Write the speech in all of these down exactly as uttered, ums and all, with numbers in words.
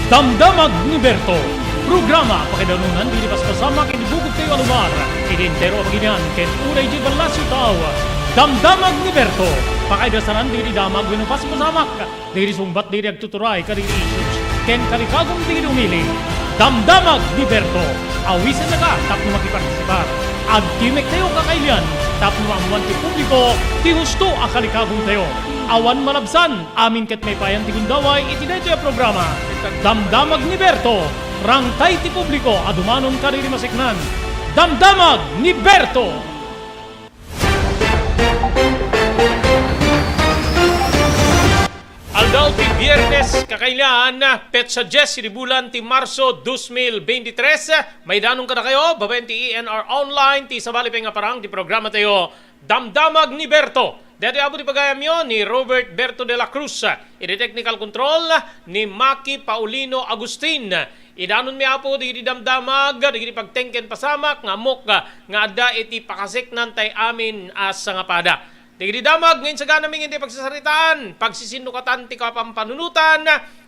Damdamag ni Berto, programa pakaidanunan ti paspasama ken ibugogtayo a lugar iti entero a baginian ken uray idiay ballasiw tao. Damdamag ni Berto, pakaidasanan dagiti damag wenno paspasamak dagiti sungbat dagiti agtuturay kadagiti issues ken kalikagum dagiti umili. Damdamag ni Berto, awisennaka tapno makipartisipar. Agtimek tayo kakailian tapno maammoan ti publiko ti husto a kalikagumtayo. Awan malabsan, amin ket maipayan ti gundaway iti daytoy a programa. Damdamag ni Berto, rangtay ti publiko a dumanon kadagiti maseknan. Damdamag ni Berto! Aldaw ti Biyernes, kakailian, petsa dies iti bulan ti Marso dos mil veintitrés. Maidanon kadakayo, babaen ti E N R Online, ti sabali pay nga parang ti programa tayo, Damdamag ni Berto. Daytoy apo ti pagayamyo ni Robert Berto de la Cruz, iti technical control ni Maki Paulino Agustin. Idanonmi, Apo, dagiti damdamag, dagiti pagtengken pasamak nga ammok nga adda iti pakaseknan tay amin a sangapada. Dagiti damag nga insaganami iti pagsasaritaan, pagsisinnukatan ti kapampanunotan,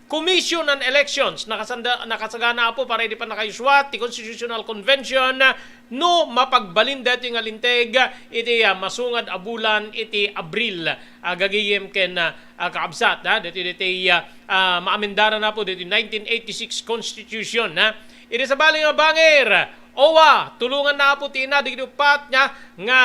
Commission on Elections, nakasanda-, nakasagana, Apo, para iti pannakayusua ti Constitutional Convention, no mapagbalin daytoy nga linteg iti, ah, masungad a bulan iti Abril, ah, gagayem ken, ah, ah, kaabsat, ah, daytoy, daytoy, ah, ah, maamendaran, Apo, daytoy nineteen eighty-six Constitution, ah. Iti sabali nga bangir, owa, tulonganna, Apo, ti ina dagiti uppat nga, nga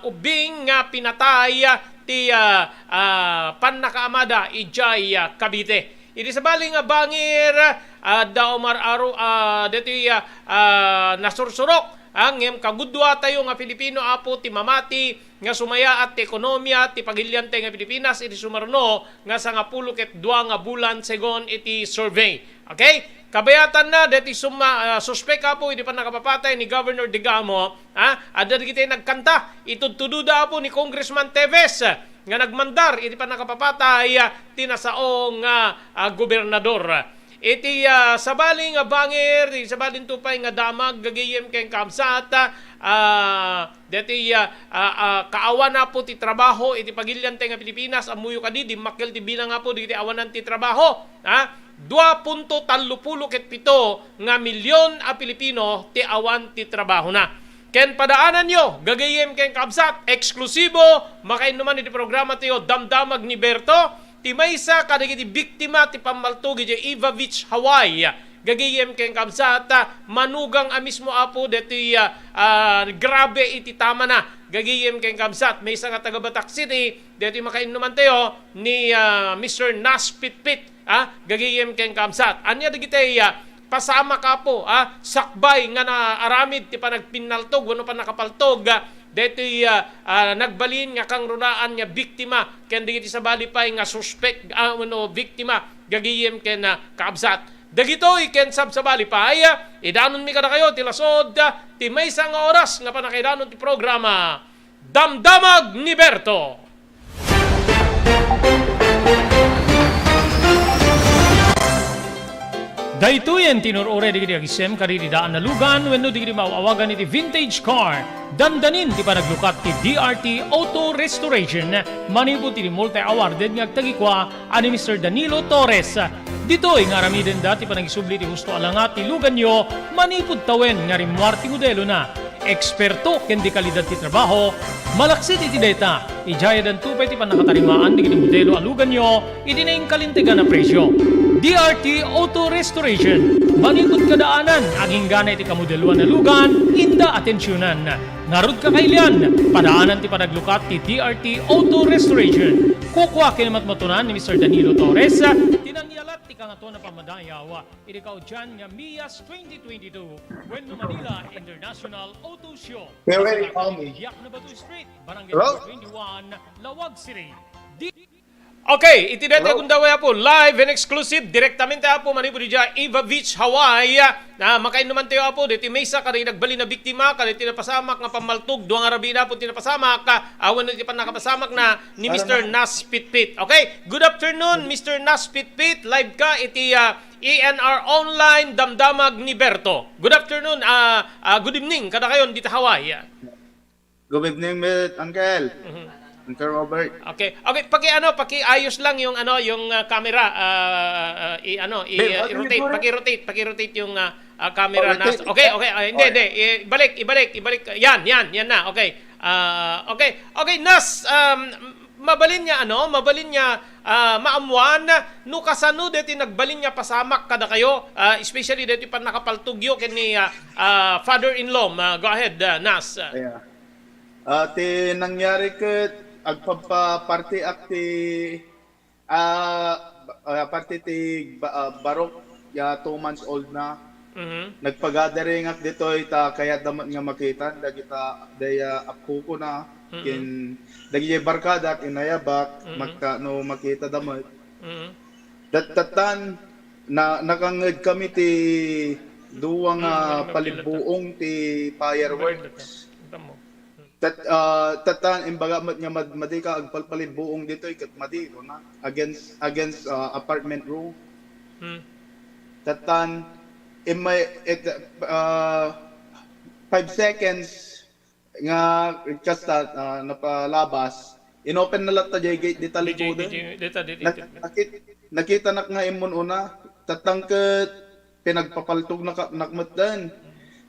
ubbing nga pinatay, ah, ti, ah, ah, pannakaamada idiay, ah, Cavite. Iti sabali nga bangir, ah, adda umar-aro, ah, daytoy, ah, ah, nasursurok, ah, ngem kaguduatayo nga Filipino, Apo, ti mamati nga sumayaat ti ekonomia ti pagiliantay nga Pilipinas iti sumaruno nga sangapulo ket dua nga bulan, segun iti survey. Okay? Kabayatanna, daytoy summa-, ah, suspek, Apo, iti pannakapapatay ni Governor Degamo, ah, adda dagiti nagkanta. Itudtudoda, Apo, ni Congressman Teves, ah, nga nagmandar iti pannakapapatay, ah, ti nasao nga, ah, gobernador. Iti, ah, sabali nga bangir, iti sabali pay nga damag, gagayem ken kaabsat, ah, deti, ah, ah, ah, kaawan, Apo, ti trabaho iti pagiliantay nga Pilipinas, ammoyo kadi, dimmakkel ti bilang, Apo, dagiti awanan ti trabaho, ha? Dua punto tallo pulo ket pito nga milyon a Pilipino ti awan ti trabahona. Ken padaananyo, gagayem ken kaabsat, eksklusibo, makainnuman iti programa tayo, Damdamag ni Berto, ti maysa kadagiti biktima ti pammaltog idiay Ewa Beach, Hawaii. Gagayem ken kaabsat, manugang a mismo, Apo, deti, ah, ah, grabe iti tamana. Gagayem ken kaabsat, maysa nga taga Batac City, deti makainnuman tayo ni, ah, Mister Nas Pitpit. Ah, gagayem ken kaabsat. Ania dagiti, ah, pasamak, Apo, ah, sakbay nga naaramid ti panagpinnaltog wenno pannakapaltog, ah, daytoy, ah, ah, nagbalin nga kangrunaan nga biktima ken dagiti sabali pay nga suspek, ah, wenno biktima, gagayem ken, ah, kaabsat. Dagitoy ken sabsabali pay, ah, idanonmi kadakayo ti lasod, ah, ti maysa nga oras nga pannakaidanon ti programa. Damdamag ni Berto. Daytoyen ti nur-uray dagiti agisem kadagiti daan a lugan wenno dagiti maaw-awagan iti vintage car. Dandanin ti panaglukat ti D R T Auto Restoration manipud iti multi-awarded nga agtagikua a ni Mister Danilo Torres. Ditoy nga aramidenda ti panagisubli ti husto a langat ti luganyo manipud tawen nga rimmuar ti modelona. Eksperto ken dekalidad ti trabaho, malaksid iti dayta, idiay addanto pay ti pannakatarimaan dagiti modelo a luganyo iti nainkalintegan a presio. D R T Auto Restoration, manipud kadaanan, agingga iti kamodeloan a lugan, inda atensionan. Ngarud, kakailian, padaanan ti panaglukat ti D R T Auto Restoration. Kukua ken matmatunan ni Mister Danilo Torres ti nangyalat ti Kangatoan a Pammadayaw iti kaudian nga MIAS twenty twenty-two wenno Manila International Auto Show. Where, where you call me? Diak na Batu Street, Barangay Hello? Number twenty-one, Laoag City. Di- Okay, iti dayta Hello? Gundaway, Apo, live and exclusive, direktamente, Apo, manipud idiay Ewa Beach, Hawaii. Ah, makainnuman tayo, Apo, deti maysa kadagiti nagbalin a biktima kadagiti napasamak nga pammaltog, dua nga rabii na, Apo, ti napasamak, ah, awan iti pannakapasamak na ni Para Mister na- Nas Pitpit. Okay, good afternoon, Mister Nas Pitpit. Live ka iti, ah, E N R Online, Damdamag ni Berto. Good afternoon, ah, ah, good evening, kadakayon dita Hawaii. Good evening, Mister Uncle. Mhm. Sir Robert. Okay. Okay, paki ano, pakiayos lang yung ano, yung ah, camera. Ah, ah, i ano, i, Babe, ah, how do you i-rotate, do that? paki-rotate, paki-rotate yung ah, ah, camera Oh, Nas. rotate. Okay, okay. Ah, hindi, Okay. hindi. Ibalik, ibalik, ibalik. Yan, yan, yan na. Okay. Ah, okay. Okay, Nas, um, mabalin niya ano, mabalin niya ah, maammuan no kasano deti nagbalin nga pasamak kadakayo, ah, especially deti pannakapaltogyo ken ni ah, ah, father-in-law. Ah, go ahead, ah, Nas. Ah, Yeah. Ah, ti nangyari ket agpagpapartiak ti, ah, ba- ah, parte ti ba- ah, barok, ya two months old na. mhm. Nagpagadaringak ditoy ta kayatda met nga makita dagita daya apkukuna Mhm. ken dagiti barkadak inayabak Mhm. magta no makita da met. Mhm. Dat-, tattan na nakangnged kami ti dua nga Mhm. palibbuong ti fireworks. Tamo. Tat, ah, tattan imbaga met nga mad, madi ka agpalpalibbuong ditoy ket madi kuna against against ah, apartment room. Hmm. Tattan in my it, ah, five seconds nga kasta ah, napalabas, inopen na latta jay gate di DJ, talikudan. DJ, dita, dita, Nak- nakit, nakita nak nga immun una, tattan ket pinagpapaltog na ka- nakmetdan.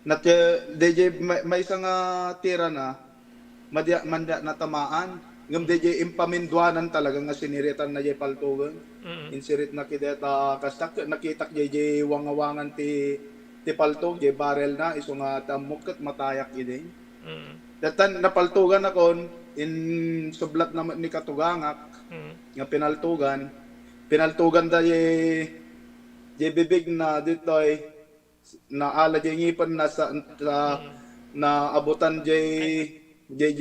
Nat DJ may, maysa nga tira na, madya, mandya natamaan. Ngem DJ impaminduanan talaga nga siniritan na jay paltogen. Mm. Insirit na kideta kastak nakitak jay jay wangawangan ti ti paltog jay barrel na isu nga ti ammok ket matayak idi. Mm. Datan napaltogan akon in sublat na met ni katugangak Mm. nga pinaltogan. Pinaltogan da jay jay bibig na ditoy naala jay ngipen na sa, sa naabutan jay jay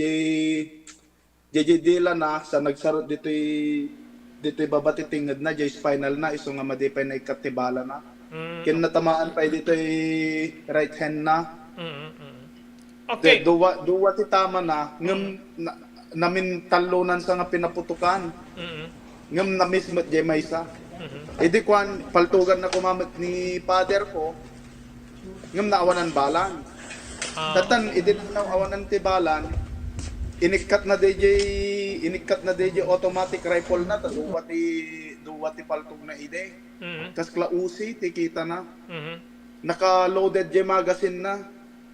jay jay dila na sa nagsarot ditoy ditoy baba ti tinged na jay spinal na isu nga madi pay naikkat ti bala na. Mm. Ken natamaan pay ditoy right hand na. Mm, mm. Okay. Duwa, duwa ti tama na, ngem na, namintallonan sa nga pinaputukan. Mm. Ngem na-miss met jay maysa. Mhm. Idi kuan, paltugan na kumamet ni father ko, ngem naawanan balan. Ah. Datan, idi naawanan ti balan, inikkat na DJ, inikkat na DJ automatic rifle na, ta duwa ti, duwa ti paltog na idi. Mhm. Kas kla Uzi, ti kita na. Mhm. Naka-loaded jay magazine na.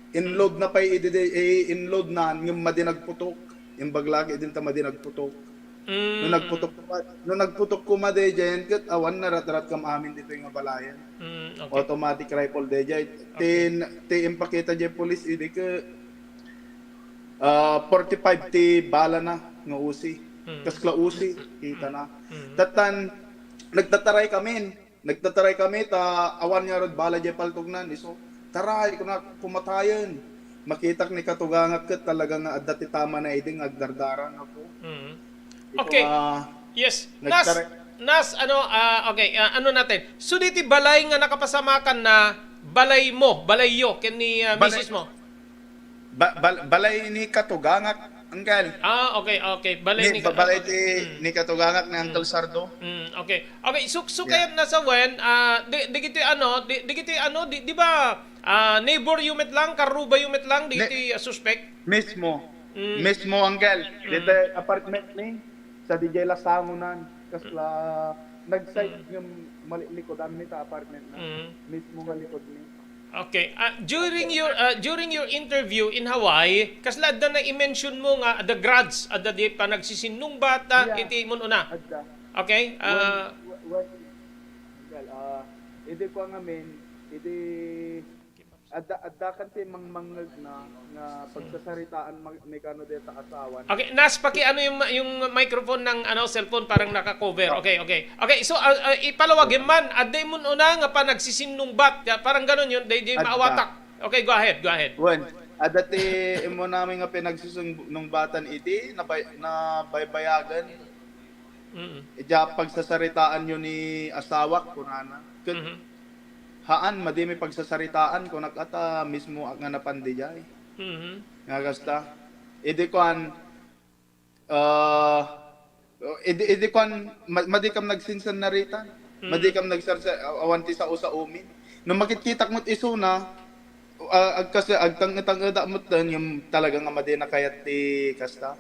Inload na pay idi, eh, inload na, ngem madi nagputok. Imbag lagi din ta madi nagputok. No Mm. nagputok kuma, no nagputok kuma DJ, ket awan naratrat kam amin ditoy nga balayan. Mm, okay. Automatic rifle DJ. Ti, ti impakita jay police idi ket, ah, forty-five ti bala na nga Uzi. Mm. Kas kla Uzi, kita na. Mm. Datan, nagtataray kamin. Nagtataray kami ta awan ngarud bala jay paltognan. Isu, taray, kuna, pumatayen. Makitak ni katugangak ket talaga nga adda ti tama na idi nga agdardaran ako. Mm. Ito Okay. nga, Yes. Nas, nagtare- Nas, ano, ah, okay, ah, ano natin? So, diti balay nga nakapasamakan na balay mo, balayyo, ken ni ah, Balay- misis mo? Ba, bal, balay ni katugangak, angkel. Ah, okay, okay. Balay Ni, ni ba, balay ti, Mm. ni katugangak ni Uncle Sardo. Mm, okay. Okay, suk sukayat na sa wen, ah, di, digiti ano, di, digiti ano, di, di ba, ah, neighbor yo met lang, karuba yo met lang, Ni- digiti ah, suspect? Mismo. Mm. Mismo, angkel. Dito apartment ni, sa DJ Lasangunan. Kasla, nag-side ng malikod, ano nita apartment na. Mm. Mismo nga likod ni. Okay. Ah, during your ah, during your interview in Hawaii, kasla adda na i-mention mo nga the grudge, adda di panagsisinnungbat ah, Yeah. Iti mo una. Adda. Okay? Ah, When, when, well, ah, idi ko ngamin, idi, adda, adda kan ti mangmangngeg na, nga pagsasaritaan mag, ni kano deta asawan. Okay, Nas, paki ano yung yung microphone ng ano cellphone, parang naka-cover. Okay, okay. Okay, so ah, ah, ipalawag man, adda mo una nga panagsisinnungbat, ya, parang ganun yun, di, di Adda. maawatak. Okay, go ahead, go ahead. Wen, adda ti imo namin nga pinagsisung-, nungbatan iti nabay, nabaybayagan. Mm. Ija pagsasaritaan yo ni asawak, kunana. Ket Mhm. haan, madi mi pagsasaritaan, kunak ata mismo nga napan dijay. Mhm. Nga kasta. Idi kuan, ah, idi, idi kuan, ma, madi kam nagsinsan naritan. Mm. Madi kam nagsarsa, awan ti sao-saomin. No makitkitak met isuna, ah, agkas, agtang-, tang-, met den, yung talaga nga madi nakayat ti kasta.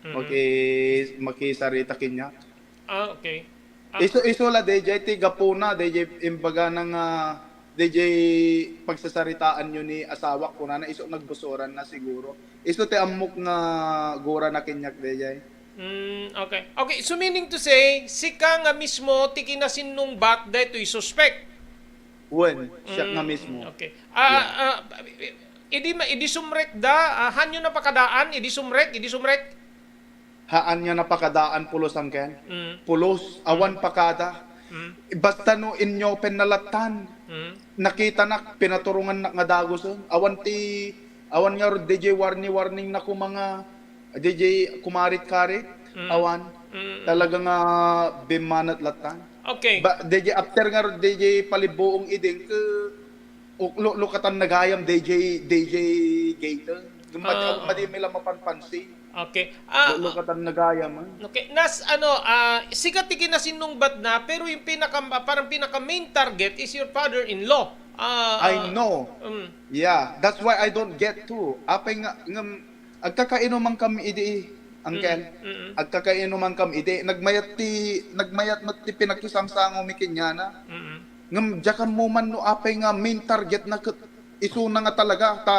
Mhm. Maki-, makisarita kaniak. Ah, okay. Ah. Isu, isu la, D J, ti gapuna, D J, imbagana nga, D J, pagsasaritaanyo ni asawak, kunana, isu nagbusuranna siguro. Isu ti ammok nga gurana kaniak, D J. Mm, okay. Okay, so meaning to say, sika nga mismo ti kinasinnungbat daytoy suspek? Wen, siak nga Mm, mismo. Okay. Ah, Yeah. ah, idi ma-, idi sumrekda, ah, haanyo napakadaan, idi sumrek, idi sumrek? Haan nga napakadaan pulos, angkel. Mm. Pulos, awan Mm. pakada. Mm. Basta no inyopenna lattan, Mm. nakitanak, pinaturongannak nga dagusen. Awan ti, awan ngarud D J warni-warningna koma nga, D J kumarit-karit. Mm. Awan. Mm. Talaga nga bimmanat lattan. Okay. Ba, D J after ngarud, D J palibbuong idin, ke, Uklo-, lukatan na gayam, D J, D J Gator. Madi-, Ah, oo. Madi mi la mapanpansin. Okay. Ah, Lukatan na gayam, ah. Okay. Nas, ano, ah, sika ti kinasinnungbatna, pero yung pinaka, parang pinaka main target is your father-in-law. Ah, I ah, know. Mm. Yeah, that's why I don't get to. Apay nga, ngem, agkakainuman kami idi, angkel. Mm, mm. Agkakainuman kami idi. Nagmayat ti, nagmayat met ti pinakisangsangom mi kaniana. Mm. Ngem diak ammo man no apay nga main target na ket isuna nga talaga, ta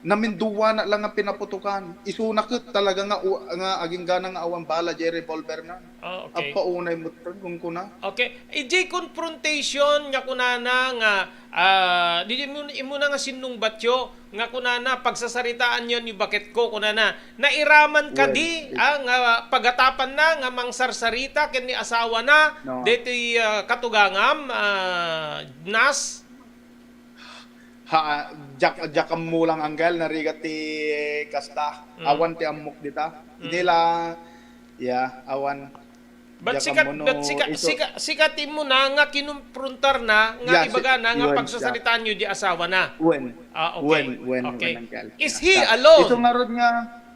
naminduana la nga pinaputokan. Isuna ket talaga nga u-, nga aginggana nga awan bala jay revolver na. Ah, okay. Agpaunay met ken kunkuna. Okay. Ijay confrontation nga kunana nga, ah, di, di mo, imo na nga sinnungbatyo nga kunana, pagsasaritaan yon ni baketko, kunana, nairaman Well, kadi, it ah, nga pagatapan na nga mangsarsarita ken ni asawa na, No. detoy, ah, katugangam, ah, Nas? Ha, diak, diak ammo lang, angkel, narigat ti kasta. Mm. Awan ti ammok dita. Mm. Nila, yeah, awan. But Diak sika, ammo no but sika, iso- sika, sika ti mo na nga kinumprontar na, nga Yeah, si-, ibaga na nga yun, pagsasaritaan siya. Nyo di asawa na. Wen. Ah, okay. Wen, wen, Okay. wen, angkel. Is Yeah. he Ta-, alone? Iso ngarud nga,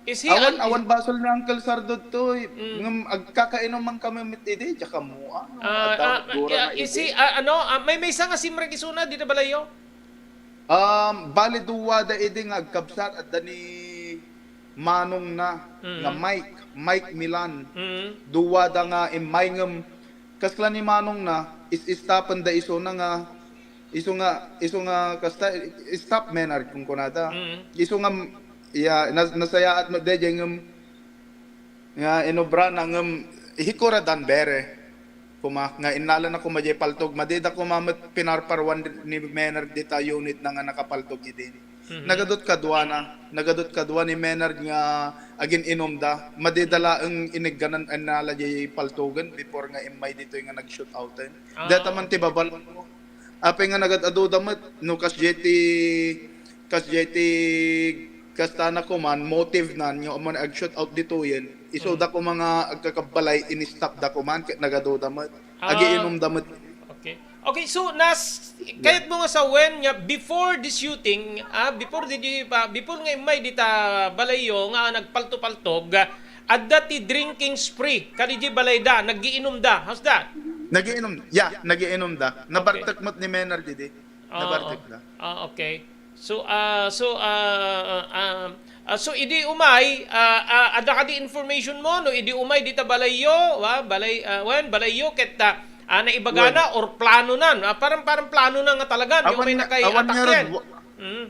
Is he awan, al-, awan basol ni Uncle Sardo toy. Mm. Ngem agkakainuman kami met idi, diak ammo, ano, Ah, adda ah, gura ah, na is idi. he, ah, ano, ah, may, maysa nga simrek isuna, dita balayyo? Um, bali, duwada idi nga agkabsat, adda ni manongna nga Mm. Mike, Mike Milan. Mm. Duwada nga immay ngem, kas la ni manongna, is-, istapenda isuna nga, isu nga, isu nga, kasta, stop, Menard, kunkunada. Mm. Isu nga, ya, nas-, nasayaat met daydiay ngem, nga inubrana ngem hikuradan bere. Koma, nga innalana koma jay paltog, madida koma met pinarparuan ni Menard dita unit na nga nakapaltog idin. Mhm. Nagadut kaduana, nagadut kadua ni Menard nga agin-inumda, madida laeng inigganan innala jay paltogen before nga immay ditoy nga nag-shoot outen. Ah, Deta man ti okay. babal-, Apay nga nagad-aduda met, no, kasdiay ti, kasdiay ti, kasta na koman, motive nan, nga umano ag-shoot out ditoyen, isuda Mm. koma nga agkakabbalay, in-stop da koman, ket nagaduda met. Ah. Agiinumda met. Okay. Okay, so, Nas-, Yeah. kayat mo nga sawen nga before the shooting, ah, before the, the, ah, before nga immay dita balayyo nga nagpalto-paltog, ah, adda ti drinking spree, kadi di balayda, naggiinumda. How's that? Nagiinom, yeah, nagiinom da. Okay. Nabartek met ni Menard idi. Ah, Nabartek oh. da. Ah, okay. So, ah, so, ah, ah, ah, so idi umay, ah, ah, adda kadi information mo, no? Idi umay dita balayyo, wa? Balay, ah, wen, balayyo, ket, ah, ah, naibagana Wen. or plano na, no? Ah, parang, parang plano na nga talaga, di Awan umay nga, nakay awan nga attack rod, yan. wa-, Mm.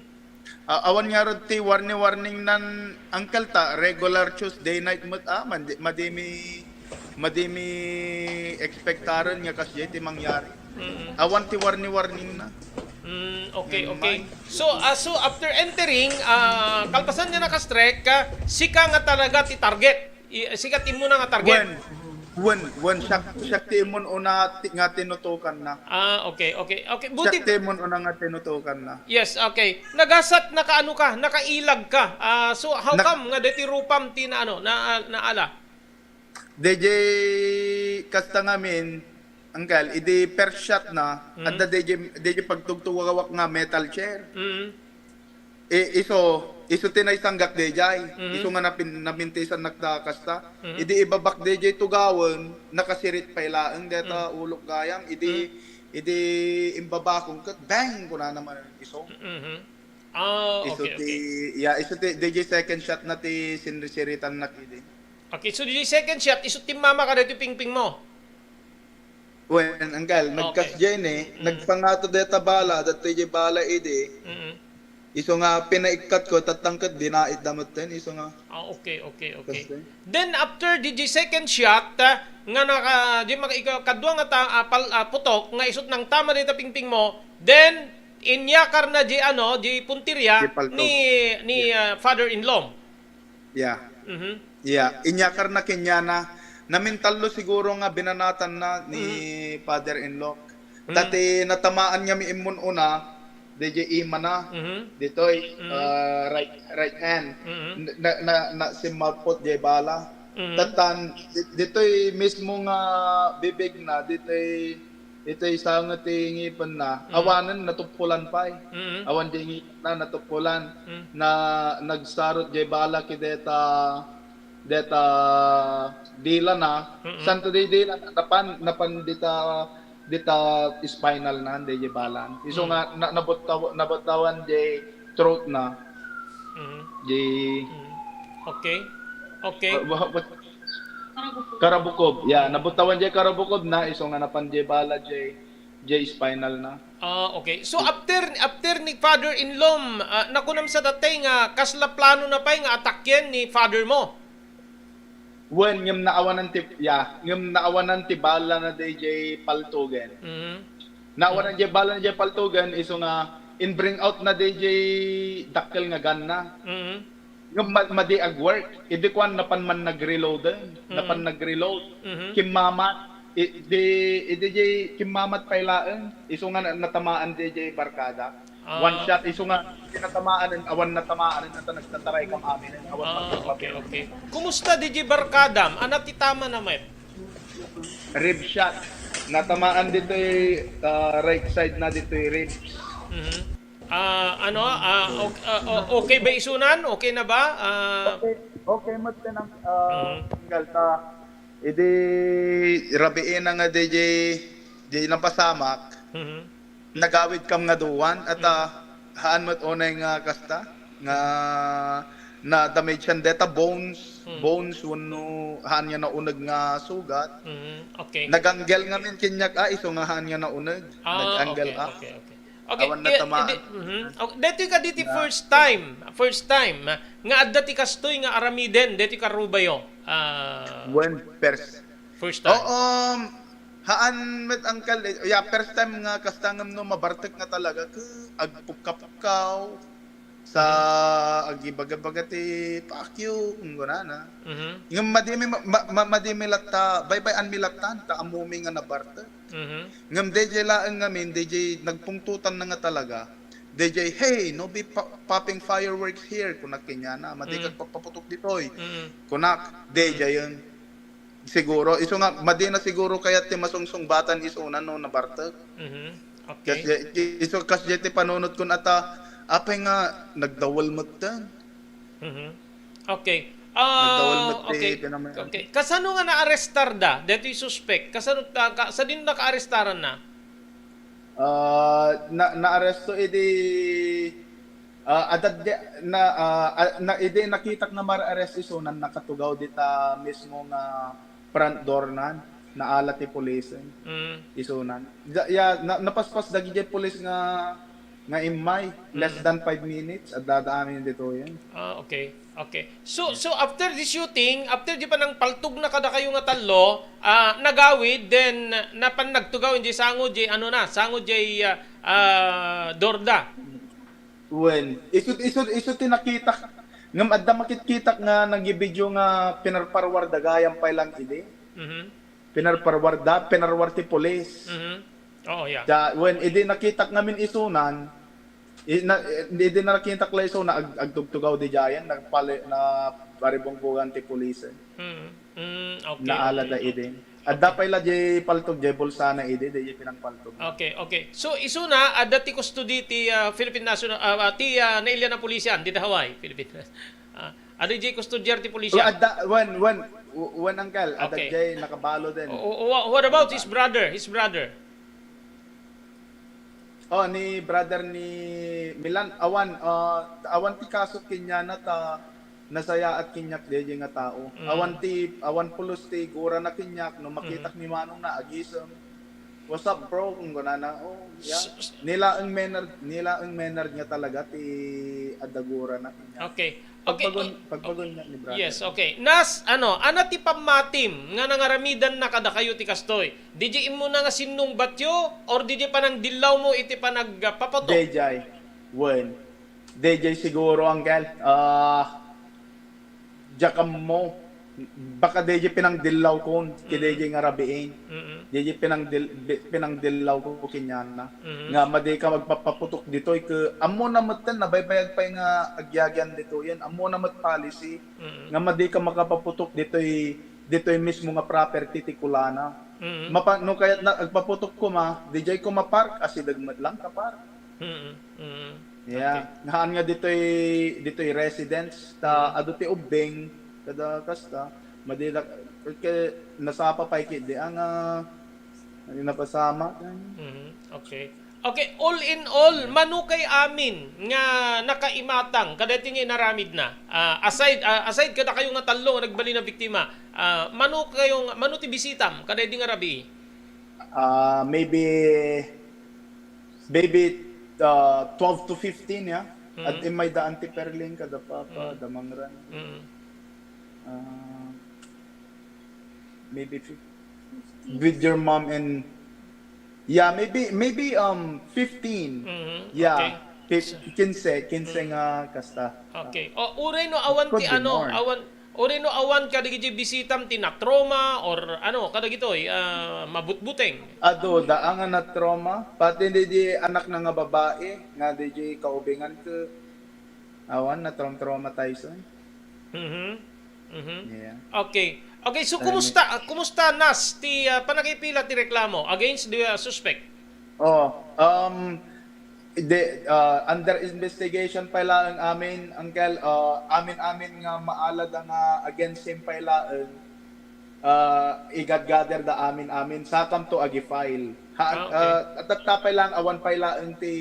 Ah, awan ngarud ti warning-warning nan, Uncle, ta regular Tuesday night met, ah, madi-, madimi, madimi expectaren nga kasdiay ti mangyari. Mm. Awan ti warning-warning na. Mm, okay, Nga okay. man. So, ah, so after entering, ah, kalpasan nga nakastrek, ah, sika nga talaga ti target. I-, sikat immo na nga target. Wen, wen, wen, siak, siak ti immun una ti, nga tinutukan na. Ah, okay, okay. Okay, buti Siak ti immun una nga tinutukan na. Yes, okay. Nagasat, nakaano ka, nakailag ka. Ah, so, how Nak- come nga deti rupam ti na, ano, na, naala? D J, kasta ngamin, Uncle, idi first shot na, Mm. adda D J, D J pagtugtugawak nga metal chair. Mm. I-, iso, iso ti naisanggak daydiay. Mhm. Iso nga napin-, napintisannak da kasta. Mhm. Idi ibabak daydiay tugawen, nakasirit pay laeng deta Mhm. ulok gayam. Idi, Mhm. idi imbabakon ket, bang! Kunana man iso. Mhm. Ah, Iso okay, ti, okay. ya, iso ti, daydiay second shot na ti sinrisiritannak idi. Okay, so di second shot, isu timmama kadaytoy pingpingmo. Wen, anggal, nagkasdiay ni, mm, nagpangato dayta bala, daytoy diay bala idi. Mm. Isu nga pinaikkatko, tattangket, dinait da metten, isu nga. Ah, okay, okay, okay. Then after di, di second shot, ah, nga naka, di maka-, ika-, kadua nga ta-, ah, pal-, ah, putok, nga isut nangtama dayta pingpingmo, then inyakar na di, ano, di puntirya ni, ni, ah, father-in-law. Yeah. Mhm. Yeah. Inyakar na kenkuana. Namintallo siguro nga binanatan na ni father-in-law. Mm. Ta ti natamaan nga miimmun una, diay imana, mhm, ditoy, mhm, ah, right, right hand. Mhm. Na, na, na, simmalpot diay bala. Mhm. Tattan, di-, ditoy mismo nga bibig na, ditoy, ditoy sango ti ngipenna. Mhm. Awanen natuppolan pay. Mhm. Awan diay ngipenna natuppolan. Mhm. Na nagsarot diay bala ki deta, deta dilana. Mm-mm. Santo di dilana, napan, napan dita, dita spinal na, diay balan. Isu nga, na-, nabuttaw-, nabuttawan diay throat na. Mm. Diay, mm. Okay. Okay. Wa-, wa-, wa-, karabukob. Yeah, nabuttawan diay karabukob na, isu nga napan diay bala diay, diay spinal na. Ah, okay. So, after, after ni father-in-law, ah, nakunam sa datay nga kasla plano na pay nga atakken ni father mo? Wen, ngem naawanan ti, ya, ngem naawanan ti bala na dayjay paltugen. Mhm. Naawanan jay bala na jay paltugen, isu nga in-bring out na dayjay dakkel nga gun na. Mhm. Ngem ma-, madi agwork. Idi kuan, napan man nag-reload, eh. Mhm. Napan nag-reload. Mhm. Kimmamat. I-, di, idi jay kimmamat pay laeng. Isu nga na-, natamaan dayjay barkada. Ah. One shot, isu nga, kinatamaan, awan natamaan, ata nagtataray kam amin, awan. Ah, okay, okay. Kumusta dayjay barkadam? Ania ti tama na met? Rib shot. Natamaan ditoy, ah, right side na ditoy ribs. Mhm. Ah, ano, ah, ok-, ah, o-, okay ba isunan? Okay na ba? Ah, okay, okay met, Tenang, ah, mhm. Tinggal ta. Idi rabii na nga dayjay, di napasamak. Mhm. Nagawid kam nga duwan, ata, mm, haan met unay nga kasta, nga na-damage-an deta bones, mm, bones wenno haan nga nauneg nga sugat. Mm, okay. Nag-anggel ngamin kaniak, ah, isu nga haan nga nauneg. Ah, nag-anggel, okay, ah. Okay, okay. Okay, awan eh, natamaan. Edi, mhm. Okay, daytoy kadi ti na first time, first time, ah, nga adda ti kastoy nga aramiden, daytoy karubayo. Ah, wen, first. First time. Oo, um, haan met, uncle, eh, yeah, first time nga kasta ngem no mabartek nga talaga, ke, agpukka-pukkaw, sa, mhm, agibaga-baga ti pakyo, kunana. Mhm. Ngem madi mi ma-, ma-, ma-, madi mi latta, baybay-an mi latta, ta ammom nga nabartek. Mhm. Ngem dayjay laeng ngamin, dayjay nagpungtotan na nga talaga, dayjay, "Hey, no be po-, popping fireworks here," kunak kaniana, "Madi, mm, kagpagpaputok ditoy." Mm. Kunak, dayjayen. Siguro, isu nga, madi na siguro kayat ti masungsungbatan isuna no nabartek. Mhm. Okay. Kas-, isu, kasdiay ti panunot kon ata, apay nga nagdawel metten. Mhm. Okay. Nagdawel, ah, met ti, okay, pinamayat. Okay. Kasano nga naarestar da? Daytoy suspek. Kasano ta-, ka-, sadino nakaarestaran na? Ah, na, naaresto idi, ah, adda di, na, ah, ah, na, idi nakitak nga mar-arrest isunan, nakatugaw dita mismo nga front door na, naala ti police, eh. Mm. Isunan. Da-, ya, na, napaspas dagiti police nga, nga immay, less, mm, than five minutes, adda amin ditoyen. Ah, okay. Okay. So, mm, so after the shooting, after di panangpaltogna kadakayo nga tallo, ah, nagawid, then napan nagtugaw, hindi sango, di ano na, sango, di, ah, ah, dorda. Wen, isu, isu, isu ti nakitak. Ngem adda makitkitak nga nagibideo nga pinarparwar da gayam pay lang idi. Mhm. Pinarparwar da, pinarwar ti pulis. Mhm. Oo, yeah. Da, wen, idi nakitak ngamin isunan, i-, na, idi nakitak la isuna, ag-, agtugtugaw di jayen, nagpali-, naparibungbugan ti pulis. Mm, mm, okay, naala da idi. Okay. Adda pay la jay paltog, jay bulsana idi, di jay pinangpaltog. Okay, okay. So, isuna, adda ti custody ti, ah, Philippine National, ah, ah, ti, ah, nailian a pulisya, dita Hawaii, Philippine. Ah, adda jay kustodiar ti pulisya. Oh, adda, wen, wen, wen, uncle, adda, okay, jay nakabaluden. O, o, wha-, what about his brother? His brother? Oh, ni brother ni Milan, awan, ah, awan ti kaso kaniana ta nasayaat kaniak daydiay nga tao. Mm. Awan ti, awan pulos ti gurana kaniak, no makitak Mm. ni manongna, agisem. "What's up, bro?" Kunkunana, "Oh, yeah." S-, s-, Nilaeng Menard, nilaeng Menard nga talaga ti adda gurana kaniak. Okay. Okay, Pagbagon-, oh, pagbagon nga ni brother. Yes, okay. Nas, ano, ania ti pammatim nga nangaramidanna kadakayo ti kastoy? Diay immuna nga sinnungbatyo or diay panangdillawmo iti panagpaputok? Daydiay. Wen. Daydiay siguro, Uncle. Ah, diak ammo. Baka daydiay pinangdillawkon, ket Mm. daydiay nga rabiin. Mm. Daydiay pinangdil-, bi-, pinangdillawko kaniana. Mm. Nga madi ka magpapaputok ditoy, ket ammona metten, nabaybayag pay nga agyagian ditoyen. Ammona met policy. Mm. Nga madi ka makapaputok ditoy, ditoy mismo nga property ti kulana. Mm. Mapa-, no kayat na, agpaputok koma, diay koma park, asideg met lang ka park. Mm, mm. Yeah. Okay. Haan nga ditoy, ditoy residence, ta Mm. adu ti ubbing, kada kasta, madila, ke, nasapa pay ketdi, ang, ah, napasamak. Mhm, okay. Okay, all in all, Mm. mano kay amin nga nakaimatang kadaytoy nga inaramidna? Ah, aside, ah, aside kadakayo nga tallo nga nagbalin a biktima, ah, mano kayo nga, mano ti bisitam kadaydi nga rabii? Ah, maybe, maybe, ah, twelve to fifteen, yeah? Mm. At immay da Auntie Perling, kada Papa, Mm. da Mangran. Mm. Ah, maybe fif-, with your mom and, yeah, maybe, maybe, um, fifteen. Mm-hmm. Yeah. Okay. Fif-, quince, quince Mm. nga kasta. Okay. O, uray no awan Could ti be ano, more. awan, uray no awan kadagiti bisitam ti na-trauma or ano, kadagitoy, ah, mabutbuteng. Adu, da nga na-trauma. Pati di, di anak na nga babae, nga di, di kaubingan ko. Awan, na-traum-, traumatize, eh. Mhm. Mhm. Yeah. Okay. Okay, so Ano kumusta, ah, kumusta, Nas, ti, ah, panakipila ti reklamo against the, ah, suspect? Oh, um, the, uh, under investigation pay laeng amin, Uncle, uh, amin-amin nga maalada nga against him pay laeng, uh, igadgather da amin-amin, sakam to agi-file. Ha, Ah, okay. uh, tatta pay laeng, awan pay laeng ti,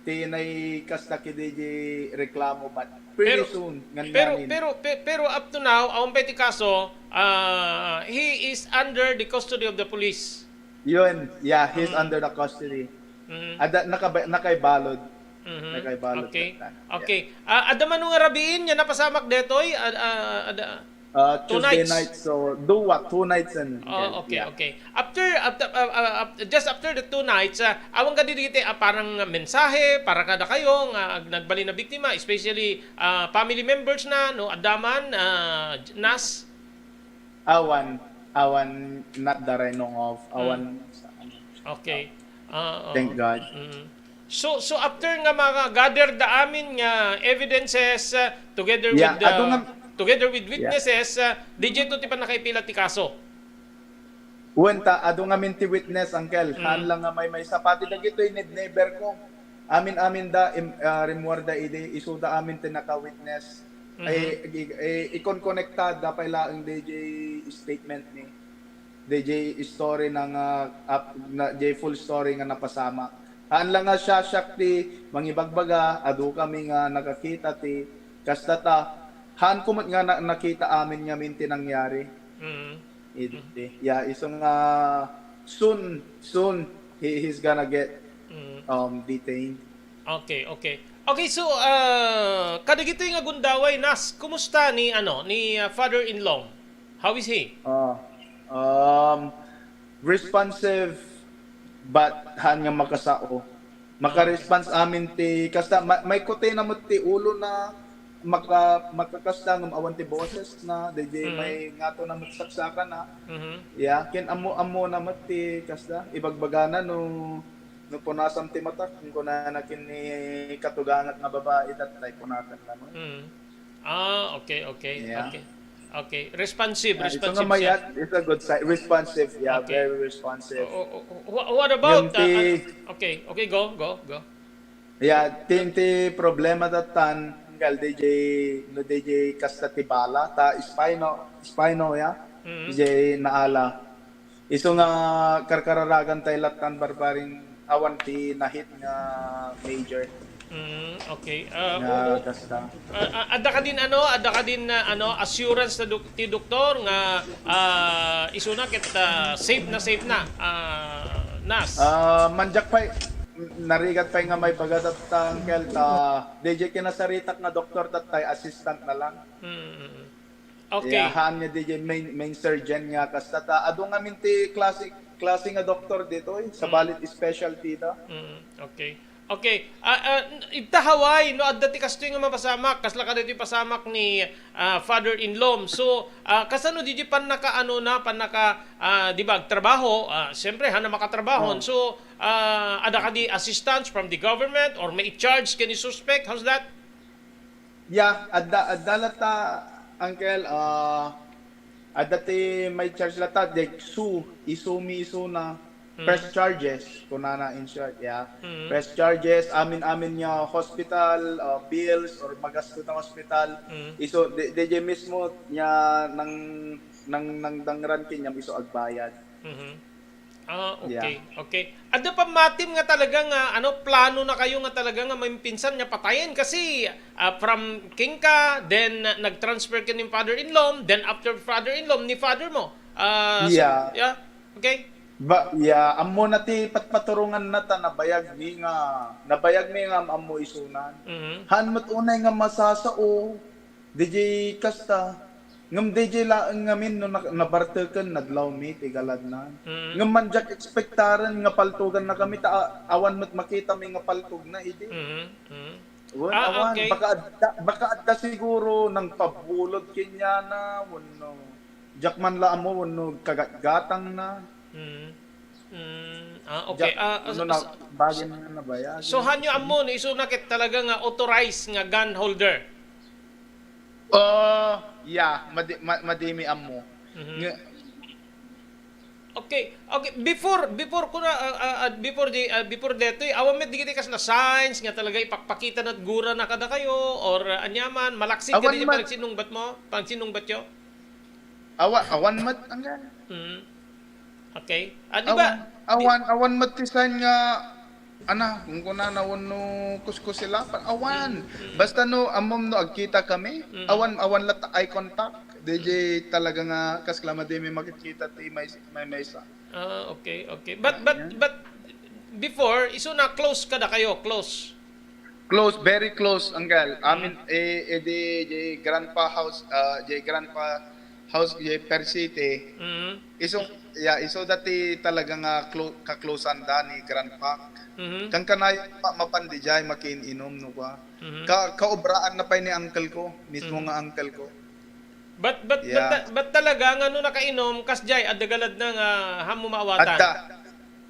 ti naikasta kidi di reklamo, but pretty Pero, soon, pero, ngannanin. pero, pe-, pero up to now, awan pay ti kaso, ah, he is under the custody of the police. Yun, yeah, he's Mm. under the custody. Mm. Ada, nakaba-, nakaibalod. Mhm. Nakaibalod Okay. ka na. Yeah. Okay. Ah, adda mano nga rabiin nga napasamak detoy? Ad-, ah, adda, Uh, two Tuesday nights. night, so duwa, two nights and, Oh, okay, yeah. okay. After, after, ah, ah, af-, just after the two nights, ah, awan kadi dagiti, ah, parang mensahe para kadakayo nga ag-, nagbalin a biktima, especially, ah, family members na, no, adda man, ah, Nas? Awan, awan, not that I know of. Awan Mm. sa ano. Okay. Ah, oo. Thank God. Mm. So, so after nga ma-gather da amin nga evidences, ah, together Yeah, with the, adu nga together with Yeah. witnesses, ah, diay to ti pannakaipila ti kaso? Wen ta, adu ngamin ti witness, Uncle. Mm. Haan lang nga maymaysa. Pati dagitoy neighbor ko. Amin-amin da, im-, ah, rimmuar da idi, isu da amin ti naka-witness. Mhm. Ay, i-, i-, ikon-connected da pay laeng diay statement ni, diay story na nga, ap-, na, diay full story nga napasamak. Haan lang nga siasyak ti mangibagbaga, adu kami nga nakakita ti kasta ta. Haan ko met nga na-, nakita amin ngamin ti nangyari. Mhm. Idi. Yeah, isu nga soon, soon, he, he's gonna get, Mm. um, detained. Okay, okay. Okay, so, ah, kadagitoy nga gundaway, Nas, kumusta ni, ano, ni, ah, father-in-law? How is he? Ah, um, responsive, but haan nga makasao. Maka-response amin ti, kasta, ma-, maikutay na met ti ulo na, maka-, makakasta ngem awan ti boses na, diay Mm. may ngato na met saksaka na. Mhm. Yeah, ken ammo-ammo na met ti kasta, ibagbagana no, no punasam ti matak, kunkunana ken ni katugangak nga babai, that tay punakan na met. Mm. Ah, okay, okay, Yeah. okay. Okay, responsive, Yeah, isu nga responsive siya. mayat, it's a good sign. Responsive, yeah, Okay. very responsive. O, o, o, wha-, what about, Ngem ti uh, uh, okay, okay, go, go, go. Yeah, ti, ti problema datan, Uncle, diay, no, diay kasta ti bala, ta espino, espino, yeah? Mm. Diay naala. Isu nga karkararagan tay latan barbaring awan ti na-hit nga major. Mm, okay. Ah, nga oo. Kasta. Ah, ah, adda kadin ano, adda kadin, ah, ano, assurance ta dok-, ti doktor nga, ah, isuna ket, ah, safe na, safe na, ah, Nas? Ah, mandiak pay, narigat pay nga maibaga tatta, Uncle, ta D J kinasaritak nga doktor tattay, assistant na lang. Mm, mm, mm. Okay. Iya, haan nga D J main, main surgeon nga kasta ta. Adu ngamin ti klase, klase nga doktor ditoy, mm, sabalit specialty da. Mm, okay. Okay. Ah, ah, n-, ita Hawaii, no, adda ti kastoy nga mapasamak, kasla kadaytoy pasamak ni, ah, father-in-law. So, ah, kasano di, di pannaka, ano na, pannaka, ah, di ba, agtrabaho? Ah, siyempre, haan a makatrabahon. Oh. So, ah, adda kadi assistance from the government or may charge ken ni suspect? How's that? Yeah, adda, adda latta, Uncle, ah, adda ti may charge latta, like, sue, isumi isuna, mm, press charges, kunana in short, yeah. Mm. Press charges, amin-amin nga hospital, ah, bills, or magasto ta hospital, mm, isu, di, di, di mismo niya nang, nang, nang dangran kaniam isu agbayad. Mhm. Ah, okay, yeah, okay. Adda pa matim nga talaga nga, ano, plano na kayo nga talaga nga maimpinsan nga patayen kasi, ah, from kenka, then, ah, nag-transfer ken ni father-in-law, then after father-in-law, ni father mo. Ah, so, yeah, yeah, okay. Ba, yeah, ammo na ti patpaturonganna ta nabayag mi nga, nabayag mi nga ammo isunan. Mhm. Haan met unay nga masasao, D J kasta, ngem D J laeng ngamin no na-, nabarteken, nadlawmi ti galadna. Mm. Ngem mandiak ekspektaren nga paltogannakami ta a-, awan met makitami nga paltogna idi. Mm, mm. Wen, ah, awan. Okay. Baka adda, baka adda siguro nangpabulod kaniana, wenno diak man la ammo wenno kagatgatangna. Mm. Mm, ah, okay. Diak, ah, no, as-, na, as-, bagay na nga nabayag. So, hanyo ammo, no, isuna ket talaga nga authorized nga gun holder? Oh, yeah, madi-, ma-, madimi ammo. Mhm. Nga, okay, okay. Before, before ko na, ah, ah, ah, before di, ah, before detoy, awan met digiti kasla signs nga talaga ipakpakita na gura na kadakayo or, ah, aniaman, malaksid ka di pagsinungbat mo, pagsinungbat yo? Awa-, awan met, anggan. Mm. Okay. Ah, di ba? Awan, awan, awan met ti sign nga, ana, kung kunana wenno kuskusilapan. Awan. Mm, mm. Basta no, ammom no agkita kami, mm, awan, awan latta eye contact. D J talaga nga, kasla madimi makitkita ti may, may maysa. Ah, okay, okay. But, but, yeah, but before, isuna close kadakayo, close. Close, very close, anggal. Amin, mm, eh, eh, di, di grandpa house, ah, di grandpa house, di per city. Mm. Isu, yeah, isu dati talaga nga clo-, ka-closean da ni grandpa. Mhm. Kankanayon, ma-, mapan di jay, makiin-inom, no ba? Mhm. Ka-, kaobraan na pay ni uncle ko, mismo, mhm, nga uncle ko. But, but, but, yeah, ta-, but talaga nga no nakainom, kasjay, adda galadna nga hammo maawatan? Adda.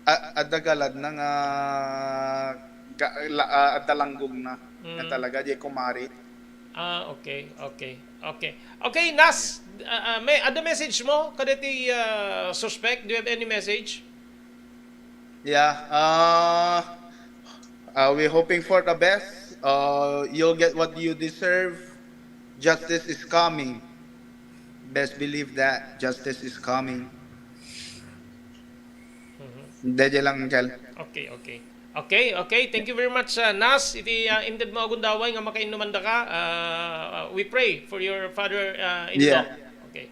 A-, adda galadna nga ga-, la-, ah, adda langgogna. Nga, mm, talaga, di kumari. Ah, okay, okay, okay. Okay, Nas, ah, ah, may, adda message mo kadaytoy, ah, suspect? Do you have any message? Yeah, uh, uh, we're hoping for the best. Uh, you'll get what you deserve. Justice is coming. Best believe that justice is coming. Mhm. Dede lang, Kel. Okay, okay. Okay, okay. Thank you very much, uh, Nas. Iti, uh, inted mo agundaway nga makainnuman daka. Uh, we pray for your father, uh, in law. Yeah. Okay.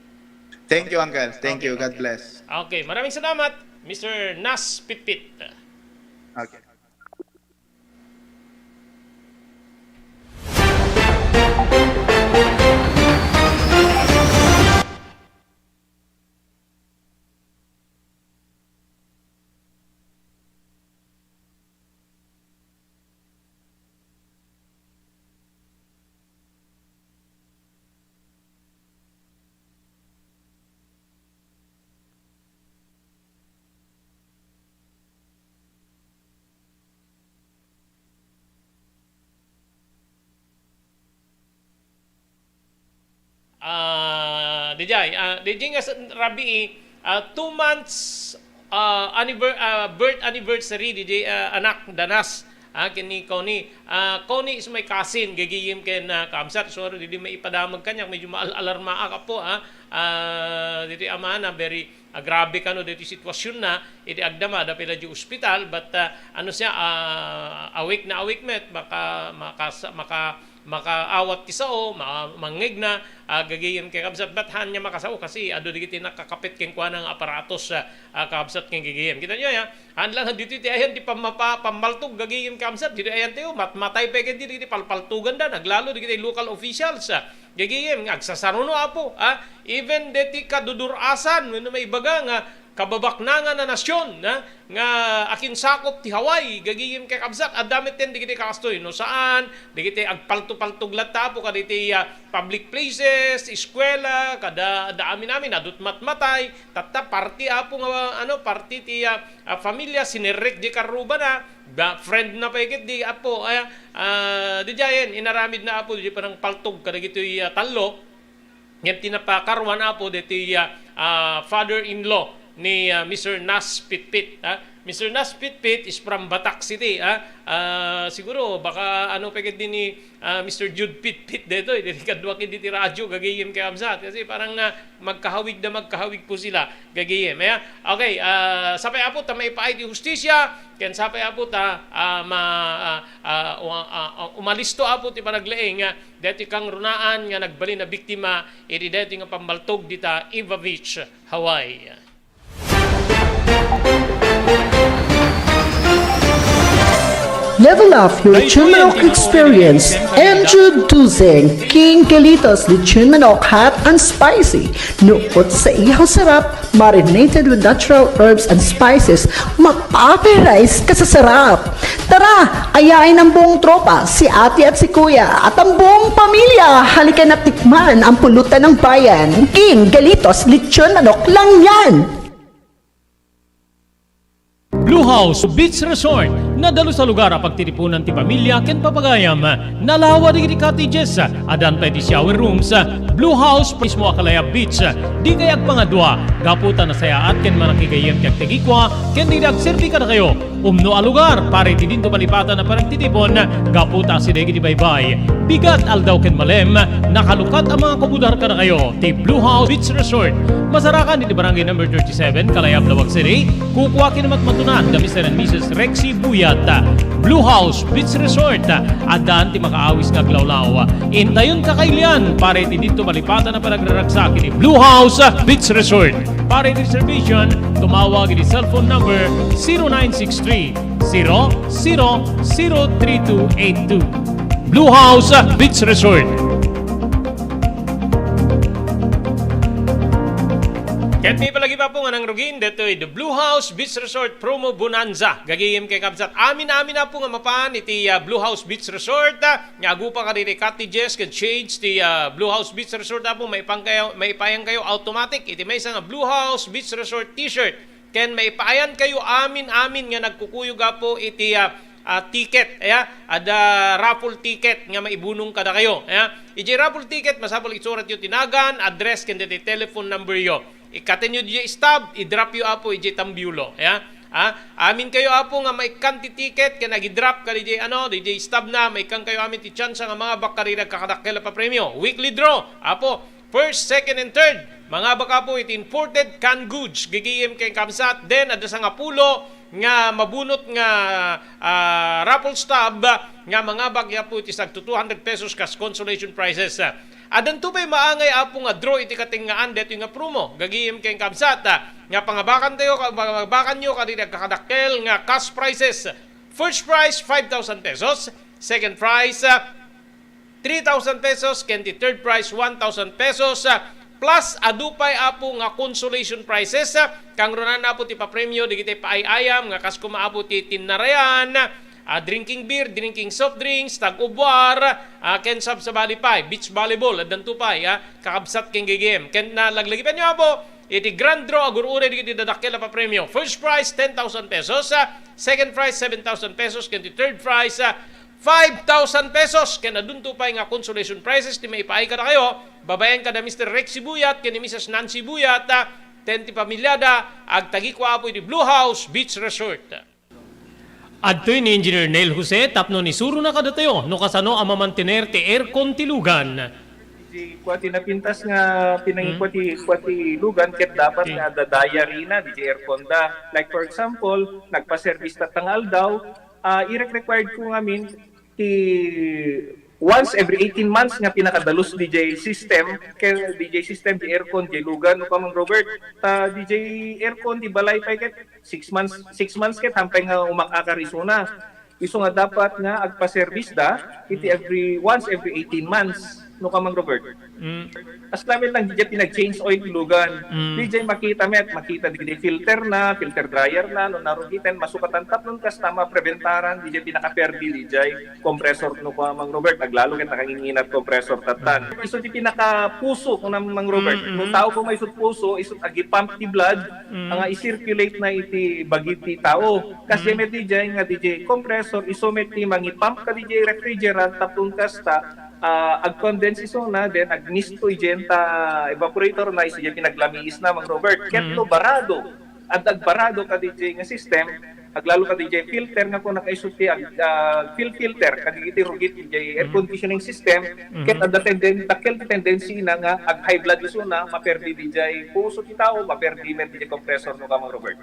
Thank you, Uncle. Thank you. God bless. Okay, maraming salamat, Mister Nas Pitpit. Okay. Ah, D J, ah, D J nga sa-, rabii, ah, two months, ah, anniver-, ah, birth anniversary, D J, ah, anak, da Nas, ah, ken ni Connie. Ah, Connie is my cousin, gagayem ken, ah, Kamsat. Sorry, di, di maipadamag kaniak, medyo maal-alarmaak, apo, ah. Ah, ditoy amana, very, ah, grabe kano ditoy sitwasyonna, iti agdama, adda pay la diay ospital, but, ah, ano siya, ah, awake na awake met, maka-, makas-, maka-, makaawat ti sao, ma-, mangngegna, ah, gagayem ken kabsat, but haan nga makasao kasi adu dagiti nakakapit kenkuana nga aparatos, ah, ah, kabsat ken gagayem. Kitaenyo, ya, haan lang ditoy ti ayan ti pammapa-, pammaltog gagayem kabsat, ditoy ayan ti, oh, mat-, matay pay ket ditoy ti palpaltoganda, naglalo dagiti local officials, ah, gagayem, nga agsasaruno, Apo, ah, even deti kadudur-asan, wenno maibaga nga kababaknangan a nasion, ah, nga akinsakop ti Hawaii, gagayem ken kabsat, adda metten dagiti kastoy, no saan, dagiti agpalto-paltog latta, Apo, kaditi, ah, public places, eskuela, kada, da amin-amin, adut matmatay, tatta, parti, Apo, nga, ano, parti ti, ah, ah, familia, sinerrek di karrubana, da, friend na pay ket di, Apo, ah, ah, di diayen, inaramid na, Apo, di panangpaltog kadagitoy, ah, tallo, ngem ti napakaruan, Apo, deti, ah, ah, father-in-law ni, ah, Mister Nas Pitpit, ah. Mister Nas Pitpit is from Batac City, ah. Ah, siguro, baka ano pay ket din ni, ah, Mister Jude Pitpit detoy, deti kadua ket diti radyo, gagayem ken kabsat. Kasi parang, ah, magkahawig na magkahawig po sila, gagayem. Ayan. Okay, ah, sapay, Apo, ta maipaay ti hustisya, ken sapay, Apo, ta, ah, ma-, ah, ah, wa-, ah, ah, umalisto, Apo, ti panaglaing, ah, deti kangrunaan nga nagbalin a biktima iti deti nga pammaltog dita Ewa Beach, Hawaii. Level up your Lechon Manok experience. Introducing King Galitos Lechon Manok Hot and Spicy. Nukot sa ihaw sarap, marinated with natural herbs and spices, mapaparay ka sa sarap. Tara, ayain ang buong tropa, si ate at si kuya, at ang buong pamilya. Halika na tikman ang pulutan ng bayan. King Galitos Lechon Manok lang yan! Blue House Beach Resort, nadalus a lugar a pagtitipunan ti pamilya ken papagayam. Nalawa dagiti cottages, addan pay ti shower rooms. Blue House mismo a kalayab beach. Dikay agpangadua, gapu ta nasayaat ken manakigayyem ti agtagikua ken dagiti agserbi kadakayo. Umno a lugar para iti dinto malipatan a panagtitipon, gapu ta asideg iti baybay, bigat aldaw ken malem, nakalukat a mga kabudar kadakayo ti Blue House Beach Resort. Masarakan iti Barangay Number thirty-seven, Kalayab, Laoag City. Kukua ken matmatunan da Mister and Missus Rexy Buyat. Blue House Beach Resort, addan ti makaawis nga aglawlaw. Intayon kakailian para iti dinto malipatan a panagraragsak iti Blue House Beach Resort. Para iti reservation, tumawag iti cellphone number zero nine six three, zero zero zero three two eight two. Blue House Beach Resort. Ket ni palagi pa po nga nangrugin, detoy The Blue House Beach Resort Promo Bonanza. Gagayem ken kabsat. Amin-amin na po nga mapan iti, ah, Blue House Beach Resort, ah, nga agupa kaditi cottages ken shades ti, ah, Blue House Beach Resort, Apo, maipayan kayo, maipayan kayo automatic iti maysa nga Blue House Beach Resort t-shirt. Ken maipayan kayo amin-amin nga nagkukuyog, Apo, iti, ah, ah, ticket, aya, adda raffle ticket nga maibunong kadakayo, aya. Iti raffle ticket, masapul isuratyo ti nagan, address, ken deti telephone number yo. Ikkatenyo diay stub, i-drop yo, Apo, idiay tambiulo. Ya? Ha? Amin kayo, Apo, nga maikkan ti ticket ken agi-drop kadi diay, ano, diay stub na, maikkan kayo amin ti tsansa nga mangabak kadi dagkakadakkel a papremio. Weekly draw, Apo, first, second, and third. Mangabak, Apo, iti imported canned goods, gigiyem ken kabsat. Then, adda sangapulo nga mabunot nga, ah, raffle stub nga mangabak, Apo, iti sagto two hundred pesos kas consolation prizes. Addanto pay maangay, Apo, nga draw iti katengngaan detoy nga promo. Gagiyem ken kabsat, ah, nga pangabakantayo, pangabakanyo kadagiti agkakadakkel nga cash prizes. First prize, five thousand pesos. Second prize, ah, three thousand pesos. Ken ti third prize, one thousand pesos. Ah, plus, adu pay, Apo, nga consolation prizes. Ah, kangrunaan, Apo, ti papremio dagiti paay-ayam nga kas koma, Apo, ti tinnarayan, ah, drinking beer, drinking soft drinks, tag-ubuar, ah, ken sabsabali pay, beach volleyball, addanto pay, ah, kakabsat ken gigim. Ken nalaglagipenyo, Apo, iti grand draw, agur-uray dagiti dadakkel a papremio. First prize, ten thousand pesos, ah, second prize, seven thousand pesos, ken ti third prize, ah, five thousand pesos. Ken adunto pay nga consolation prizes ti maipaay kadakayo, babaen kada Mister Rex Sibuyat ken ni Missus Nancy Buyat, ah, ken ti pamilyada, agtagikua, Apo, iti Blue House Beach Resort. Adtoy ni Engineer Neil Jose tapno isurona kadatayo no kasano a mamantener ti aircon ti lugan. Di kua ti napintas nga pinangikua ti, kua ti lugan ket dapat Okay. nga adda diary na, diay aircon da. Like, for example, nagpa-service tatta nga aldaw, ah, irek-required ko ngamin ti once every eighteen months nga pinakadalus diay system, ken diay system, diay aircon, diay lugan, no, Kamang Robert. Ta diay aircon, di balay pay ket six months, six months ket hampay nga umakakar isuna. Isu nga dapat nga agpa-service da iti every, once every eighteen months, no, Kamang Robert. Mm. As lamet lang, diay pinag-change oil ti lugan. Mm. Diay makita met, makita diay filter na, filter dryer na, no, narugiten, masukatan tapno kasta mapreventaran diay pinakaperdi diay compressor, no, Kamang Robert, aglalo ket nakanginginat compressor tattan. Mm. Isu ti pinakapuso, kuna Mang Robert. Mm, mm. No tao ko maisut puso, isut agi-pump ti blood, Mm. nga i-circulate na iti bagi ti tao. Kas Mm. met diay nga diay compressor, isu met ti mangi-pump kadiay refrigerant, tapno kasta, ah, ag-condense isuna, then agmisto idiay ta evaporator na, isu diay pinaglamiis na, Mang Robert. Ket Mm. no barado, adda agbarado kadiay nga system, aglalo kadiay filter nga kuna kaisu ti ag-, ah, fil-, filter, kadagiti rugit diay air Mm. conditioning system, Mm. ket adda tenden-, dakkel ti tendency na nga ag-high blood isuna, maperdi diay puso ti tao, maperdi met diay compressor, no, Kamang Robert.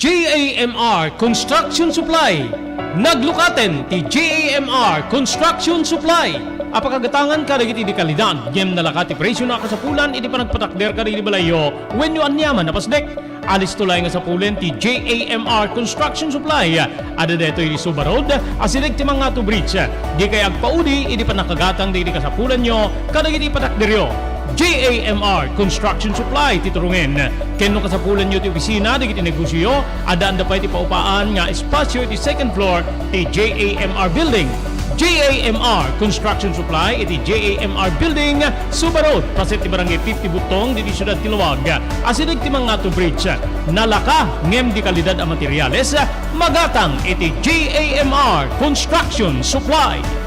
J A M R Construction Supply. Naglukaten ti J A M R Construction Supply. Apakagatangan kadagiti di kalidad, ngem nalaka ti presio na kasapulan iti panagpatakder kadagiti balayyo wenno aniaman a pasdek. Alisto laeng a sapulen ti J A M R Construction Supply. Adda daytoy iti Suba Road, asideg ti Mangato Bridge. Dikay agpaudi iti pannakagatang dagiti kasapulanyo kadagiti patakderyo. J A M R Construction Supply ti turongen. Ken no kasapulanyo ti opisina dagiti negosioyo, addaan da pay ti paupaan nga espasio iti second floor ti J A M R Building. J A M R Construction Supply iti J A M R Building, Suba Road, paset ti Barangay fifty Buttong, ditoy siudad ti Laoag. Asideg ti Mangato Bridge. Nalaka ngem di kalidad a materiales, magatang iti J A M R Construction Supply.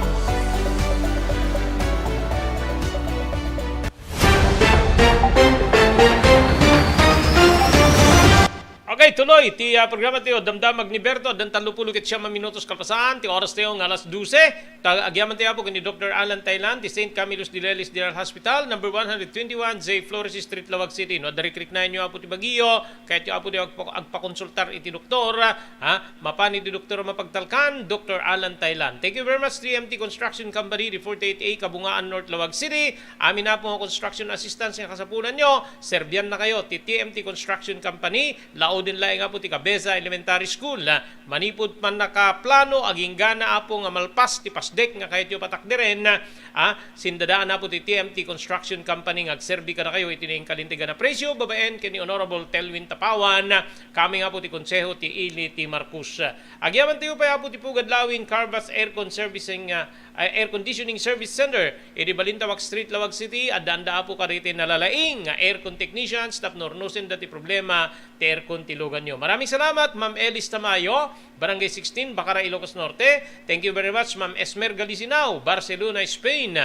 Okay, tuloy ti, ah, programa tayo, Damdamag ni Berto, addan tallopulo ket siam a minutos kalpasan ti oras tayo nga alas dose. Ta-, agyaman tayo, Apo, ken ni Doctor Alan Taylan, ti Saint Camillus de Lelis General Hospital, number one hundred twenty-one J Flores Street, Laoag City. No, adda rikriknaenyo, Apo, ti bagiyo, kayatyo, Apo, ti agpa-, agpakonsultar iti doktor, ha? Mapan iti doktor a mapagtalkan, Doctor Alan Taylan. Thank you very much, T M T Construction Company, di forty-eight A, Kabungaan North, Laoag City. Amin, Apo, nga construction assistance nga kasapulanyo, serbiannakayo ti T M T Construction Company, laoden laeng, Apo, ti Cabeza Elementary School. Manipud pannakaplano, aginggana, Apo, nga malpas ti pasdek nga kayatyo patakderen, ah, sindadaan, Apo, ti T M T Construction Company nga agserbi kadakayo iti nainkalintegan a presio, babaen ken ni Honorable Telwin Tapawan, kami nga, Apo, ti Konseho ti Ili ti Marcos. Agyaman tayo pay, Apo, ti Pugad Lawin Carvas Aircon Servicing, ah, ah, Air Conditioning Service Center, iti Balintawak Street, Laoag City, addaanda, Apo, kadagiti nalalaing nga aircon technicians tapno urnosenda ti problema ti aircon ti luganyo. Maraming salamat, Ma'am Elis Tamayo, Barangay sixteen, Bacara, Ilocos Norte. Thank you very much, Ma'am Esmer Galisinao, Barcelona, Spain.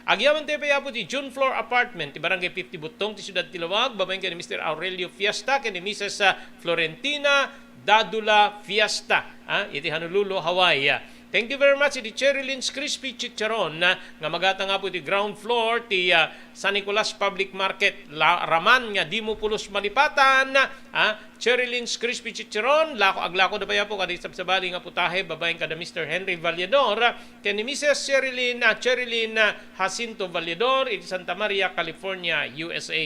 Agyaman tayo pay, Apo, ti June Floor Apartment, ti Barangay fifty Buttong, ti Siudad ti Laoag, babaen ken ni Mister Aurelio Fiesta, ken ni Missus, ah, Florentina Dadula Fiesta, ah, iti Honolulu, Hawaii. Thank you very much iti Cherry Lynn's Crispy Chicharon, ah, nga magatang, Apo, iti ground floor ti, ah, San Nicolas Public Market, la-, raman nga dimo pulos malipatan, ah, Cherry Lynn's Crispy Chicharon, lako, aglako da pay, Apo, kadi sabsabali nga putahe, babaen kada Mister Henry Vallador, ken ni Missus Cherry Lynn, ah, Cherry Lynn, ah, Jacinto Vallador, iti Santa Maria, California, U S A.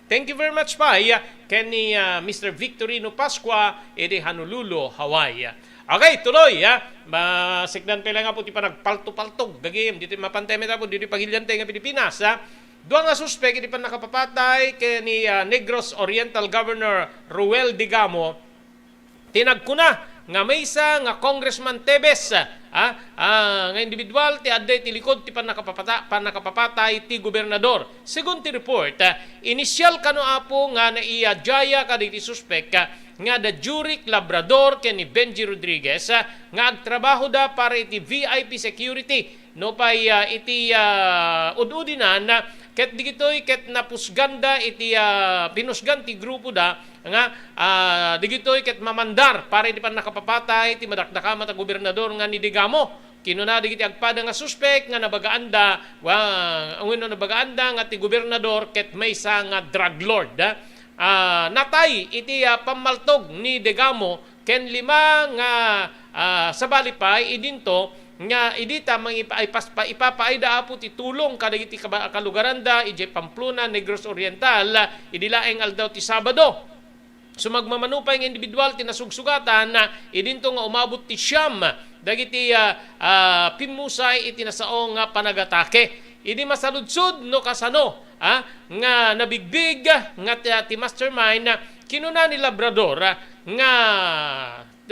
Thank you very much pay, ah, ken ni, ah, Mister Victorino Pascua, iti Honolulu, Hawaii. Okay, tuloy, ah. Masikdan pay lang, Apo, ti panagpalto-paltog, gagim, ditoy mapantay met, Apo, ditoy pagilian tayo nga Pilipinas, ah. Dua nga suspek iti pannakapapatay ken ni, ah, Negros Oriental Governor Roel Digamo, ti nagkuna nga maysa nga Congressman Tebes, ah, ah, nga individual ti adda iti likod ti pannakapapata-, pannakapapatay ti gobernador. Segun ti report, ah, inisial kano, Apo, nga naiadiaya kadagiti suspek, ah, nga da Juric Labrador ken ni Benji Rodriguez, ah, nga agtrabahoda para iti V I P security. Nupay, ah, iti, ah, ud-udinan, ah, ket digitoy ket napusganda iti, ah, pinusgan ti grupoda nga, ah, digitoy ket mamandar para iti pannakapapatay ti madakdakamat a gobernador nga ni Digamo. Kinuna dagiti agpada nga suspek nga nabagaanda, wa-, wenno nabagaanda nga ti gobernador ket maysa nga drug lord, ah, ah, natay iti, ah, pammaltog ni Degamo ken lima nga, ah, sabali pay idinto nga idi ta mangipa-, ipas-, pa-, ipapaayda, Apo, ti tulong kadagiti kaba-, kalugaranda idiay Pamplona, Negros Oriental, idi laeng aldaw ti Sabado. Sumagmamano pay nga individual ti nasugsugatan, ah, idinto nga umabot ti siam dagiti, ah, ah, pimmusay iti nasao nga panagatake. Idi masaludsod no kasano, ah, nga nabigbig nga ti, ti mastermind, ah, kinuna ni Labrador, ah, nga,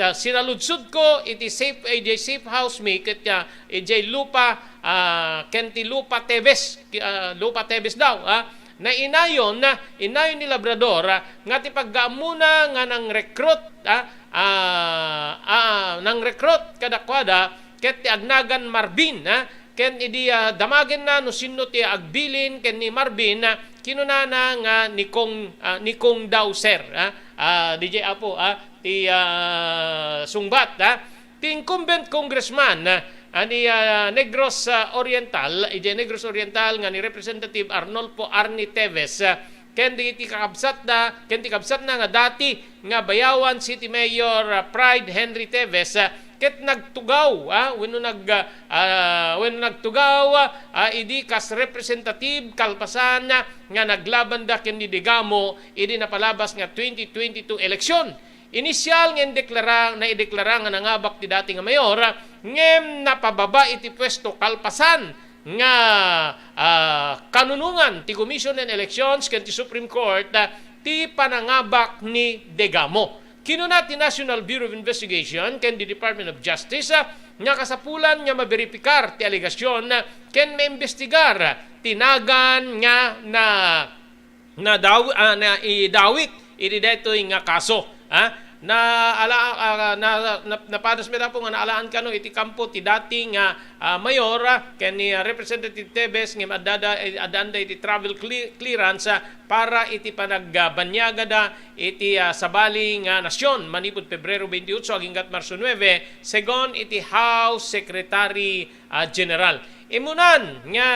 ah, sinaludsodko iti safe, idiay safe house mi ket, ah, idiay Lupa, ah, ken ti Lupa Tebes, ki-, ah, Lupa Tebes daw, ah, nainayon, ah, inayon ni Labrador, ah, nga ti paggammona nga nang-recruit, ah, ah, ah, nang-recruit kadakuada ket ti agnagan Marvin, ah, ken idi, ah, damagenna no sinno ti agbilin ken ni Marvin, ah, kinunana nga ni Kong, ah, ni Kong daw, sir, ah, ah, D J Apo, ah, ti, ah, sungbat, ah, ti incumbent congressman, ah, ani, ah, Negros, ah, Oriental, idiay Negros Oriental nga ni Representative Arnolfo Arnie Tevez, ah, ken dagiti kakabsatna, ken ti kabsatna nga dati nga Bayawan City Mayor, ah, Pride Henry Tevez, ah, ket nagtugaw, ah, wenno nag-, ah, ah, wenno nagtugaw, ah, idi kas representative kalpasan, ah, nga naglabanda ken ni Degamo idi napalabas nga twenty twenty-two eleksyon. Inisial nga indeklara, naideklara nga nangabak ti dati nga mayor, ngem napababa iti puesto kalpasan nga, ah, kanunongan ti Commission on Elections ken ti Supreme Court, ah, ti panangabak ni Degamo. Kinuna ti National Bureau of Investigation ken ti Department of Justice, ah, nga kasapulan nga maberipikar ti alegasyon, ah, ken maimbestigar ti nagan nga na nadaw-, ah, naidawit iti daytoy nga kaso, ah. Na, ala-, ah, na, na, napadas met, Apo, nga naalaan kano iti kampo ti dati nga, ah, mayor, ah, ken ni, ah, Representative Tevez ngem addada, eh, addaanda iti travel cle-, clearance, ah, para iti panagbanagada iti, ah, sabali nga nasyon manipud Pebrero twenty-eight aginggat Marso nuebe, segun iti House Secretary ah, General. Immunan nga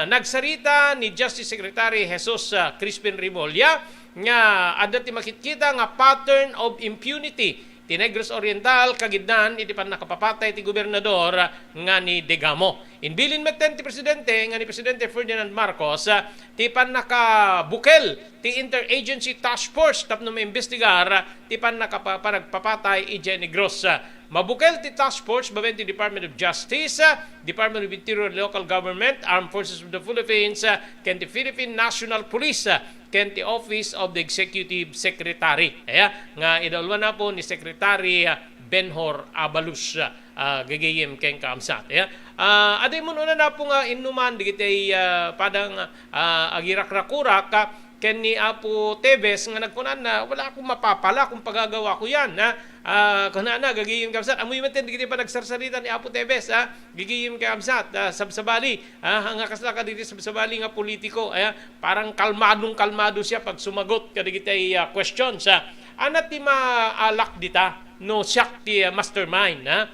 nagsarita ni Justice Secretary Jesus, ah, Crispin Remulla nga adda ti makitkita nga pattern of impunity ti Negros Oriental kagiddan iti pannakapapatay ti gobernador, ah, nga ni Degamo. Imbilin metten ti presidente nga ni Presidente Ferdinand Marcos, ah, ti pannakabukel ti Interagency Task Force tapno maimbestigar ti pannakapa-, panagpapatay idiay Negros. Mabukel ti task force babaen ti Department of Justice, Department of Interior and Local Government, Armed Forces of the Philippines, ken ti Philippine National Police, ken ti Office of the Executive Secretary. Aya, nga idauluan, Apo, ni Secretary Benhur Abalos, ah, gagayem ken kaabsat. Aya, ah, adi mun una, Apo, nga innuman dagiti, ah, padang, ah, agirakrakurak, ah, ken ni Apo Tevez nga nagkunana, "Wala akong mapapala kung pagagawa ko yan, ha?" Ah, kunana, gagayem kaabsat, ammoyo met dagiti panagsarsarita ni Apo Tevez, ha? Gagayem kaabsat, ah, sabsabali, ha? Nga kasla kadagiti sabsabali nga politiko, eh, parang kalmadong-kalmado siya pag sumagot kadagiti, ah, questions, ha? Ania ti maalak dita no siak ti, ah, mastermind, ha?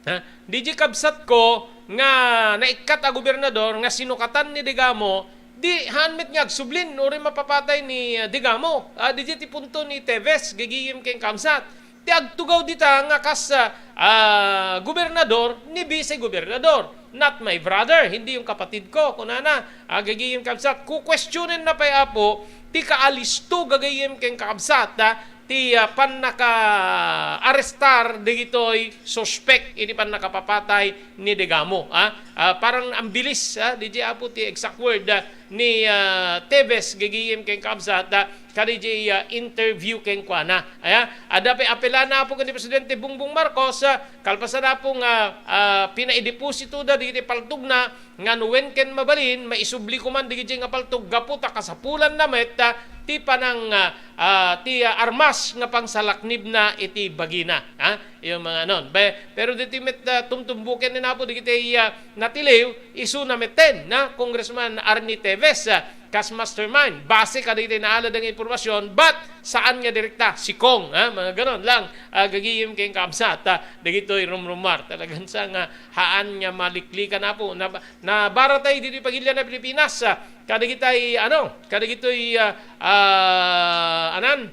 Ha? Diay kabsatko nga naikkat a gobernador nga sinukatan ni Degamo, di haan met nga agsublin uray mapapatay ni, ah, Degamo. Ah, diay ti punto ni Tevez, gagayem ken kaabsat. Ti agtugaw dita nga kas, ah, ah, gobernador ni vice gobernador. "Not my brother, hindi yung kapatid ko," kunana. Ah, gagayem kaabsat. Kukuestionenna pay, Apo, ti kaalisto, gagayem ken kaabsat, ah, ti, ah, pannaka-arestar dagitoy suspek iti pannakapapatay ni Degamo, ah. Ah, parang ambilis, ah, diay, Apo, ti exact word, ah, ni, ah, Tevez, gagayem ken kaabsat, ah, kadiay, ah, interview kenkuana. Aya, adda pay apelana, Apo, ken ni Presidente Bongbong Marcos, ah, kalpasan, Apo, nga, ah, pinaidepositoda dagiti paltogna, nga no wen ken mabalin, maisubli koma dagiti nga paltog gapu ta kasapulanna met, ah, ti panang, ah, ah, ti, ah, armas nga pangsalaknibna iti bagina, ha? Yung mga anon. Be-, pero ditoy met, ah, tumtumbuken ni Apo dagiti, ah, natiliw, isuna metten, na Congressman Arnie Tevez, ah, kas mastermind. Base kadagiti naalada nga impormasyon, but saan nga direkta, sikong, ha? Mga ganon lang, ah, gagayem ken kabsat, ah, dagitoy rumrumar. Talagan sa nga haan nga maliklikan, Apo. Na, nabaratay ditoy pagilian na Pilipinas, ah, kadagitay, ano, kadagitoy, ah, ah, anan,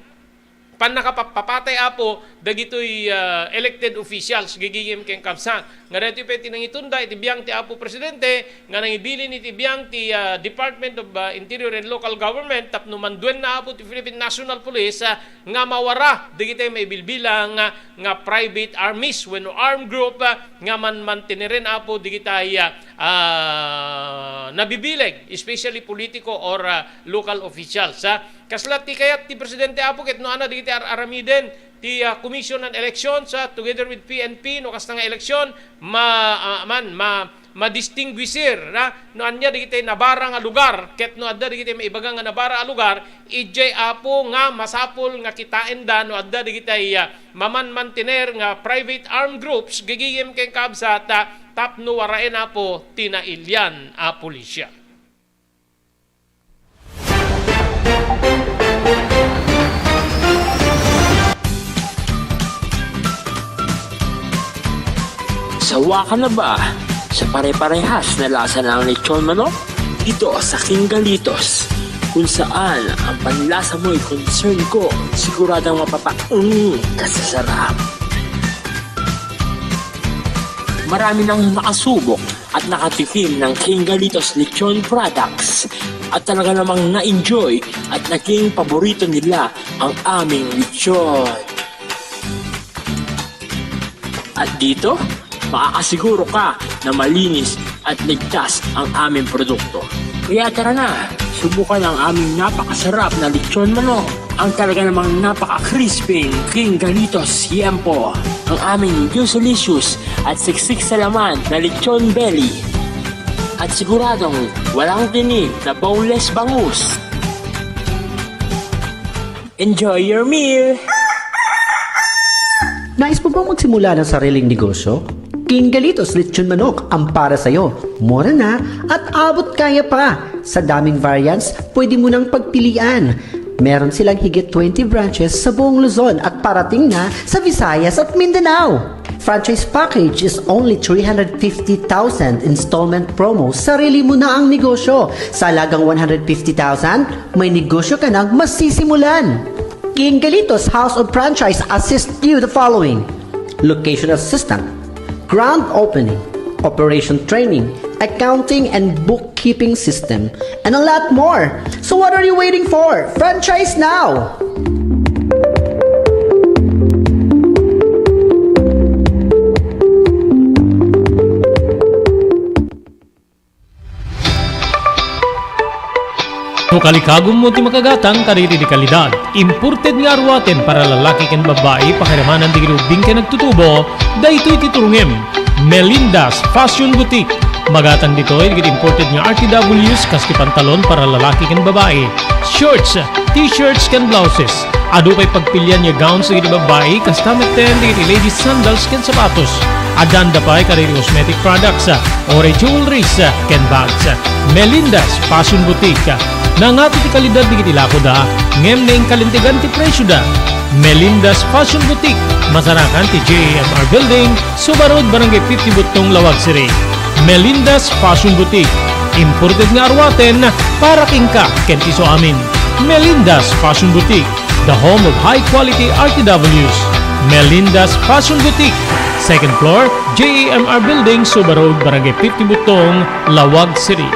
pannakapapatay, Apo, dagitoy, ah, elected officials, gagayem ken kabsat. Nga daytoy pay ti nangitunda iti biang ti Apo Presidente, nga nangibilin iti biang ti, ah, Department of, ah, Interior and Local Government tapno manduenna, Apo, ti Philippine National Police, ah, nga mawara dagitay maibilbilang, ah, nga private armies wenno armed group, ah, nga manmanteneren, Apo, dagitay, ah, ah, nabibileg, especially politiko or, ah, local officials, ah. Kasla ti kayat ti Presidente, Apo, ket no adda dagiti ar-aramiden ti, ah, Commission on Elections, ah, together with P N P, no kasta nga eleksyon, ma-, ah, man, ma-, madistinguishir, ah, no ania dagiti nabara nga lugar, ket no adda dagiti maibaga nga nabara a lugar, idiay, Apo, nga masapul nga kitaenda no adda dagiti, ah, mamanmantener nga private armed groups, gagayem ken kabsat, ah, tapno waraen, Apo, ti nailian a pulisia. Sawa ka na ba sa pare-parehas na lasa ng lechon manok? Dito sa King Galitos, kung saan ang panlasa mo'y concern ko, siguradong mapapaung ka sa sarap. Marami nang nakasubok at nakatikim ng King Galitos Lechon products at talaga namang na-enjoy at naging paborito nila ang aming lechon. At dito, makakasiguro ka na malinis at ligtas ang aming produkto. Kaya tara na, subukan ang aming napakasarap na lechon manok. Ang talaga namang napaka-crispy King Galitos Siempo. Ang aming juicy-licious at siksik sa laman na lechon belly. At siguradong walang tinik na boneless bangus. Enjoy your meal! Nais mo bang magsimula ng sariling negosyo? King Galitos Lechon Manok ang para sa'yo. Mura na at abot kaya pa. Sa daming variants, pwede mo nang pagpilian. Meron silang higit twenty branches sa buong Luzon at parating na sa Visayas at Mindanao. Franchise package is only three hundred fifty thousand, installment promo, sarili mo na ang negosyo. Sa halagang one hundred fifty thousand, may negosyo ka nang masisimulan. King Galitos House of Franchise assist you the following: location assistant, grand opening, operation training, accounting and bookkeeping system, and a lot more. So what are you waiting for? Franchise now! No kalikagummo ti makagatang kadagiti kalidad, imported nga aruaten para lalaki ken babbai, pakiramanan dagiti ubbing ken agtutubo, daytoy ti turongem. Melinda's Fashion Boutique. Magatang ditoy dagiti imported nga R T Ws kas ti pantalon para lalaki ken babbai, shorts, t-shirts ken blouses. Adu pay pagpilian nga gowns dagiti babbai, kasta metten dagiti ladies sandals ken sapatos. Addaanda pay kadagiti cosmetic products, uray jewelries, ken bags. Melinda's Fashion Boutique. Nangato ti kalidad dagiti lakoda, ngem naingkalintegan ti presioda. Melinda's Fashion Boutique, masarakan ti J A M R Building, Suba Road, Barangay fifty Buttong, Laoag City. Melinda's Fashion Boutique. Imported nga aruaten para kenka ken ti isuamin. Melinda's Fashion Boutique, the home of high quality R T Ws. Melinda's Fashion Boutique, second floor, J A M R Building, Suba Road, Barangay fifty Buttong, Laoag City.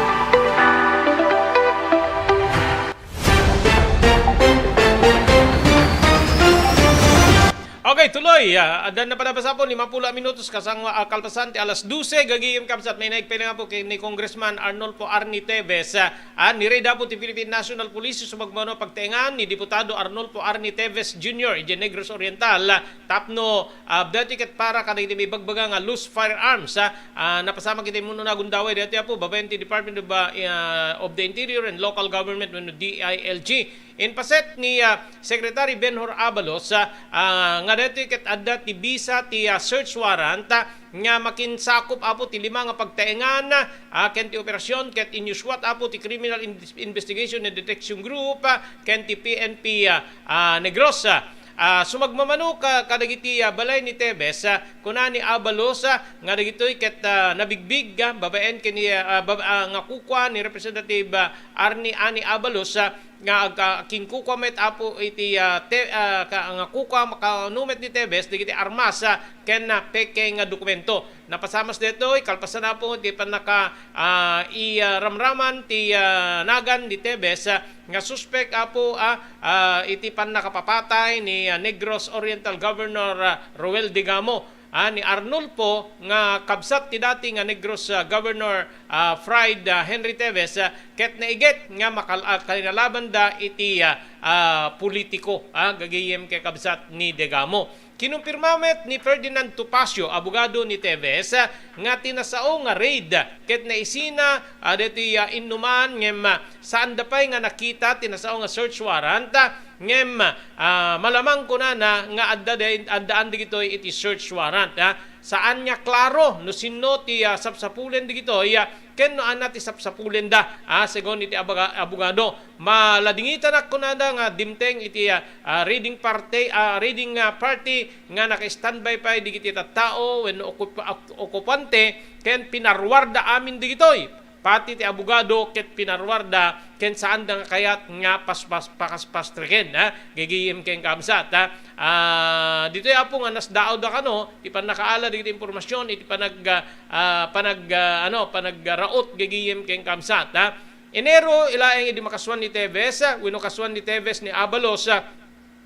Okay, tuloy. Ah, adda na pay a sapul, limapulu't minutos kasang, ah, kalpasan ti alas dose, gagayem kabsat, nainayeg pay nga po kay ni Congressman Arnulfo Arnie Teves, ah, ah, ni Rey Dapo ti Philippine National Police, sumagmamano pagtaengan ni Diputado Arnulfo Arnie Teves Junior, idiay Negros Oriental, ah, tapno, ah, daytoy ket para kadagiti maibagbaga nga loose firearms, ah, ah, napasamak iti immuno nga gundaway, daytoy, Apo, babaen ti Department of, ah, ah, of the Interior and Local Government wenno D I L G. Impaset ni, ah, Secretary Benhur Abalos, ah, ah, nga daytoy ket adda ti bisa ti, ah, search warrant, ah, nga makinsakop, Apo, ti lima nga pagtaengan, ah, ken ti operasyon ket inyuswat, Apo, ti Criminal In-, Investigation and Detection Group, ah, ken ti P N P, ah, ah, Negros. Ah, ah, sumagmamano ka-, kadagiti, ah, balay ni Tevez, ah, kuna ni Abalos, ah, nga dagitoy ket, ah, nabigbig, ah, babaen ken ni, ah, bab-, ah, nga kukua ni Representative, ah, Arnie Ani Abalos, ah, nga agka-, kinkukua met, Apo, iti, ah, te-, ah, ka-, nga kukua, makaano met ni Tevez dagiti armas, ah, ken, ah, peke nga dokumento. Napasamak daytoy, kalpasan, Apo, ti pannaka-, ah, i, ah, ramraman ti, ah, nagan ni Tevez, ah, nga suspek, Apo, ah, ah, iti pannakapapatay ni, ah, Negros Oriental Governor, ah, Roel Degamo, ah, ni Arnulfo nga kabsat ti dati nga Negros, ah, Governor, ah, Fried, ah, Henry Tevez, ah, ket naiget nga makal-, ah, kalinalabanda iti, ah, ah, politiko, ah, gagayem ken kabsat ni Degamo. Kinumpirma met ni Ferdinand Topacio, abogado ni Tevez, ah, nga ti nasao nga raid ket naisina, ah, daytoy, ah, innuman ngem, ah, saanda pay nga nakita ti nasao nga search warrant, ah, ngem, ah, malamang kunana nga adda day-, addaan dagitoy iti search warrant, ah. Saan nga klaro no sinno ti, ah, sapsapulen dagitoy, ah, ken no ania ti sapsapulenda, ah, segun iti abaga-, abogado. Maladingitanak kunada nga dimteng iti, ah, ah, raiding parte, ah, raiding, ah, party nga naka-standby pay dagiti tattao wenno okup-, ok-, okupante ken pinaruarda amin dagitoy. Pati ti abogado ket pinaruarda ken saanda nga kayat nga paspas-, pakaspastreken, ha, gagayem ken kabsat, ha. Ah, ditoy, Apo, nga nasdaawda kano ti pannakaala dagiti impormasyon iti panag-, ah, panag-, ah, ano, panagraot gagayem ken kabsat, ha. Enero, ilaeng idi makasuan ni Tevez, ah, wenno kasuan ni Tevez ni Abalos, ah,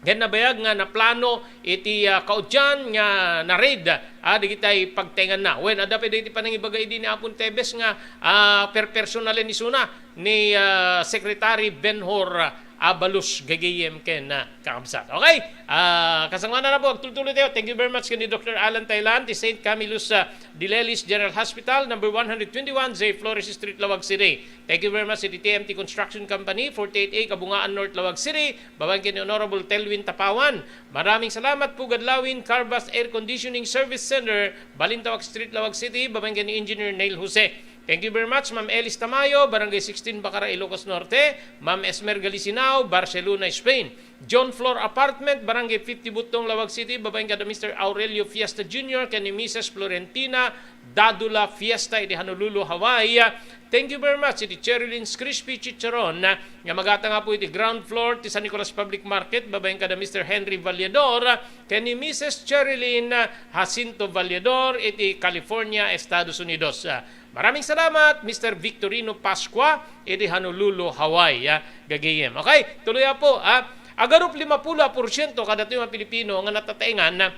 ket nabayag nga naplano iti, ah, kaudian nga na-raid, ah, dagitay pagtaenganna. Wen, adda pay dagiti panangibaga idi ni Apon Tevez nga, ah, perpersonalen isuna ni, ah, Secretary Benhur, ah, Abalos gagayem ken, ah, kakabsat. Okay? Ah, kasangoanan, Apo, agtultuloy tayo. Thank you very much ken ni Doctor Alan Thailand, ti Saint Camillus, ah, de Lelis General Hospital, number one hundred twenty-one J Flores Street, Laoag City. Thank you very much iti T M T Construction Company, forty-eight A Kabungaan North, Laoag City, babaen ken ni Honorable Telwin Tapawan. Maraming salamat, Pugad Lawin, Carvas Air Conditioning Service Center, Balintawak Street, Laoag City, babaen ken ni Engineer Neil Jose. Thank you very much, Ma'am Elis Tamayo, Barangay sixteen, Bacara, Ilocos Norte, Ma'am Esmer Galisinao, Barcelona, Spain. John Flor Apartment, Barangay fifty, Butong, Laoag City, babaen kada Mister Aurelio Fiesta Junior ken ni Missus Florentina Dadula Fiesta iti Honolulu, Hawaii. Thank you very much iti Cherylyn's Crispy Chicharon, ah, nga magatang, Apo, iti ground floor ti San Nicolas Public Market, babaen kada Mister Henry Vallador ken ni Missus Cherilyn, ah, Jacinto Vallador iti California, Estados Unidos. Ah, maraming salamat, Mister Victorino Pascua iti Honolulu, Hawaii, ah, gagayem. Okay, tuloy, Apo, ah. Agarup lima pulo a porsiento kadatoy nga Pilipino nga natataengan, ah,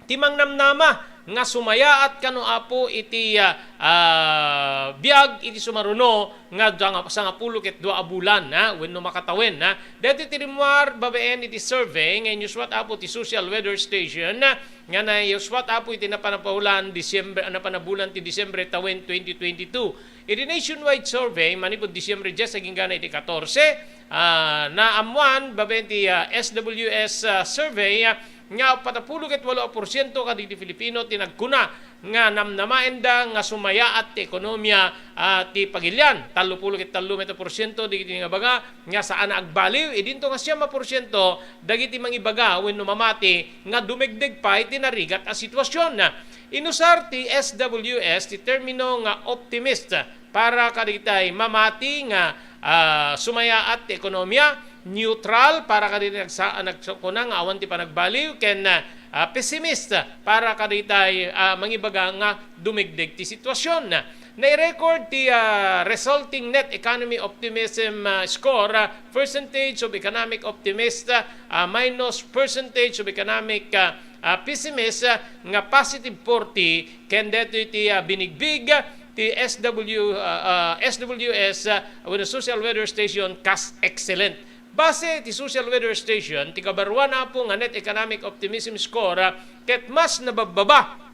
ti mangnamnama nga sumayaat kano, Apo, iti, ah, ah, biag iti sumaruno nga dua-, sangapulo ket dua a bulan, ha, wenno makatawen, ha. Daytoy ti rimmuar babaen iti survey nga inyuswat, Apo, ti Social Weather Station, ha, nga naiuswat, Apo, iti napanabulan Disyembre, napanabulan ti Disyembre tawen twenty twenty-two. Iti nationwide survey, manipud Disyembre dies agingga na iti katorse, ah, naammuan babaen ti, ah, S W S, ah, survey, ah, nga uppat a pulo ket walo a porsiento kadagiti Filipino ti nagkuna nga namnamaenda nga sumayaat ti ekonomiya, ah, ti pagilian. Tallo pulo ket tallo met a porsiento dagiti nga baga nga saan a agbaliw. Idinto nga siyam a porsiento dagiti mangibaga wenno mamati nga dumegdeg pay ti narigat a sitwasyon. Inusar ti S W S ti termino nga optimist para kadagitay mamati nga, ah, sumayaat ti ekonomiya, neutral para kadagitay nagsa-, nagsakuna nga awan ti panagbaliw, ken, ah, pessimist para kadagitay, ah, mangibaga nga dumegdeg ti sitwasyon. Nai-record ti, ah, resulting net economy optimism, ah, score, ah, percentage of economic optimist, ah, minus percentage of economic, ah, ah, pessimist, ah, nga positive forty, ken daytoy ti, ah, binigbig ti S W, ah, ah, S W S, ah, wenno Social Weather Station kas excellent. Base ti Social Weather Station, ti kabaruan, Apo, nga net economic optimism score, ah, ket mas nababbaba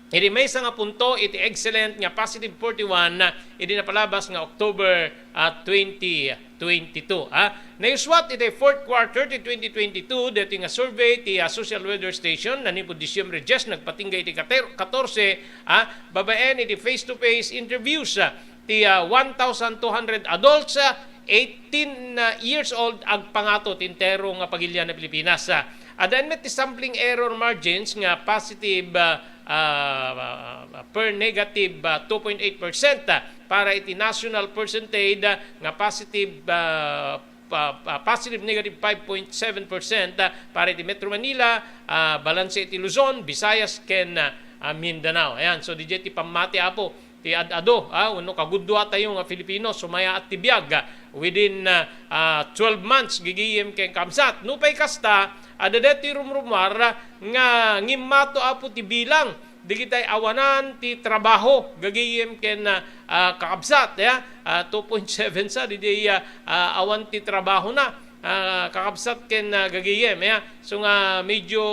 Idi maysa nga punto iti excellent nga positive forty-one, ah, idi napalabas nga October, ah, twenty twenty-two, ah. Naisuat iti fourth quarter ti twenty twenty-two daytoy nga survey ti, ah, Social Weather Station, nanipud Disyembre dies nagpatingga iti kater-, katorse, ah, babaen iti face-to-face interviews, ah, ti, ah, one thousand two hundred adults, ah, eighteen, ah, years old agpangato ti entero nga pagilian na Pilipinas, ah. Adda met ti sampling error margins nga positive, ah, ah, per negative, ah, two point eight percent, ah, para iti national percentage, ah, nga positive, ah, pa-, pa-, positive negative five point seven percent, ah, para iti Metro Manila, ah, balanse iti Luzon, Visayas, ken, ah, ah, Mindanao. Ayan, so, didiay ti pammati, Apo, ti ad-ado, ah, wenno kagudua tayo nga Filipino, sumayaat ti biag, ah, within, ah, ah, twelve months, gigiyem ken kabsat. Nupay kasta, adda daytoy rumrumuar, ah, nga ngimmato, Apo, ti bilang dagitay awanan ti trabaho, gagayem ken, ah, ah, kakabsat, ya, ah, two point seven sa, didiay, ah, ah, awan ti trabahona, ah, kakabsat ken, ah, gagayem, ya. So nga medyo,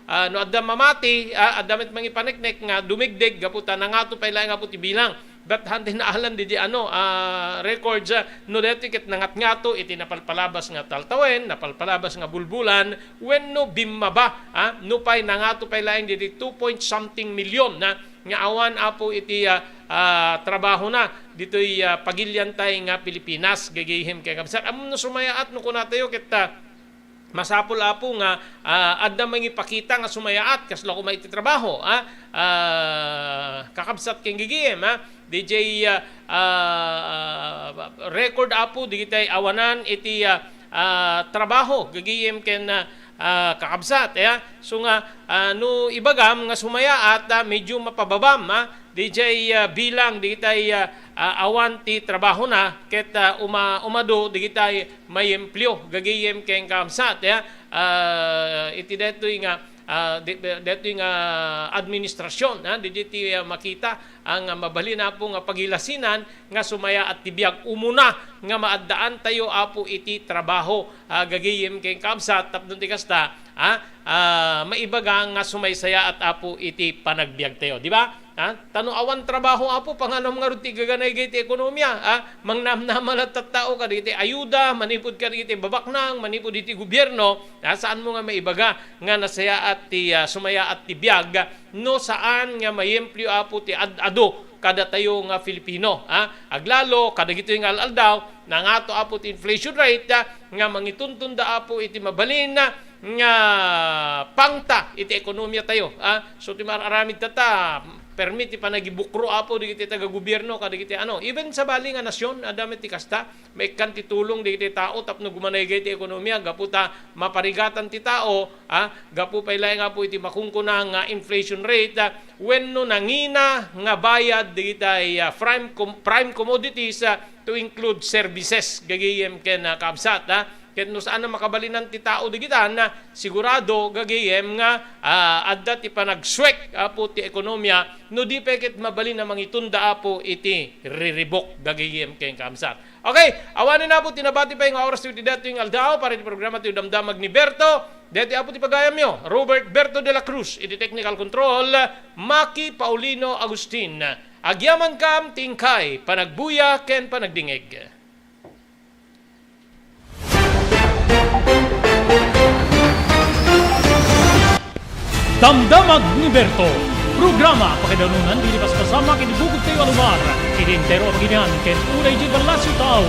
ah, no adda mamati, ah, adda met mangipaneknek nga dumigdeg gapu ta nangato pay laeng, Apo, ti bilang. But hante naalan didi, ano, ah, records, ah, no daytoy ket nangatngato iti napalpalabas nga taltawen, napalpalabas nga bulbulan, wenno bimmaba, ah, nupay nangato pay laeng didi two point something million, ah, nga awan, Apo, iti, ah, ah, trabahona ditoy, ah, pagiliantay nga Pilipinas, gagayem ken kabsat. Ammom no sumayaat no kunatayo ket, ah, masapul, Apo, nga, ah, adda mangipakita nga sumayaat, kasla koma iti trabaho, ah, ah, kakabsat ken gigim, ah, didiay, ah, ah, record, Apo, digitay awanan iti, ah, ah, trabaho, gigim ken, ah, ah, kakabsat, ya. So nga, ah, no ibagam nga sumayaat, ah, medyo mapababam, ah, didiay, ah, bilang digitay, ah, ah, awan ti trabahona ket, ah, uma-, umadu digitay maiempleo, gagayem ken kabsat, ya. Ah, iti daytoy nga, ah, di-, daytoy nga administrasyon, ha, didiay ti, ah, makita ang, ah, mabalin, Apo, nga pagilasinan nga sumayaat ti biag. Umuna nga maaddaantayo, Apo, iti trabaho, ah, gagayem ken kabsat, tapno ti kasta, ah, ah, maibaga nga sumaysayaat, Apo, iti panagbiagtayo, di ba? Ha? Ta no awan trabaho, Apo, panganom ngarud ti gaganay dagiti ekonomia, ha? Mangnamnama la tattao kadagiti ayuda, manipud kadagiti babaknang, manipud iti gobierno, ha? Saanmo nga maibaga nga nasayaat ti, ah, sumayaat ti biag, no saan nga maiempleo, Apo, ti ad-adu kadatayo nga Filipino, ha? Aglalo kadagitoy nga al-aldaw, nangato, Apo, ti inflation rate, ah, nga mangituntunda, Apo, iti mabalin, ah, nga pangta iti ekonomia tayo, ah. So, ti mar-aramid tata, permi ti panagibukro, Apo, digiti taga-gobierno, kadagiti ano, even sabali nga nasyon, adda met ti kasta, maikkan ti tulong digiti tao tapno gumanay gay ti ekonomia, gapu ta maparigatan ti tao, ah, gapu pay laeng, Apo, iti makunkuna nga inflation rate, ah, wenno nangina nga bayad digitay, ah, prime com-, prime commodities, ah, to include services, gagayem ken, ah, kabsat, ah. Ket no saan a makabalinan ti tao digitan, ah, sigurado gagayem nga, ah, adda ti panagsuek, Apo, ti ekonomia, no di pay ket mabalin a mangitunda, Apo, iti riribuk, gagayem ken kabsat. Okay, awanen, Apo, ti nabati pay nga oras ti daytoy nga aldaw para iti programa ti Damdamag ni Berto. Daytoy, Apo, ti pagayamyo, Robert Berto de la Cruz, iti technical control, Maki Paulino Agustin. Agyamankam ti inkay panagbuya ken panagdingeg. Damdamag ni Berto, programa pakaidanunan dagiti paspasamak iti bugotyo a lugar, iti entero a baginian ken unay idiay ballasiw taaw.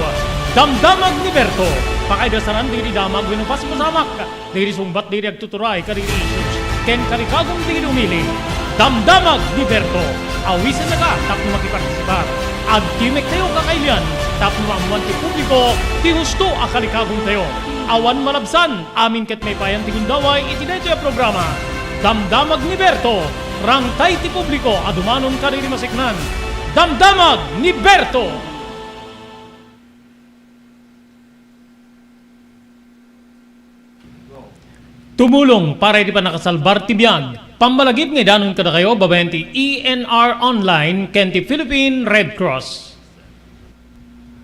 Damdamag ni Berto, pakaidasanan dagiti damag wenno paspasamak dagiti sungbat dagiti agtuturay kadagiti issues ken kalikagum dagiti umili. Damdamag ni Berto, awisennaka tapno makipartisipar. Agtimek tayo kakailian tapno maammuan ti publiko ti husto a kalikagum tayo. Awan malabsan, amin ket maipayan ti gundaway iti daytoy a programa. Damdamag ni Berto, rangtay ti publiko a dumanon kadagiti maseknan. Damdamag ni Berto! Tumulong para iti pannakasalbar ti biag. Pammalagip nga idanon kadakayo babaen ti E N R Online ken ti Philippine Red Cross.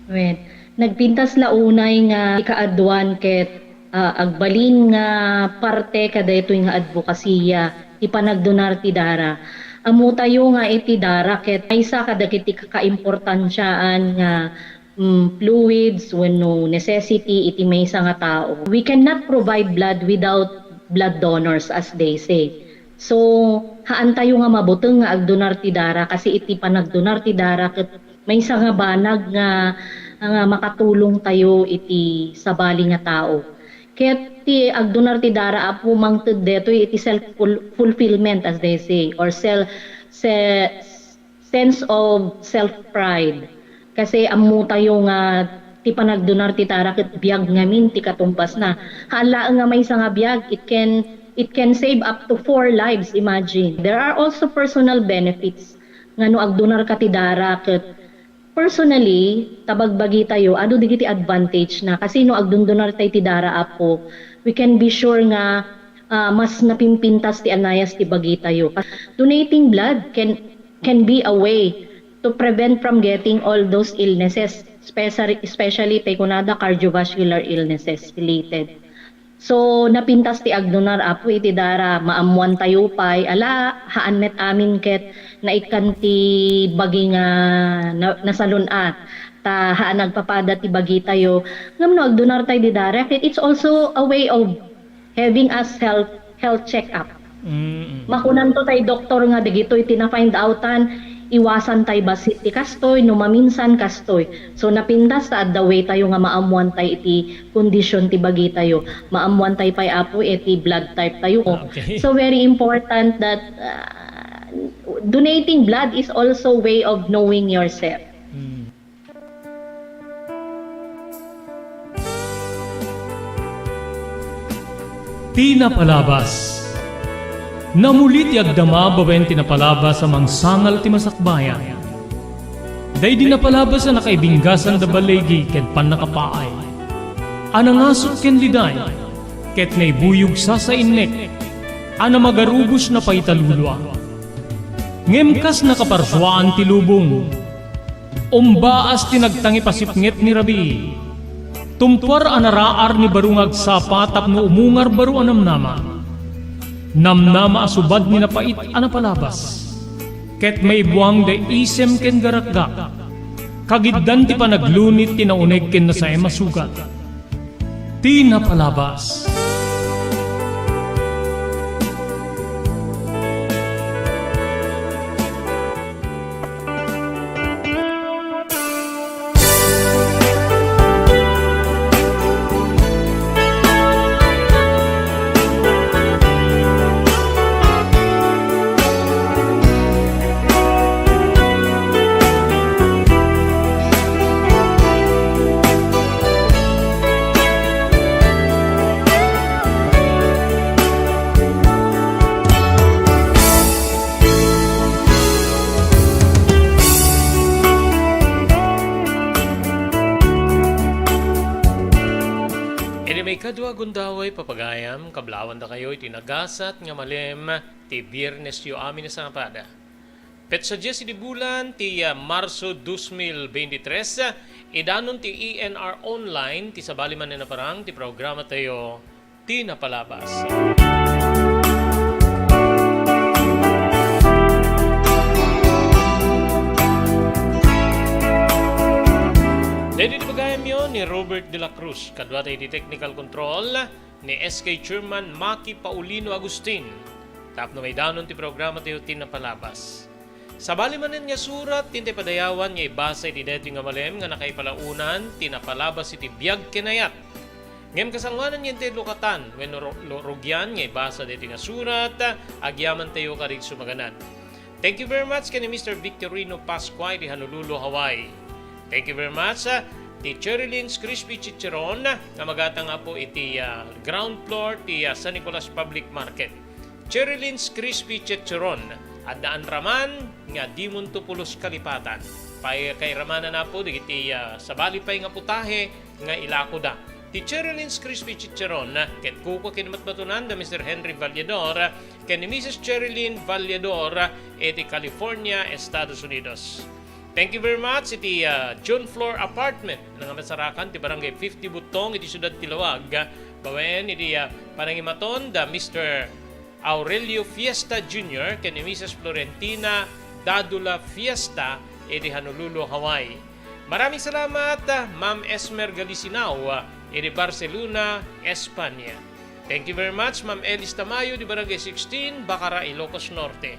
Wen, nagpintas la unay nga ikaaduan ket, ah, agbalin nga parte kadaytoy nga adbokasiya ti panagdonar ti dara. Ammotayo nga iti dara ket maysa kadagiti kakaimportantiaan nga, mm, fluids wenno necessity iti maysa nga tao. We cannot provide blood without blood donors, as they say. So, haantayo nga mabuteng nga agdonar ti dara, kasi iti panagdonar ti dara ket maysa nga banag nga, nga makatulongtayo iti sabali nga tao. Ket ti agdonar ti dara, Apo, mangted detoy iti self ful-, fulfillment, as they say, or sel-, se-, sense of self-pride. Kasi ammotayo nga ti panagdonar ti dara ket biag ngamin ti katumbasna. Haan laeng nga maysa nga biag, it can, it can save up to four lives, imagine. There are also personal benefits nga no agdonarka ti dara ket personally, ta bagbagitayo, adu dagiti advantage na. Kasi no agdondonartay ti dara, Apo, we can be sure nga, ah, mas napimpintas ti anayas ti bagitayo. Donating blood can, can be a way to prevent from getting all those illnesses, especially, especially tay kunada cardiovascular illnesses related. So, napintas ti agdonar, Apo, iti dara, maammoantayo pay, ala, haan met amin ket naikkan ti bagi nga na-, nasalun-at, ta haan agpapada ti bagitayo. Ngem no agdonartay di dara, ket it's also a way of having us health, health check-up. Mm. Makunanto tay doktor nga dagitoy ti na-find outan, iwasan tay bassit ti kastoy, no maminsan kastoy. So, napintas ta adda way tayo nga maammoan tay iti kondisyon ti bagitayo. Maammoan tay pay, Apo, iti blood type tayo. Ah, okay. So, very important that, uh, donating blood is also way of knowing yourself. Mm. Ti napalabas. Namuli ti agdama babaen ti napalabas a mangsangal ti masakbayan. Daydi napalabas a nakaibinggasan da baligi ken pannakapaay, a nangasut ken liday, ket naibuyog sasainnek, a namagarubos na paitalulua. Ngem kas nakaparsuaan ti lubong, umbaas ti nagtangipasipnget ni rabii. Tumpuar a naraar ni baro nga agsapa tapno umungar baro a namnama. Namnama a subad ni napait a napalabas. Ket maibuang da isem ken garakgak. Kagiddan ti panaglunit ti nauneg ken nasaem a sugat. Ti napalabas. Iti maikadua gundaway, papagayam, kablawandakayo iti nagasat nga malem ti Biernestyo amin a sangapada. Petsa dies iti bulan ti, ah, Marso dos mil beintitres, ah, idanon ti E N R Online ti sabali manen a parang ti programatayo, Ti Napalabas. Daytoy ti pagayamyo ni Robert de la Cruz, kaduata iti technical control ni S K Chairman Maki Paulino Agustin. Tapno maidanon ti programatayo, Ti Napalabas. Sabali manen nga surat ti intay padayawan nga ibasa iti daytoy nga malem nga nakaipalaonan ti napalabas iti biag ken ayat. Ngem kasangoanan nga intay lukatan wenno ru-, lu-, rugian nga ibasa daytoy nga surat, agyamantayo kadi sumaganad. Thank you very much ken ni Mister Victorino Pascua iti Honolulu, Hawaii. Thank you very much, ah, ti Cherry Lynn's Crispy Chicharon nga magatang, Apo, iti, ah, ground floor ti, ah, San Nicolas Public Market. Cherry Lynn's Crispy Chicharon, adda anraman nga dimonto pulos kalipatan. Pay-, kairamanan, Apo, dagiti, ah, sabali pay nga putahe nga ilakoda. Ti Cherry Lynn's Crispy Chicharon, ket kukua ken matbatonan da Mister Henry Valledor ken ni Missus Cherry Lynn Valledor iti California, Estados Unidos. Thank you very much iti, ah, June Floor Apartment nga masarakan ti Barangay fifty Butong iti siudad ti Laoag, babaen iti, ah, panangimaton da Mister Aurelio Fiesta Junior ken ni Missus Florentina Dadula Fiesta iti Honolulu, Hawaii. Maraming salamat, ah, Ma'am Esmer Galisinao, ah, iti Barcelona, Espanya. Thank you very much, Ma'am Elis Tamayo, di Barangay sixteen, Bacara, Ilocos Norte.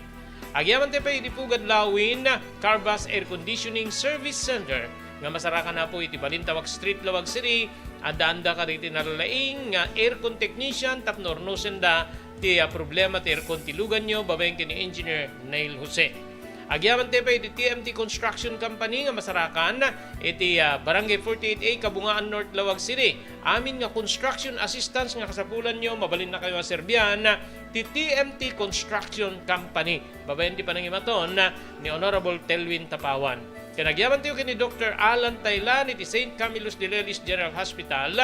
Agyaman tayo pay iti Pugad Lawin, Carvas Air Conditioning Service Center, nga masarakan Apo iti Balintawak Street, Lawag City. Addaanda kadagiti nalalaing nga aircon technician tapno urnosenda ti, ah, problema ti aircon ti luganyo babaen ken ni Engineer Neil Jose. Agyaman tayo pay iti T M T Construction Company nga masarakan iti, ah, Barangay forty-eight A, Kabungaan North, Lawag City. Amin nga construction assistance nga kasapulanyo, mabalinna kayo a serbian ti T M T Construction Company. Babaen ti panangimaton ni Honorable Telwin Tapawan. Ken agyaman tayo ken ni Doktor Alan Taylan iti Saint Camillus de Lelis General Hospital,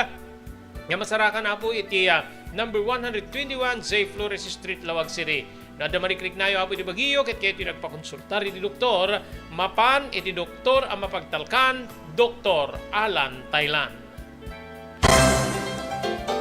nga masarakan Apo iti, ah, number one hundred twenty-one J Flores Street, Lawag City. No adda marikriknayo Apo iti bagiyo, ket kayatyo nagpakonsultar iti doktor, mapan iti doktor a mapagtalkan, Doktor Alan Taylan.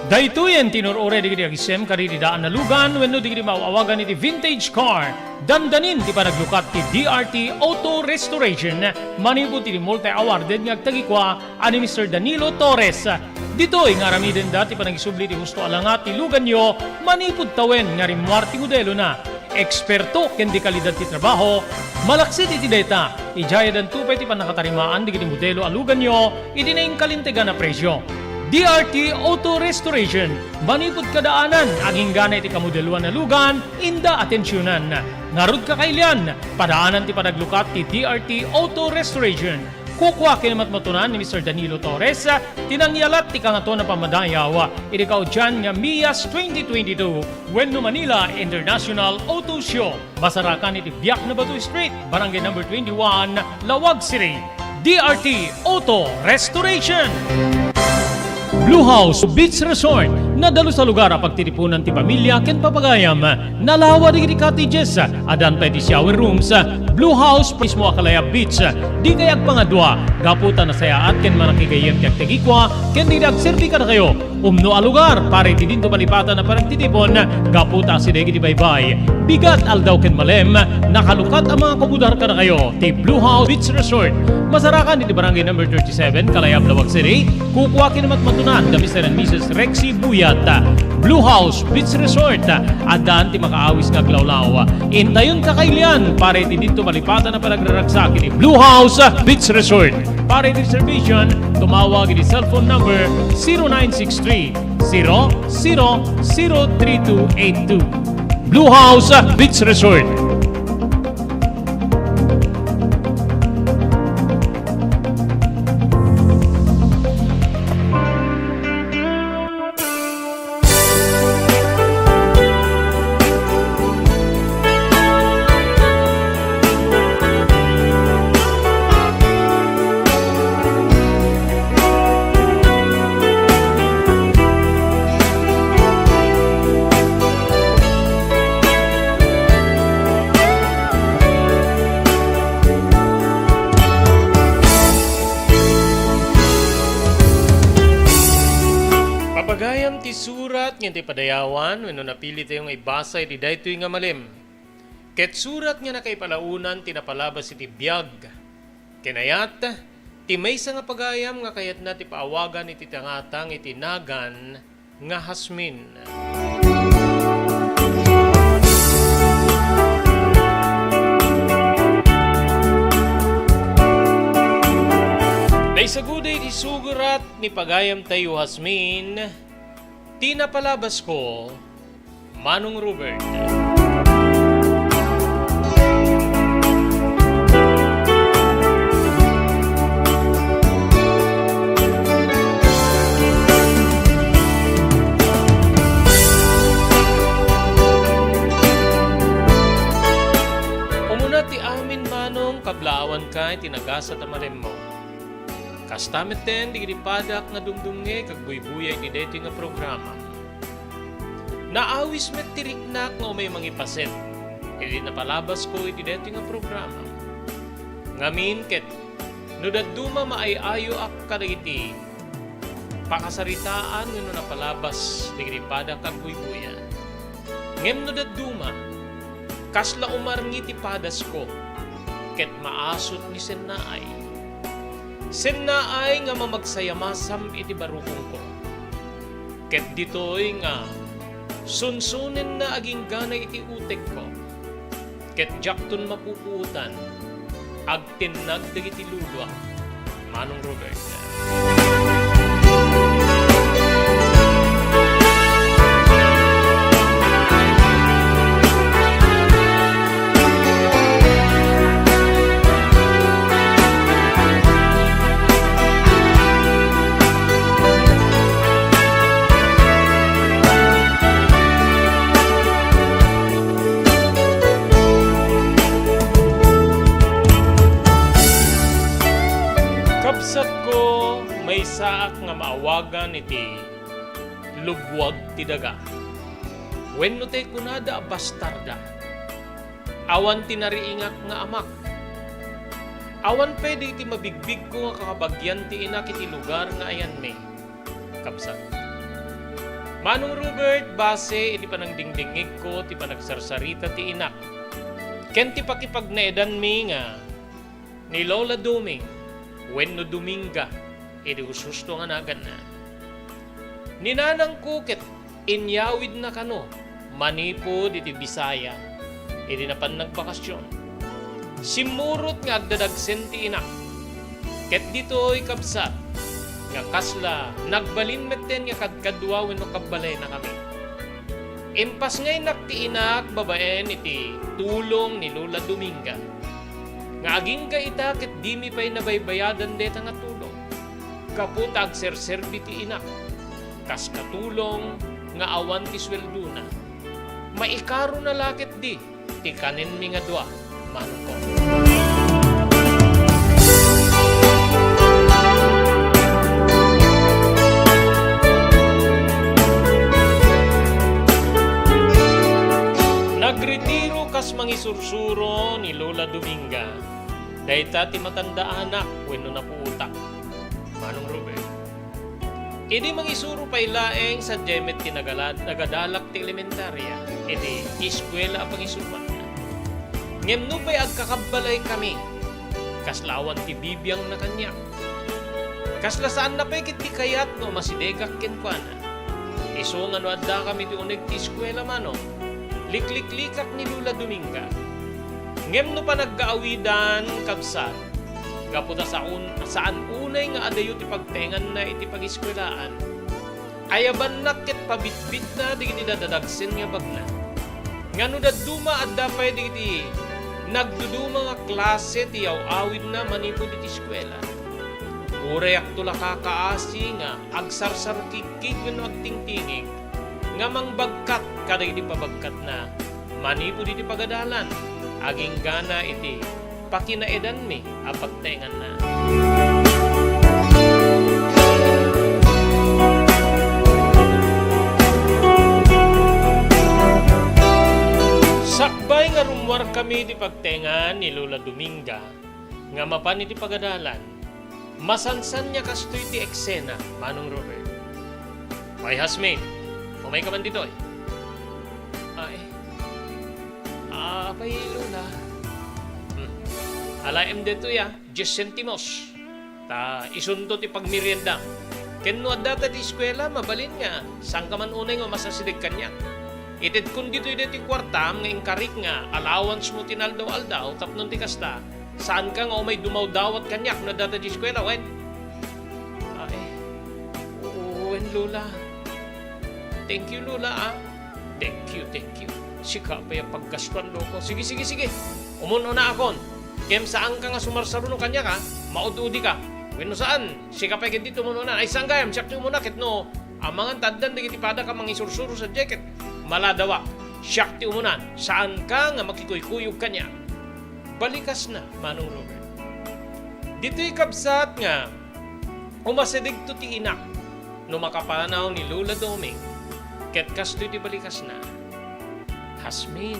Daytoyen ti inur-uray dagiti agisem kadagiti daan a lugan wenno dagiti maaw-awagan iti vintage car. Dandanin ti panaglukat ti D R T Auto Restoration manipud iti multi-awarded nga agtagikua a ni Mister Danilo Torres. Ditoy nga aramidenda ti panagisubli ti husto a langa ti luganyo manipud tawen nga rimmuar ti modelona. Eksperto ken dekalidad ti trabaho, malaksid iti dayta, idiay addanto pay ti pannakatarimaan dagiti modelo a luganyo iti nainkalintegan a presio. D R T Auto Restoration, manipud kadaanan, agingga iti kamodeloan a lugan, inda atensionan. Ngarud, kakailian, padaanan ti panaglukat ti D R T Auto Restoration. Kukua ken matmatunan ni Mister Danilo Torres ti nangyalat ti Kangatoan a Pammadayaw iti kaudian nga Mias twenty twenty-two wenno Manila International Auto Show. Masarakan iti Biak na Bato Street, Barangay Number twenty-one, Lawag City. D R T Auto Restoration. Blue House Beach Resort, nadalus a lugar a pagtitipunan ti pamilya ken papagayam. Nalawa dagiti cottages, addan pay ti shower rooms. Blue House mismo a kalayab beach. Dikay agpangadua, gapu ta nasayaat ken manakigayyem ti agtagikua ken dagiti agserbi kadakayo. Umno a lugar para iti dinto malipatan a panagtitipon, gapu ta asideg iti baybay, bigat, aldaw ken malem, nakalukat a mga komodar kadakayo ti Blue House Beach Resort. Masarakan iti Barangay Number thirty-seven, Kalayab, Lawag City. Kukua ken matmatunan da Mister and Missus Rexy Buyat. Blue House Beach Resort, addan ti makaawis nga aglawlaw. Intayon, kakailian, para iti dinto malipatan a panagraragsak iti Blue House Beach Resort. Para iti reservation, tumawag iti cellphone number zero nine six three, zero zero zero three two eight two. Blue House Beach Resort. Papagayam ti surat nga ti padayawan wenno napili tayo nga ibasa iti daytoy nga malem. Ket surat nga nakaipalaonan ti napalabas iti biag. Ken ayat, ti maysa nga pagayam nga kayatna ti paawagan iti tangatang iti nagan nga Jazmine. Naisagud iti surat ni pagayam tayo, Jazmine, ti napalabasko, Manong Robert. Umuna ti amin, Manong, kablaawanka iti nagasat a malemmo. Kasta metten dagiti padak nga dumdumngeg ken agbuybuya iti daytoy nga programa. Naawis met ti riknak nga umay mangipaset iti napalabasko iti daytoy nga programa. Ngamin ket, no dadduma maay-ayoak kadagiti pakasaritaan wenno napalabas dagiti padak nga agbuybuya, Ngem no dadduma, kasla umarngi ti padasko, ket maasut ni sennaay. Sennaay nga mamagsayamasam iti barukongko. Ket ditoy nga sunsonenna agingganay iti utekko, ket diakton mapupuotan, agtinnag dagiti luluak. Manong Robert. Kabsatko, maysaak nga maawagan iti lubwag ti daga. Wenno tay kunada a bastarda. Awan ti nariingak nga amak. Awan pay dagiti mabigbigko nga kakabagian ti inak iti lugar nga ayanmi, kabsat. Manong Robert, base iti panangdingdingngegko ti panagsarsarita ti inak ken ti pakipagnaedanmi nga ni Lola Doming wenno Dominga iti husto nga naganna. Ni nanangko ket inyawidna kano manipud iti Bisaya idi napan nagbakasyon. Simmurot nga agdadagsen ti inak. Ket ditoy, kabsat, nga kasla nagbalin metten nga kadkadua wenno kabbalayna kami. Impasngaynak ti inak babaen iti tulong ni Lola Dominga nga agingga ita ket dimi pay nabaybayadan dayta nga tulong. Gapu ta agserserbi ti inak kas katulong nga awan ti sueldona, maikarona la ketdi ti kanenmi nga dua, manongko. Nagretiro kas mangisursuro ni Lola Dominga. Dayta ti matandaanak wenno napuotak, Manong Robert. Idi mangisuro pay laeng, sadiay met ti nagala-, nagadalak ti elementaria iti eskuela a pangisuroanna. Ngem nupay agkakabbalay kami, kasla awan ti bibiangna kaniak. Kasla saanna pay ket ti kayat no masidegak kenkuana. Isu nga no addakami ti uneg ti eskuela, manong, likliklikak ni Lola Dominga. Ngem no panaggaawidan, kabsat, gapu ta saun-, saan unay nga adayo ti pagtaenganna iti pagiskuelaan, ayabanna ket pabitbitna dagiti dadadagsen nga bagna. Nga no dadduma, adda pay dagiti nagduduma nga klase ti yaw-awidna manipud iti eskuela. Urayakto la kakaasi nga agsarsarukigkig wenno agtingtingig nga mangbagkat kadagiti pabagkatna manipud iti pagadalan, aginggana iti pakinaedanmi a pagtaenganna. Sakbay nga rummuarkami iti pagtaengan ni Lola Dominga nga mapan iti pagadalan, masansan nga kastoy ti eksena, Manong Robert. Ay, Jasmine, umayka man ditoy. Ay, apay, Lola? Hmm. Alaem ditoy, a, dies sentimos. Ta isunto ti pagmeriendam. Ken no addata ti eskuela, mabalin nga saanka man unay nga umasideg kaniak. Itedkon ditoy daytoy kuartam nga inkarik nga allowance mo ti naaldaw-aldaw, tapno ti kasta, saanka nga umay dumawdawat kaniak no addata ti eskuela, wen? Ay, wen, Lola. Thank you, Lola, a. Thank you, thank you. Sika pay a paggastuan, loko. Sige, sige, sige. Umun-unaakon. Ngem saanka nga sumarsaruno kaniak, a. Maud-udika. Wenno saan, sika pay ketdi ti umun-una. Ay, saan gayam, siak ti umuna ket no amangan ta addan dagiti padak a mangisursuro sadiay ket maladawak. Siak ti umuna. Saanka nga makikuykuyog kaniak. Balikasna, Manong Robert. Ditoy kabsat nga umasidegto ti inak no makapanaw ni Lola Doming, ket kastoy ti balikasna, Jasmine,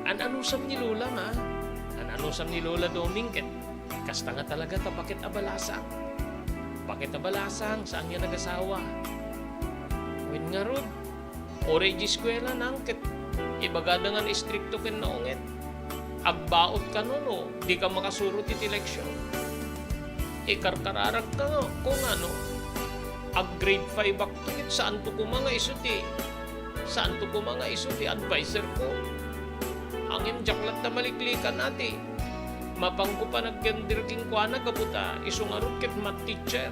an-anusam ni Lola, ma? An-anusam ni Lola Doming ket kasta nga talaga ta baket a balasang. Baket a balasang, saan nga nagasawa. Wen ngarud, Uray di eskuela, nang, ket ibagada nga istrikto ken naunget. Agbaut kano no dika makasuro ti, ti leksion. Ikarkararagko ngano, ag-grade five-ak ket saanto koma nga isu ti, saanto koma nga isu ti adviserko. Ngem diak latta maliklikan, ati. Mapanko panag-under kenkuana gapu ta isu ngarud ket math teacher.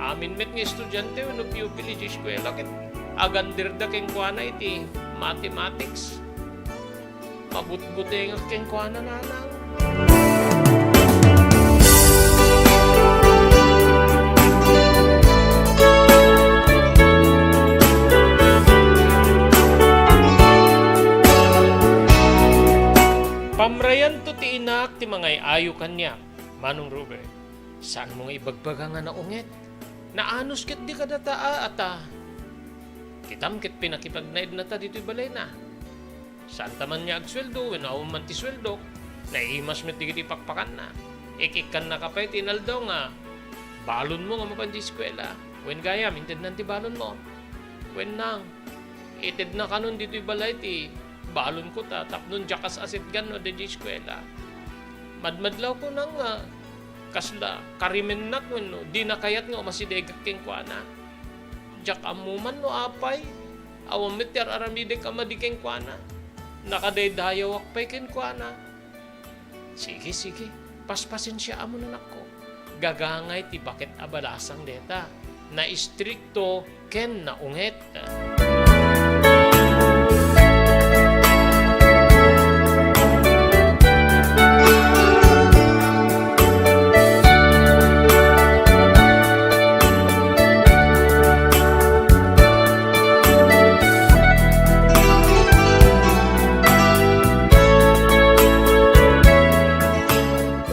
Amin met nga estudiante wenno pupil idiay eskuela ket ag-underda kenkuana iti mathematics. Mabutbutengak kenkuana, nanang. Pamrayanto ti inak ti mangay-ayo kaniak, Manong Robert. Saanmo nga ibagbaga nga naunget? Naanus ket di kadata a, ata. Kitam ket pinakipagnaednata ditoy balayna. Saanta man nga agsueldo wenno awan man ti sueldok, naimas met dagiti pakpakanna. Ik-ikkannaka pay ti inaldaw nga, "Balonmo nga mapan ti eskuela." Wen gayam, intednan ti balonmo. Wen nang, itedna kanon ditoy balay ti balonko ta tapno diak as-asetgan no adda diay eskuela. Madmadlawko nang nga kasla karimennak wenno dina kayat nga umasidegak kenkuana. Diak ammo man no apay, awan met ti ar-aramidek a madi kenkuana. Nakadaydayawak pay kenkuana. Sige, sige, paspasensiaam, anakko. Gagangay ti baket a balasang deta. Naistrikto ken naunget.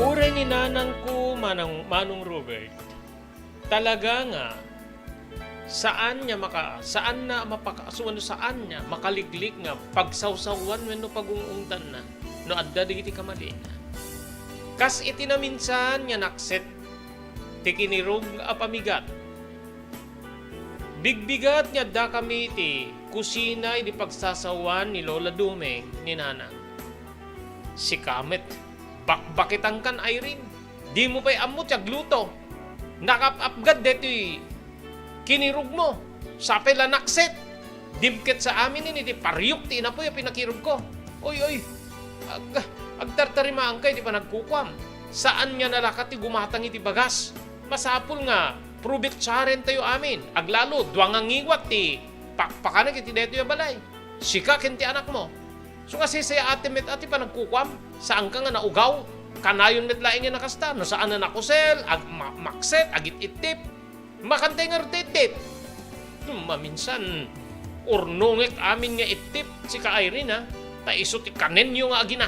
Uray ni nanangko, Manang, Manong Robert, talaga nga saan nga maka-, saanna a mapaka-, wenno saan nga makaliglig nga pagsawsawan wenno pagung-ungtanna no adda dagiti kamalina. Kas iti naminsan nga nakset ti kinirog a pamigat. Bigbigat nga addakami iti kusina idi pagsasawan ni Lola Dumeng ni Nanang. Sika met, bakbakitangkan, Irene. Dimo pay ammo ti agluto. Nakap-apgad daytoy kinirogmo. Sapay la nakset. Dimket sa amin ini ti pariok ti inapoy a pinakirogko. Oy, oy. Ag-, agtartarimaanka iti panagkukuam. Saan nga nalakat ti gumatang iti bagas. Masapul nga probetsaentayo amin. Aglalo, dua nga ngiwat ti pakpakanak iti daytoy a balay. Sika ken ti anakmo. So nga sisayaatem met a ti panagkukuam, saanka nga naugaw. Kanayon met laeng nga nakasta, no saan a nakusel, ag-, ma-, makset, agit-ittip. Makantay ngarud ti ittip. Maminsan, urnongek amin nga ittip, sika Irene, a, ta isu ti kanenyo nga agina.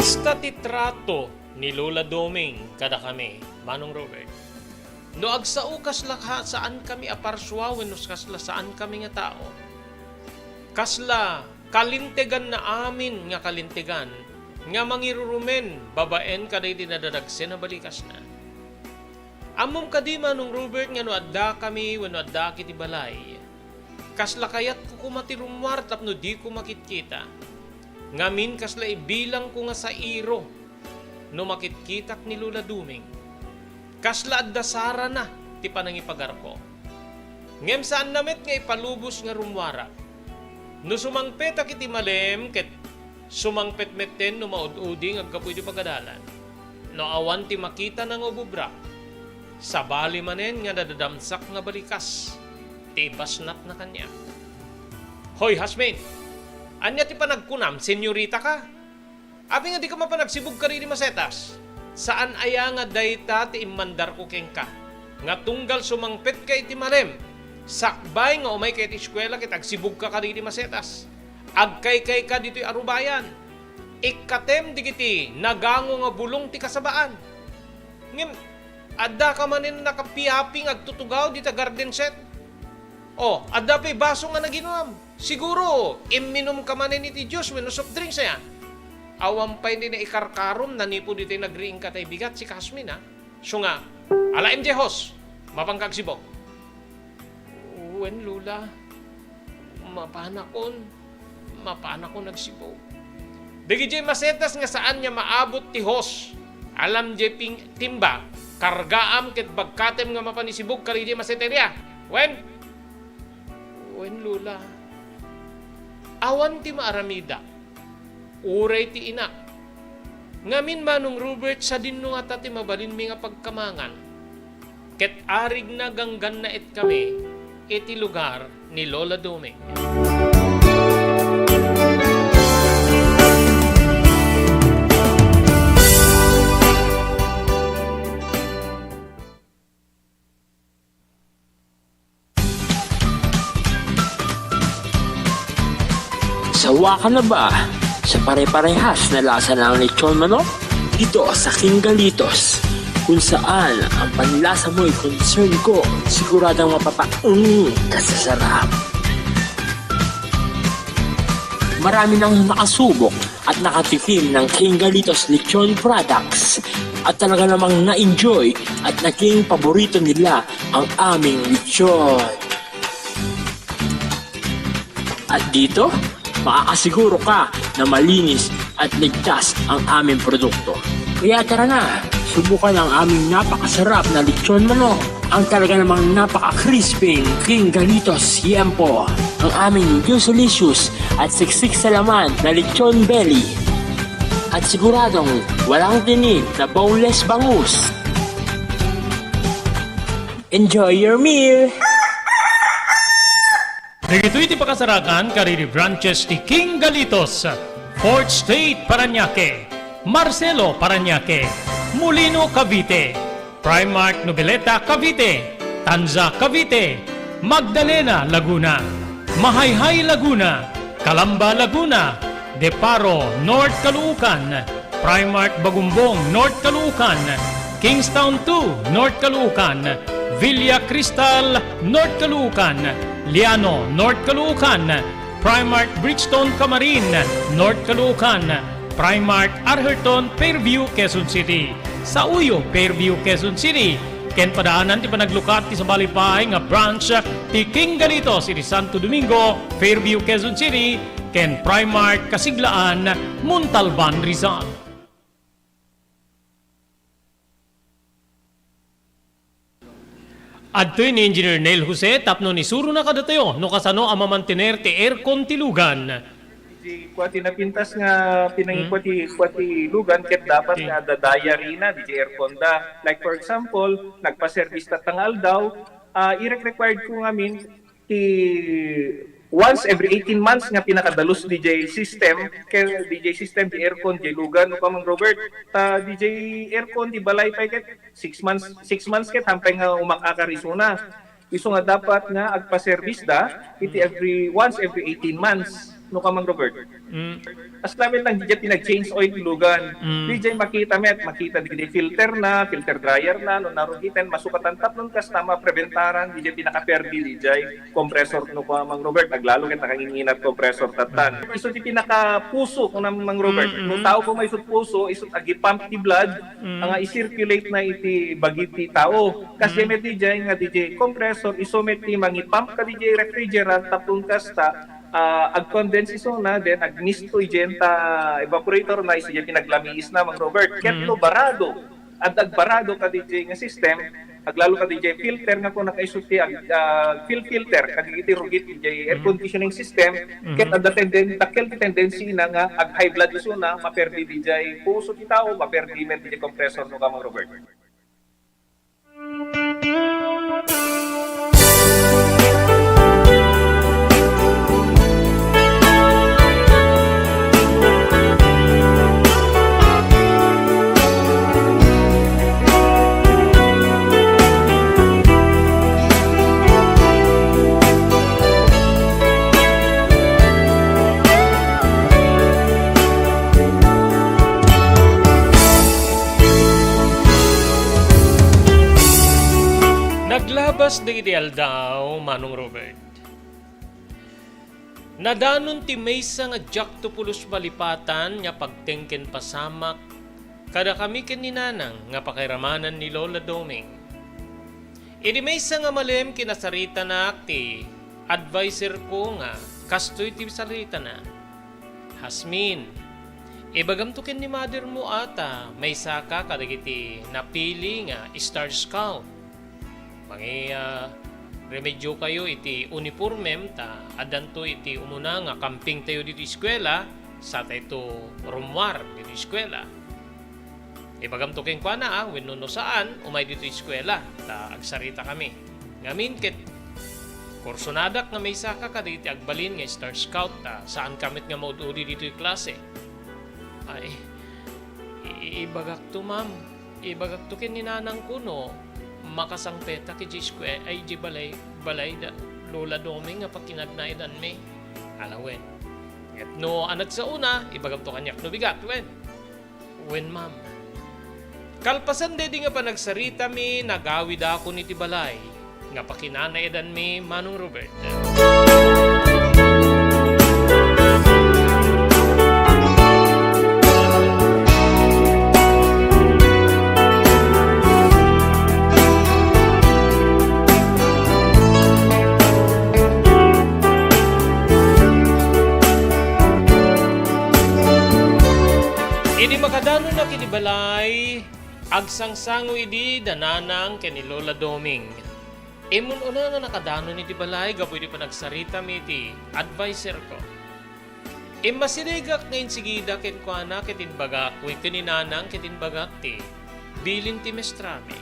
Kasta ti trato ni Lola Doming kadakami, Manong Robert. No agsao, kasla ka-, saankami a parsua wenno kasla saankami nga tao. Kasla kalinteganna amin nga kalintegan nga mangirurumen babaen kadagiti nadadagsen a balikasna. Ammom kadi, Manong Robert, nga no addakami wenno addak iti balay, kasla kayatko koma ti rummuar tapno diko makitkita. Ngamin, kasla ibilangko nga sairo no makitkitak ni Lola Duming. Kasla adda sarana ti panangipagarko. Ngem saanna met nga ipalubos nga rummuarak. No sumangpetak iti malem ket sumangpet metten no maud-udi nga aggapu iti pagadalan. No awan ti makitana nga ubobrak, sabali manen nga nadadamsak nga balikas ti ibasnatna kaniak. Hoy, Jasmine! Ania ti panagkunam, senyorita ka? Apay nga dika mapan agsibug kadagiti masetas? Saan aya nga dayta ti immandarko kenka, nga tunggal sumangpetka iti malem, sakbay nga umayka iti eskuela ket agsibugka kadagiti masetas? Agkaykayka ditoy arubayan. Ikkatem dagiti nagango nga bulong ti kasabaan. Ngem addaka manen nakapiapi nga agtutugaw dita garden shed? O, adda pay baso nga naginuam. Siguro, imminum ka manen iti juice wenno soft drinks, aya? Awan pay ni naikarkarom, nanipud iti nagriing ka tay bigat, si Kasmin, ha? So nga, ala M J host, mapan ka agsibug? Wen, Lola. Mapanakon. Mapanakon agsibug. Dagidiay masetas nga saan nga maabot ti host. Alam diay ping-, timba, kargaam ket bagkatem nga mapan isibug kadidiay maseteria. Wen? Wen, Lola. Awan ti maaramidak. Uray ti inak. Ngamin, Manong Robert, sadinno ngata ti mabalinmi nga pagkamangan. Ket arigna ganggannaetkami iti lugar ni Lola Duming. Sawa ka na ba sa pare-parehas na lasa ng lechon manok? Dito sa King Galitos, kung saan ang panlasa mo'y concern ko, siguradong mapapaung ka sa sarap. Marami nang nakasubok at nakatikim ng King Galitos Lechon Products at talaga namang na-enjoy at naging paborito nila ang aming lechon. At dito, makakasiguro ka na malinis at ligtas ang aming produkto. Kaya tara na, subukan ang aming napakasarap na lechon manok, ang talaga namang napaka-crispy King Galitos Yempo, ang aming juicylicious at siksik sa laman na lechon belly. At siguradong walang tinik na boneless bangus. Enjoy your meal! Dagitoy ti pakasarakan kadagiti branches ti King Galitos, Fourth Street, Parañaque, Marcelo, Parañaque, Molino, Cavite, Primark Noveleta, Cavite, Tanza, Cavite, Magdalena, Laguna, Mahayhay, Laguna, Calamba, Laguna, De Paro, North Caloocan, Primark Bagumbong, North Caloocan, Kingstown two, North Caloocan, Villa Cristal, North Caloocan, Liano, North Caloocan, Primark Bridgestone, Camarin, North Caloocan, Primark Arherton, Fairview, Quezon City, Sauyo, Fairview, Quezon City, ken padaanan ti panaglukat ti sabali pay nga branch ti King Galitos iti Santo Domingo, Fairview, Quezon City, ken Primark Kasiglaan, Montalban, Rizal. Adtoy ni Engineer Neil Jose tapno isurona kadatayo no kasano a mamantener ti aircon ti lugan. Di kua ti napintas nga pinangikua ti, kua ti lugan ket dapat nga adda diary na, di aircon da. Like, for example, nagpa-service tatta nga aldaw, ah, irek-required ko ngamin ti once every eighteen months nga pinakadalus D J system, ken D J system, di aircon, di lugan, no, Kamang Robert. Ta D J aircon, di balay pay ket six months, six months ket hampay nga umakakar isuna. Isu nga dapat nga agpa-service da, iti every, once every eighteen months, no, Kamang Robert. Mm. As lamet lang, di pinag-change oil ti lugan. Mm. Di makita met, makita di filter na, filter dryer na, no narugiten, masukatan tapnon kasta, mapreventaran, di pinakaperdi, di compressor, no, Kamang Robert, aglalo ket nakanginginat compressor tatan. Isu ti pinakapuso, no, Mang Robert. Mm, mm. No tao ko maisut puso, isut agipump ti blood, mm, nga i-circulate na iti bagi ti tao. Kasi met di nga di compressor, isu met ti mangipump ka di refrigerant, tapno kasta, ah, ag-condense isuna, then agmisto idiay ta evaporator na, isu diay pinaglamiis na, Mang Robert. Ket no barado, adda agbarado ka diay nga system, aglalo ka diay filter nga kuna kaisu ti ag-, ah, fil-, filter, kadagiti rugit diay air conditioning system, ket adda tenden-, dakkel ti tendency na nga ag-high blood isuna, maperdi diay puso ti tao, maperdi met diay compressor, no, Kamang Robert. Naglabas dagiti aldaw, Manong Robert. Nadanon ti maysa nga diakto pulos malipatan nga pagteng ken pasamak kadakami ken ni Nanang nga pakairamanan ni Lola Doming. Idi maysa nga malem, kinasaritanak ti adviser ko nga kastoy ti saritana, "Hasmin, ibagamto ken ni mother mo a ta maysaka kadagiti napili nga Star Scout. Mangi-, ah, remediokayo iti unipormem ta addanto iti umuna nga camping tayo ditoy eskuela, satayto rummuar ditoy eskuela. Ibagamto kenkuana, ah, wenno no saan, umay ditoy eskuela, ta agsaritakami. Ngamin ket kursonadak nga maysaka kadagiti agbalin nga Star Scout, ta saanka met nga maud-udi ditoy klase." "Ay, i-, ibagakto, ma'am. Ibagakto ken ni nanangko no makasangpetak idiay eskue-, ay, idiay balay, balay da Lola Doming nga pakinagnaedanmi." "Ala wen. Ket no a nagsaona, ibagamto kaniak no bigat, wen." "Wen, ma'am." Kalpasan daydi nga panagsaritami, nagawidakon iti balay nga pakinanaedanmi, Manong Robert. Idi makadanonak iti balay, agsangsango idi da nanang ken ni Lola Doming. Immun-una nga nakadanon iti balay gapu iti panagsaritami iti adviser ko. Immasidegak nga insigida kenkuana ket imbagak ken ni nanang ket imbagak ti bilin ti mestrami.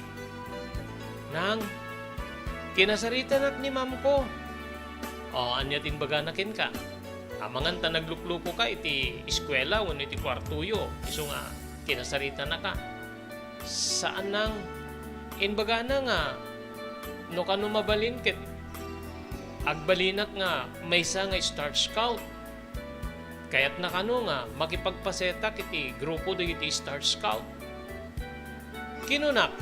"Nang, kinasaritanak ni mamko." "O, ania ti imbagana kenka?" "Amangan ta nagluklukoka iti eskuela wenno iti kuartoyo, isu nga kinasaritanaka." "Saan, nang. Imbagana nga no kano mabalin ket agbalinak nga maysa nga Star Scout. Kayatna kano nga makipagpasetak iti grupo dagiti Star Scout." Kinunak,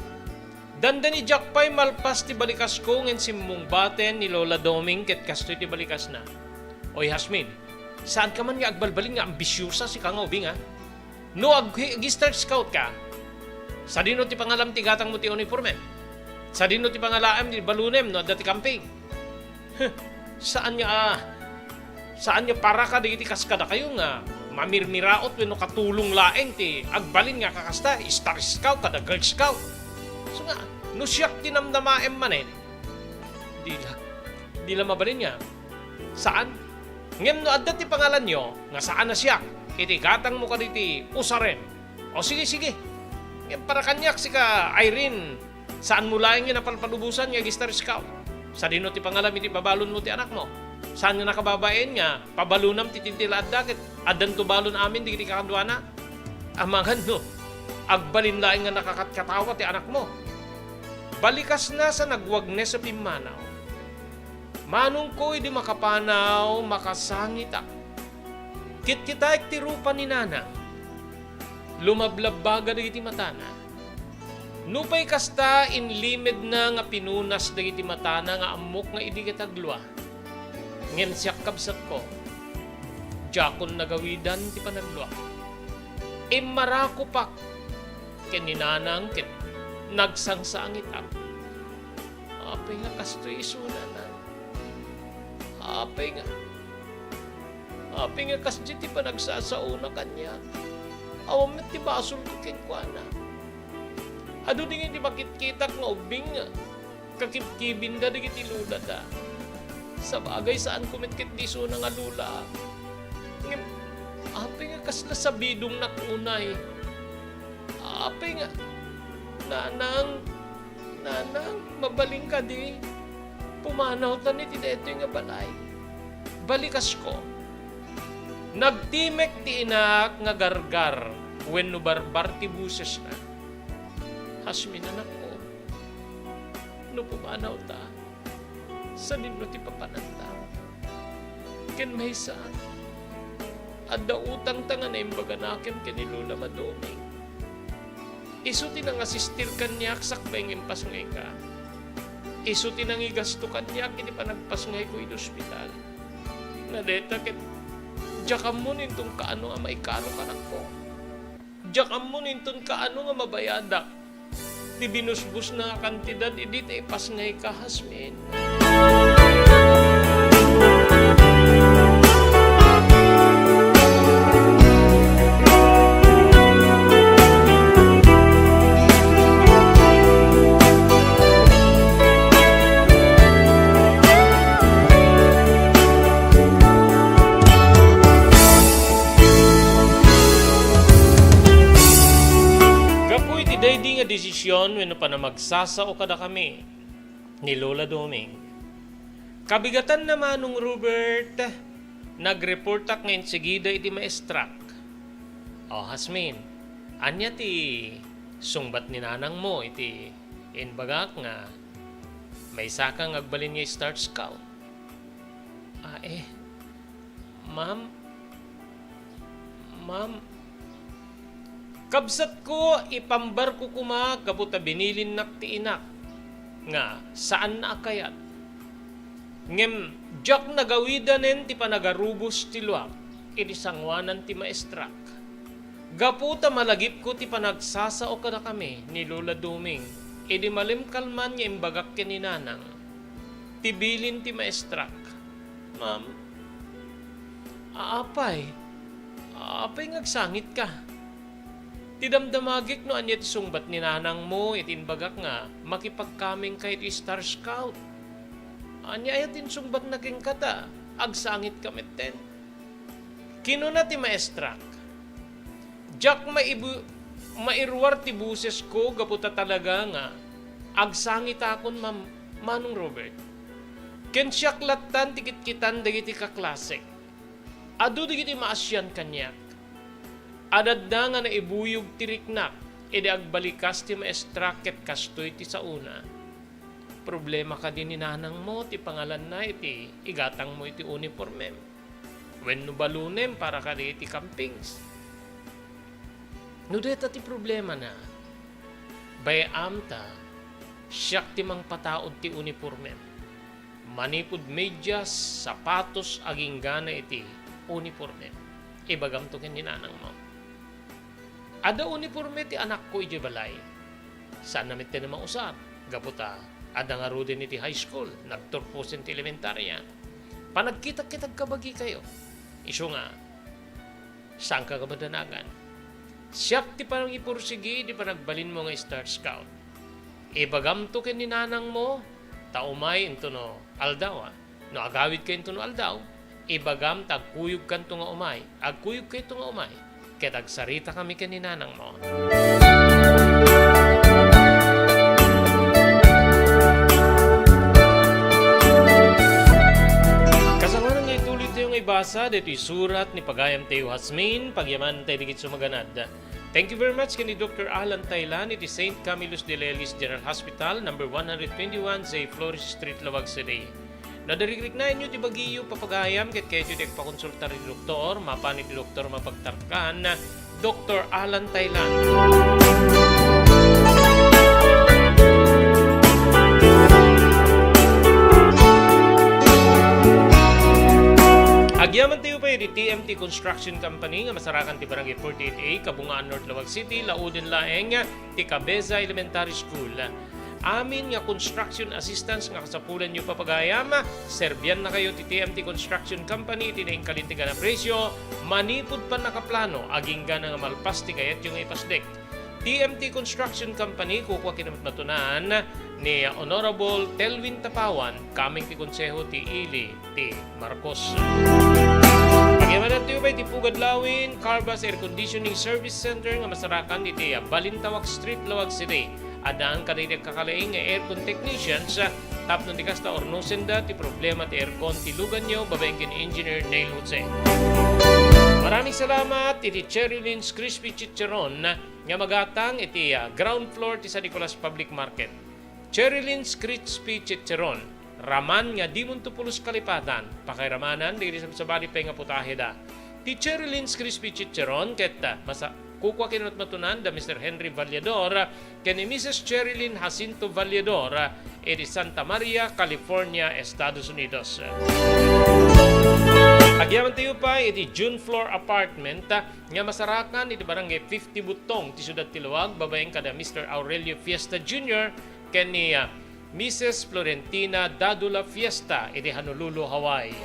"Dandani diak pay malpas ti balikasko ngem simmungbaten ni Lola Doming ket kastoy ti balikasna." "Oy, Hasmin, saanka man nga agbalbalin nga ambisiosa sika nga ubing, a? No ag-, ag-Star Scout ka, sadino ti pangalam ti gatangmo ti uniforme? Sadino ti pangalaem ti balonem no adda ti camping? Huh, saan nga, ah, saan nga para kadagiti kas kadakayo nga mamirmiraot wenno katulong laeng ti agbalin nga kakasta, Star Scout kada Girl Scout. So nga, no siak ti namnamaem manen, di la, di la mabalin nga saan. Ngem no adda ti pangalanyo nga saan a siak iti gatangmo kaditi usarem, o sige, sige. Ngem para kaniak, sika, Irene, saanmo laeng nga napalpalubosan nga ag-Star Scout. Sadino ti pangalam iti pabalonmo ti anakmo? Saan nga nakababain nga pabalonam ti tintila adda ket addanto balon amin dagiti kakaduana? Amangan no agbalin laeng nga nakakatkatawa ti anakmo." Balikasna sa nagwagnes a pimmanaw. Manongko, idi makapanaw, makasangitak. Kitkitaek ti rupa ni Nana. Lumablabbaga dagiti matana. Nupay kasta, inlimedna nga pinunas dagiti matana nga ammok nga idi ket aglua. Ngem siak, kabsatko, diakon nagawidan ti panagluak. Immarakupak ken ni Nanang ket nagsangsangitak. Apay nga kastoy isuna, Nang? Apay nga, apay nga kasdi ti panagsasaona kaniak? Awan met ti basolko kenkuana. Adu dingay ti makitkitak nga ubbing nga kakibkibinda dagiti lolada. Sabagay, saanko met ket isuna nga lola. Ngem, apay nga kasla sabidongnak unay? Apay nga, Nanang, Nanang, mabalin kadi? Pumanawtan iti daytoy nga balay. Balikasko. Nagtimek ti inak nga gargar wenno barbar ti bosesna. Hasmin, anakko, no pumanawta, sadino ti papananta? Ken maysa, adda utangta nga naimbaganakem ken ni Lola Madoming. Isu ti nangasistir kaniak sakbay nga impasngayka. Isu ti nangigasto kaniak iti panagpasngayko iti ospital. Na deta ket diak ammonen inton kaano a maikano kanakko. Diak ammonen inton kaano nga mabayadak ti binusbosna a kantidad idi ta ipasngayka, Jasmine. Gapu iti daydi nga desisyon wenno panamagsasao kadakami ni Lola Doming, kabigatanna, Manong Robert, nagreportak nga insigida iti maestrak. O, Jasmine, ania ti sungbat ni nanangmo iti imbagak nga maysaka nga agbalin nga Star Scout? Ah, eh, ma'am, ma'am, kabsatko, ipambarko koma gapu ta binilinnak ti inak nga saanna a kayat. Ngem diak nagawidanen ti panagarubos ti luak idi sangoanan ti maestrak. Gapu ta malagipko ti panagsasao kadakami ni Lola Doming idi malimkalman nga imbagak ken ni Nanang ti bilin ti maestrak. Ma'am, apay, apay nga agsangitka? Ti damdamagik no ania ti sungbat ni nanangmo iti imbagak nga makipagkamengka iti Star Scout. Ania aya ti insungbatna kenka ta agsangitka metten? Kinuna ti maestrak, "Diak maibu-, mairuar ti bosesko gapu ta talaga nga agsangitakon, Ma'am, Manong Robert. Ken siak lattan ti kitkitan dagiti kaklasek. Adu dagiti maasian kaniak. Adda nga naibuyog ti riknak idi agbalikas ti maestra ket kastoy ti saona." "Problema kadi ni nanangmo ti pangalanna iti igatangmo iti unipormem wenno balonem para kadi iti campings?" "No dayta ti problemana, bay-am ta siak ti mangpataud ti unipormem. Manipud medyas, sapatos, agingga na iti unipormem. Ibagamto ken ni nanangmo. Adda uniporme ti anakko idiay balay. Saanna metten a mausar, gapu ta adda ngaruden iti high school, nagturposen ti elementaria. Panagkitak ket agkabagikayo. Isu nga, saanka nga madanagan. Siak ti panangipursigi idi panagbalinmo nga Star Scout. Ibagamto ken ni nanangmo, ta umay intono aldaw, a. No agawidka intono aldaw, ibagam ta agkuyogkanto nga umay, agkuyogkayto nga umay, ket agsaritakami ken ni nanangmo." Kasangwanan nga ituloytayo nga ibasa daytoy surat ni pagayamtayo Jasmine, pagyamanantayo dagiti sumaganad. Thank you very much ken ni Doctor Alan Taylan iti Saint Camillus de Lelis General Hospital, number one hundred twenty-one J Flores Street, Laoag City. No adda rikriknaenyo ti bagiyo, papagayam ket kayatyo ti agpakonsultar iti doktor, mapan iti doktor mapagtarkan, Doctor Alan Taylan. Agyamantayo pay iti T M T Construction Company nga masarakan ti Barangay forty-eight A, Kabungaan North, Laoag City, lauden laeng ti Cabeza Elementary School. Amin nga construction assistance nga kasapulanyo, papagayam, serbiannakayo ti T M T Construction Company iti naingkalintegan a presyo, manipud pannakaplano, agingga na nga malpas ti kayatyo nga ipasdek. T M T Construction Company, kukua kinamatmatunan ni Honorable Telwin Tapawan, kameng ti Konseho ti Ili ti Marcos. Pagyamanantayo pay ti Pugad Lawin Carvas Air Conditioning Service Center nga masarakan iti Balintawak Street, Laoag City. Addaan kadagiti agkakalaing nga aircon technicians, tapno di kasta, urnosenda ti problema ti aircon ti luganyo babaen ken Engineer Neil Jose. Maraming salamat iti Cherry Lynn's Crispy Chicharon nga magatang iti, ah, ground floor ti San Nicolas Public Market. Cherry Lynn's Crispy Chicharon, raman nga dimonto pulos kalipatan, pakairamanan dagiti sabsabali pay nga putaheda. Ti Cherry Lynn's Crispy Chicharon ket, ah, masa-, kukua kinamatmatunan da Mister Henry Vallador ken ni Missus Cherry Lynn Jacinto Vallador, ah, iti Santa Maria, California, Estados Unidos. Agyamankatayo pay iti June Floor Apartment, ah, nga masarakan iti Barangay fifty Buttong ti siudad ti Laoag, babaen kada Mister Aurelio Fiesta Junior ken ni, ah, Missus Florentina Dadula Fiesta iti Honolulu, Hawaii.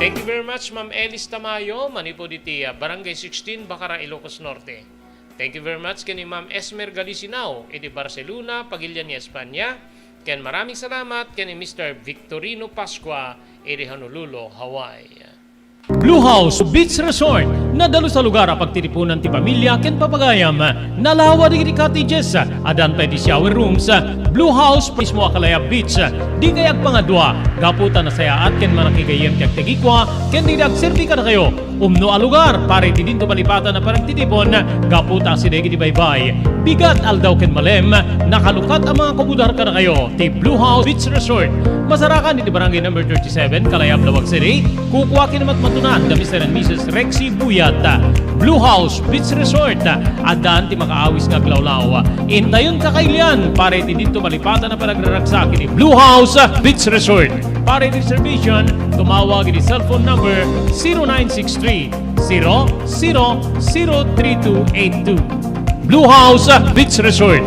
Thank you very much, Ma'am Elis Tamayo, manipud iti, ah, Barangay sixteen, Bacara, Ilocos Norte. Thank you very much ken ni Ma'am Esmer Galisinao iti Barcelona, Pagilian, Espanya. Ken maraming salamat ken ni Mister Victorino Pascua iti Honolulu, Hawaii. Blue House Beach Resort, nadalus a lugar a pagtitipunan ti pamilia ken papagayam. Nalawa dagiti cottages, addan pay ti shower rooms. Blue House mismo a kalayab beach. Dikay agpangadua, gapu ta nasayaat ken manakigayyem ti agtagikua ken dagiti agserbi kadakayo. Umno a lugar para iti dinto malipatan a panagtitipon, gapu ta asideg iti baybay, bigat, aldaw ken malem, nakalukat a mga kumudar kadakayo ti Blue House Beach Resort. Masarakan iti Barangay Number thirty-seven, Kalayab, Laoag City. Kukua ken matmatunan da Mister and Missus Rexy Buyat. Blue House Beach Resort, addan ti makaawis nga aglawlaw. Intayon kakailian para iti dinto malipatan a panagraragsak iti Blue House Beach Resort. Para iti reservation, tumawag iti cellphone number zero nine six three, zero zero zero three two eight two. Blue House Beach Resort.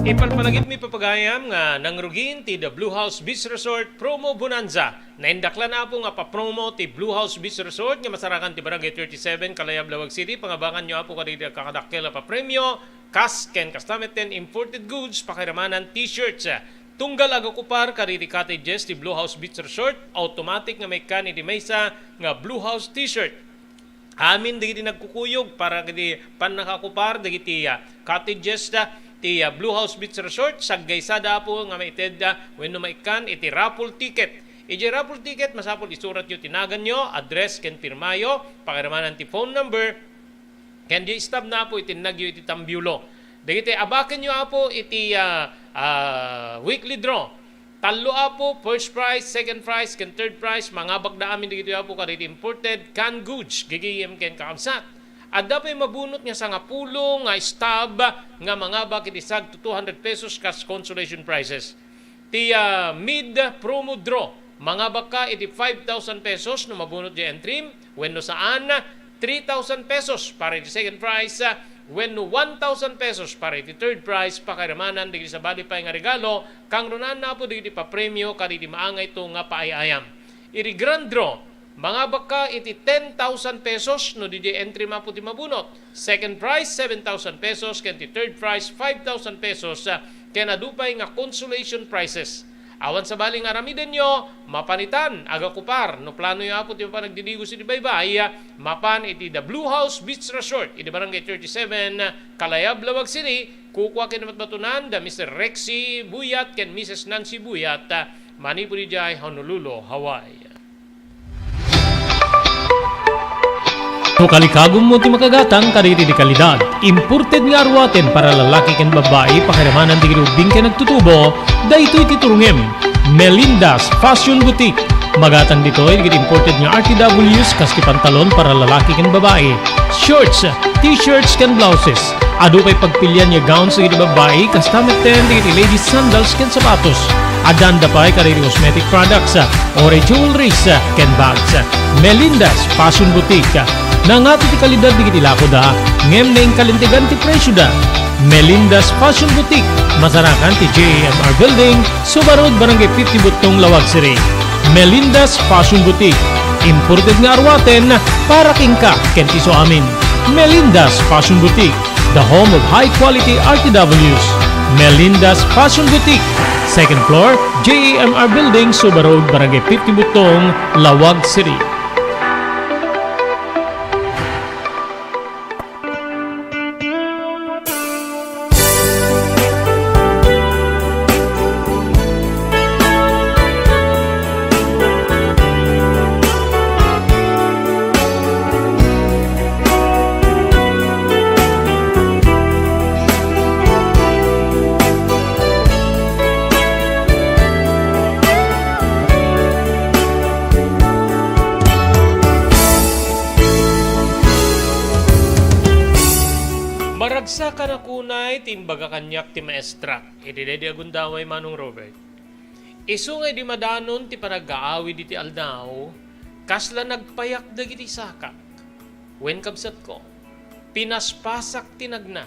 Ipalpalagipmi, papagayam, nga nangrugin ti The Blue House Beach Resort Promo Bonanza. Naindaklan, Apo, nga papromo ti Blue House Beach Resort nga masarakan ti Barangay thirty-seven, Kalayab, Laoag City. Pangabanganyo, Apo, kadagiti agkakadakkel a papremio. Kas ken kasta met ti imported goods, pakairamanan, t-shirts. Tunggal agakupar kadagiti cottages ti Blue House Beach Resort, automatic nga maikkan iti maysa nga Blue House t-shirt. Amin dagiti nagkukuyog para iti pannakakupar dagiti, ah, cottages, ah, ti, ah, Blue House Beach Resort, saggaysada, Apo, nga maited, ah, wenno maikkan iti raffle ticket. Idiay raffle ticket, masapul isuratyo ti naganyo, address, ken pirmayo, pakairamanan ti phone number, ken diay stub na, Apo, itinnagyo iti tambiulo. Dagiti abakenyo, Apo, iti, ah, ah, weekly draw. Tallo, Apo, first prize, second prize, ken third prize, mangabakda amin dagitoy, Apo, kadagiti imported canned goods, gayyem ken kakabsat. Adda pay mabunot nga sangapulo nga stub nga mangabak iti sagto two hundred pesos kas consolation prizes. Ti, ah, mid promo draw, mangabakka iti five thousand pesos no mabunot diay entrim, wenno saan, three thousand pesos para iti second prize, ah, wenno one thousand pesos para iti third prize, pakairamanan dagiti sabali pay nga regalo, kangrunaanna, Apo, dagiti papremio kadagiti maangayto nga paay-ayam. Iti grand draw, mangabakka iti ten thousand pesos no diay entrim, Apo, ti mabunot. Second prize, seven thousand pesos, ken ti third prize, five thousand pesos, ah, ken adu pay nga consolation prizes. Awan sabali nga aramidenyo, mapanitan, agakupar, no planoyo, Apo, ti panagdidigos iti baybay, ah, mapan iti The Blue House Beach Resort, iti Barangay thirty-seven, Kalayab, Laoag City, kukua ken matmatunan da Mister Rexy Buyat ken Missus Nancy Buyat, ah, manipud idiay Honolulu, Hawaii. No kalikagummo ti makagatang kadagiti kalidad, imported nga aruaten para lalaki ken babbai, pakairamanan dagiti ubbing ken nagtutubo, daytoy ti turongem. Melinda's Fashion Boutique. Magatang ditoy dagiti imported nga R T Ws kas ti pantalon para lalaki ken babbai, shorts, t-shirts ken blouses. Adu pay pagpilian nga gowns dagiti babbai, kasta metten dagiti ladies sandals ken sapatos. Addanda pay kadagiti cosmetic products, uray jewelries, ken bags. Melinda's Fashion Boutique. Nangato ti kalidad dagiti lakoda, ngem naingkalintegan ti presioda. Melinda's Fashion Boutique, masarakan ti J A M R Building, Suba Road, Barangay fifty Buttong, Laoag City. Melinda's Fashion Boutique. Imported nga aruaten para kenka ken ti isuamin. Melinda's Fashion Boutique, the home of high quality R T Ws. Melinda's Fashion Boutique, second floor, J A M R Building, Suba Road, Barangay fifty Buttong, Laoag City. Maragsakan a kunay ti imbaga kaniak ti maestra iti daydi a gundaway, Manong Robert. Isu nga idi madanon ti panag-aawid iti aldaw, kasla nagpayak dagiti sakak. Wen, kabsatko, pinaspasak ti nagna.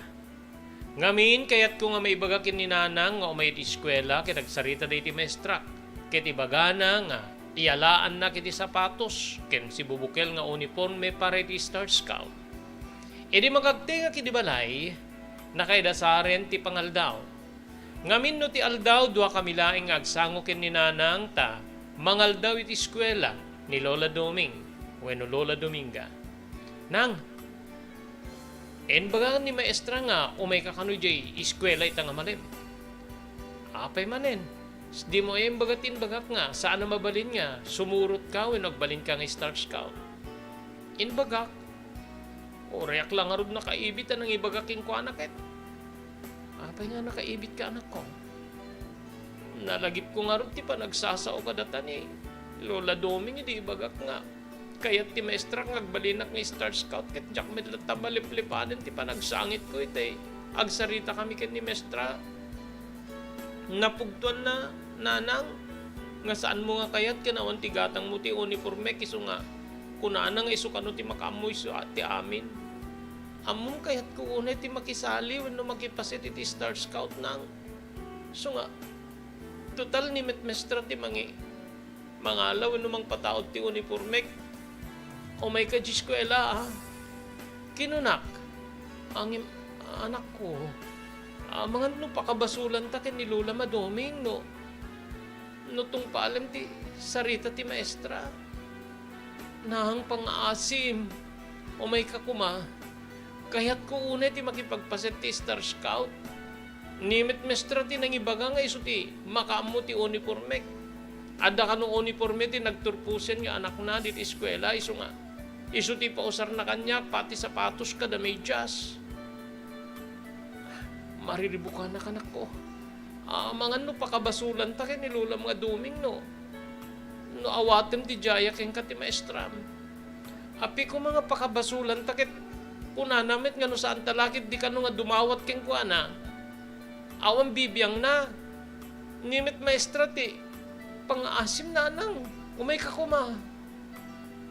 Ngamin, kayatko nga maibaga ken ni Nanang nga umay iti eskuela ket agsarita dagiti maestrak, ket ibagana nga iyalaannak iti sapatos ken sibubukel nga uniforme para iti Star Scout. Idi makagtengak iti balay, nakaidasaren ti pangaldaw. Ngamin no ti aldaw, dua kami laeng nga agsango ken ni Nanang ta mangaldaw iti eskuela ni Lola Doming wenno Lola Dominga. Nang, imbaga ni maestra nga umayka kano idiay eskuela ita nga malem. Apay manen, dimo imbagak ti imbagak nga saan a mabalin nga sumurotka wenno agbalinka nga Star Scout? Imbagak, uray ak la ngarud nakaibit a nangibaga kenkuana ket, apay nga nakaibitka, anakko? Nalagipko ngarud ti panagsasao kadata ni Lola Doming idi ibagak nga kayat ti maestra nga agbalinak nga Star Scout ket diak met latta maleplipanen ti panagsangitko iti agsaritakami ken ni maestra. Napugtoanna, Nanang, nga saanmo nga kayat ken awan ti gatangmo ti uniformek, isu nga kunana nga isu kano ti makaammo isu a-, ti amin. Ammom, kayatko unay ti makisali wenno makipaset iti Star Scout, Nang. Isu nga, total ni met maestra ti mangi-, mangala wenno mangpataud ti uniformek. Umayka idiay eskuela, a. Kinunak, angem, anakko, amangan no pakabasolanta ken ni Lola Madoming no, no tungpalem ti sarita ti maestra. Nang, pangngaasim, umayka koma. Kayatko unay ti makipagpaset ti Star Scout. Ni met maestra ti nangibaga nga isu ti makaammo ti uniformek. Adda kano uniforme ti nagturposen nga anakna ditoy eskuela, isu nga isu ti ipausarna kaniak, pati sapatos kada medyas. Mariribukanak, anakko. Amangan no pakabasolanta ken ni Lola Madoming no, no awatem ti diayak kenka ti maestram. Apay koma nga pakabasolanta ket kunana met nga no saanta la ket di kano nga dumawat kenkuana, awan bibiangna. Ni met maestra ti pangngaasim, Nanang, umayka koma.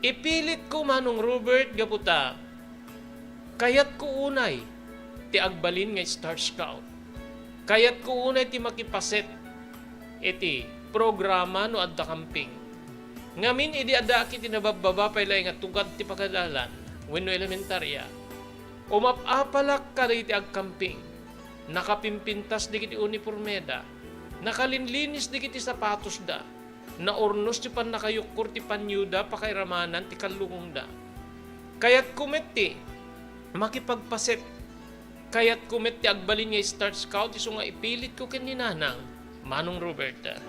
Ipilitko, Manong Robert, gapu ta kayatko unay ti agbalin nga Star Scout. Kayatko unay ti makipaset iti programa no adda camping. Ngamin, idi addaak iti nababbaba pay laeng a tugad ti pagadalan wenno elementarya, umap-apalak kadagiti agcamping. Nakapimpintas dagiti unipormeda, nakalinlinis dagiti sapatosda, naurnos ti pannakayukkor ti panioda pakairamanan ti kallungongda. Kayatko met ti makipagpaset. Kayatko met ti agbalin nga Star Scout isu nga ipilitko ken ni Nanang, Manong Roberta.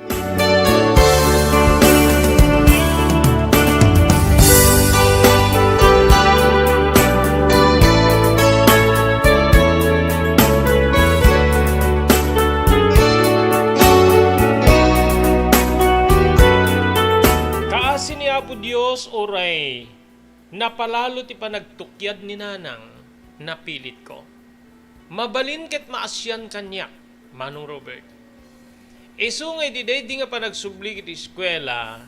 Kaasi ni Apo Dios, uray napalalo ti panagtukyad ni Nanang, napilitko. Mabalin ket maasian kaniak, Manong Robert. Isu nga idi daydi nga panagsubli iti eskuela,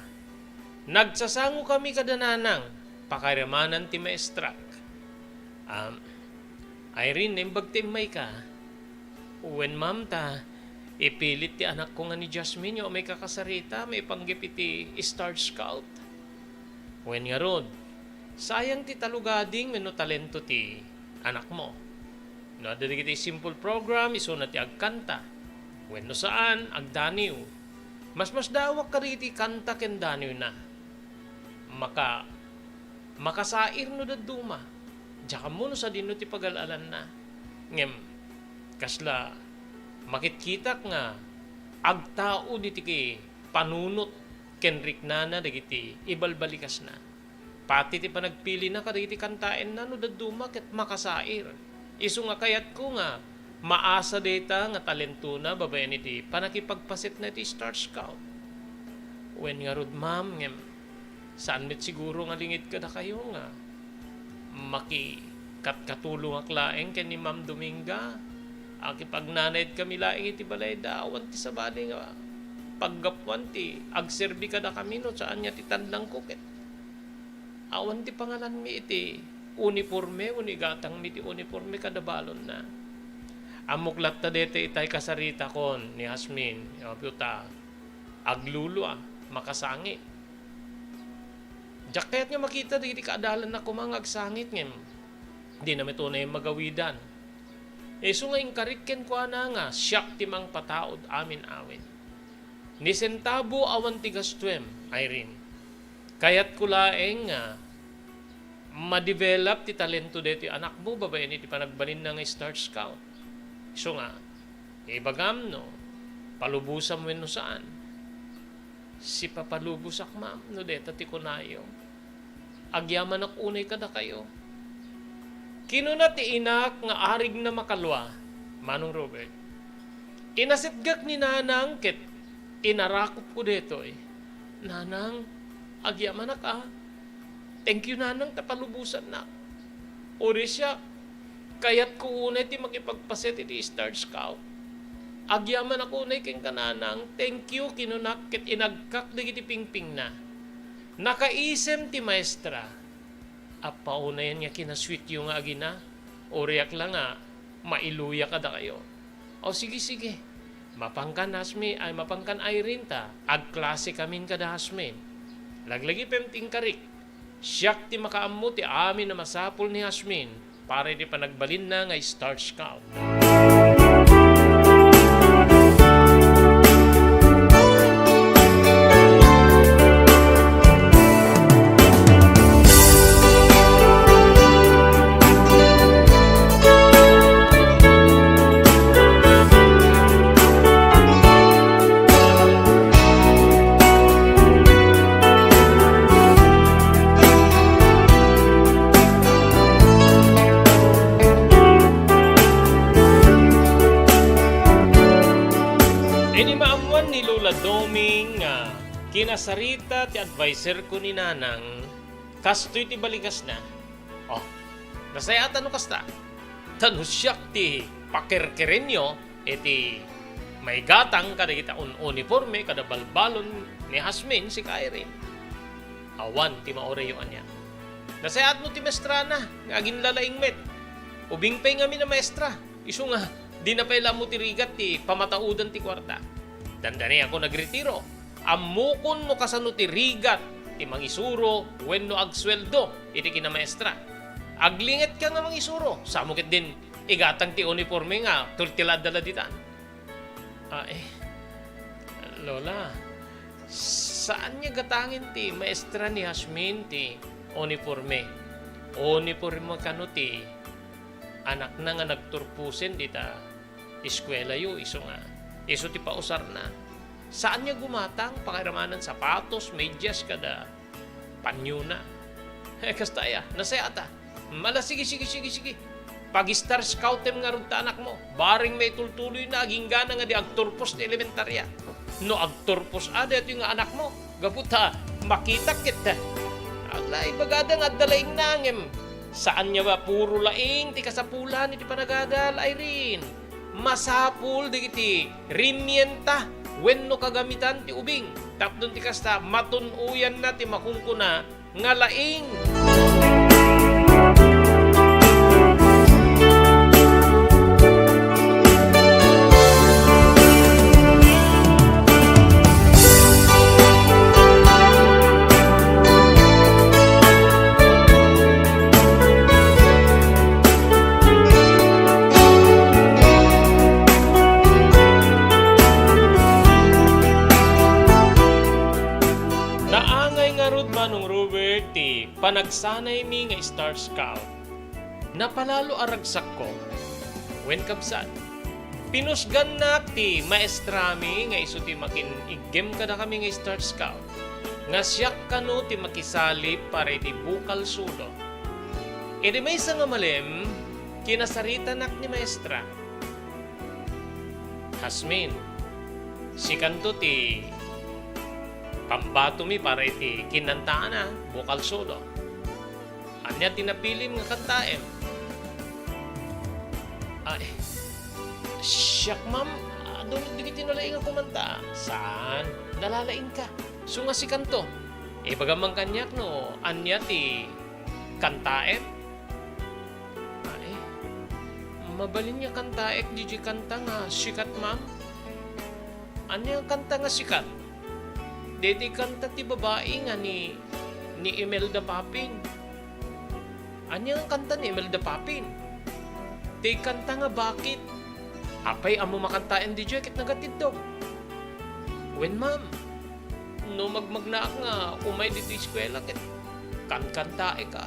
nagsasangokami kada Nanang, pakairamanan ti maestrak. Um, Irene, naimbag ti immayka? Wen, ma'am, ta ipilit ti anakko nga ni Jasmine nga umayka kasarita maipanggep iti Star Scout. Wen ngarud, sayang ti talugading wenno talento ti anakmo. No adda dagiti simple program, isuna ti agkanta. Wenno saan, agdaniw. Masmasdaawak kadagiti kanta ken daniwna. Maka-, makasair no dadduma. Diak ammo no sadino ti pagal-alanna. Ngem, kasla makitkitak nga agtaud iti ki-, panunot ken riknana dagiti ibalbalikasna. Pati ti panagpilina kadagiti kantaenna no dadduma ket makasair. Isu nga kayatko nga maasa dayta nga talentona babaen iti panakipagpasetna iti Star Scout. Wen ngarud, ma'am, ngem saan met siguro nga linged kadakayo nga makikatkatulongak laeng ken ni Ma'am Dominga. Akipagnanaydkami laeng iti balayda, awan ti sabali nga paggapuan ti agserbi kadakami no saan nga ti tandangko ket awan ti pangalanmi iti uniporme wenno igatangmi ti uniporme kada balonna. Ammok latta daytoy itay kasaritakon ni Asmin, apay ta aglulua, makasangit. Diak kayat nga makita dagiti kaadalanna koma nga agsangit ngem dina met unay magawidan. Isu nga inkarik kenkuana nga siak ti mangpataud amin-amin. Ni sentabo awan ti gastuem, Irene. Kayatko laeng nga ma-develop ti talento daytoy anakmo babaen iti panagbalinna nga Star Scout. Isu nga, ibagam no palubosam wenno saan. Sipapalubosak, ma'am, no dayta ti kunayo. Agyamanak unay kadakayo. Kinuna ti inak nga arigna makalua, Manong Robert. Inasetgak ni Nanang ket inarakupko daytoy. Nanang, agyamanak a. Thank you, Nanang, ta palubosannak. Uray siak, kayatko unay ti makipagpaset iti Star Scout. Agyamanak unay kenka, Nanang. Thank you, kinunak ket inagkak dagiti pingpingna. Nakaisem ti maestra. Appaunay nga kinasweetyo nga agina, uriak la nga mailuya kadakayo. O, sige, sige. Mapankan Asmi, ay, mapankan Irene ta agklasekamin kada Asmin. Laglagipem ti inkarik. Siak ti makaammo ti amin a masapul ni Asmin para iti panagbalinna nga Star Scout. Idi maammuan ni Lola Doming nga kinasarita ti adviserko ni Nanang, kastoy ti baligasna. Oh, nasayaat no kasta. Ta no siak ti pakerkerenyo iti maigatang kadagiti un-uniforme kada balbalon ni Asmin, sika Irene. Awan ti maurayo ania. Nasayaat no ti maestrana nga aginlalaing met. Ubing pay ngamin a maestra. Isu nga, dina pay la ammo ti rigat ti pamataudan ti kuarta. Dandani ako nagretiro. Ammokon no kasano ti rigat ti mangisuro wenno agsueldo iti kinamaestra. Aglingetka nga mangisuro, samo ketdin igatang ti uniforme nga tultiladda la ditan. Ah, eh, Lola, saan nga gatangen ti maestra ni Asmin ti uniforme? Uniforme kano ti anakna nga nagturposen dita eskuelayo, isu nga, isu ti pausarna. Saan nga gumatang, pakairamanan sapatos, medyas, kada panyona. Eh, kasta aya, nasayaat a. Mala, sige, sige, sige, sige. Pag-Star Scoutem ngarud ta anakmo. Bareng maitultuloyna, aginggana nga di agturpos ti elementaria. No agturpos a daytoy nga anakmo, gapu ta makitak ket, ala, ibagada nga adda laingna ngem saan nga ba puro laing ti kasapulan iti panagadal, Irene. Masapul dagiti rimienta wenno kagamitan ti ubing tapno ti kasta, matun-oyanna ti makunkuna nga laing. Naangay ngarud, Manong Robert, ti panagsanaymi nga Star Scout. Napalalo a ragsakko. Wen, kabsat, pinusgannak ti maestrami nga isu ti makin-iggem kadakami nga Star Scout, nga siak kano ti makisali para iti bokal solo. Idi maysa nga malem, kinasaritanak ni maestra. Asmin, sikanto ti pambatomi para iti kinantaana, bokal solo. Ania ti napilim nga kantaem? Ay, siak, ma'am, a-, Dagiti nalaing a kumanta, saan, nalalaingka. So nga sikanto, ibagam man kaniak no ania ti kantaem? Ay, mabalin nga kantaek diay kanta nga sikat, ma'am. Ania nga kanta nga sikat? Daytoy kanta ti babai nga ni, ni Imelda Papin. Ania nga kanta ni Imelda Papin? Ti kanta nga Bakit. Apay, ammom a kantaem diay ket nagatiddog. Wen, ma'am, no magmagnaak nga umay ditoy eskuela ket kankantaek a.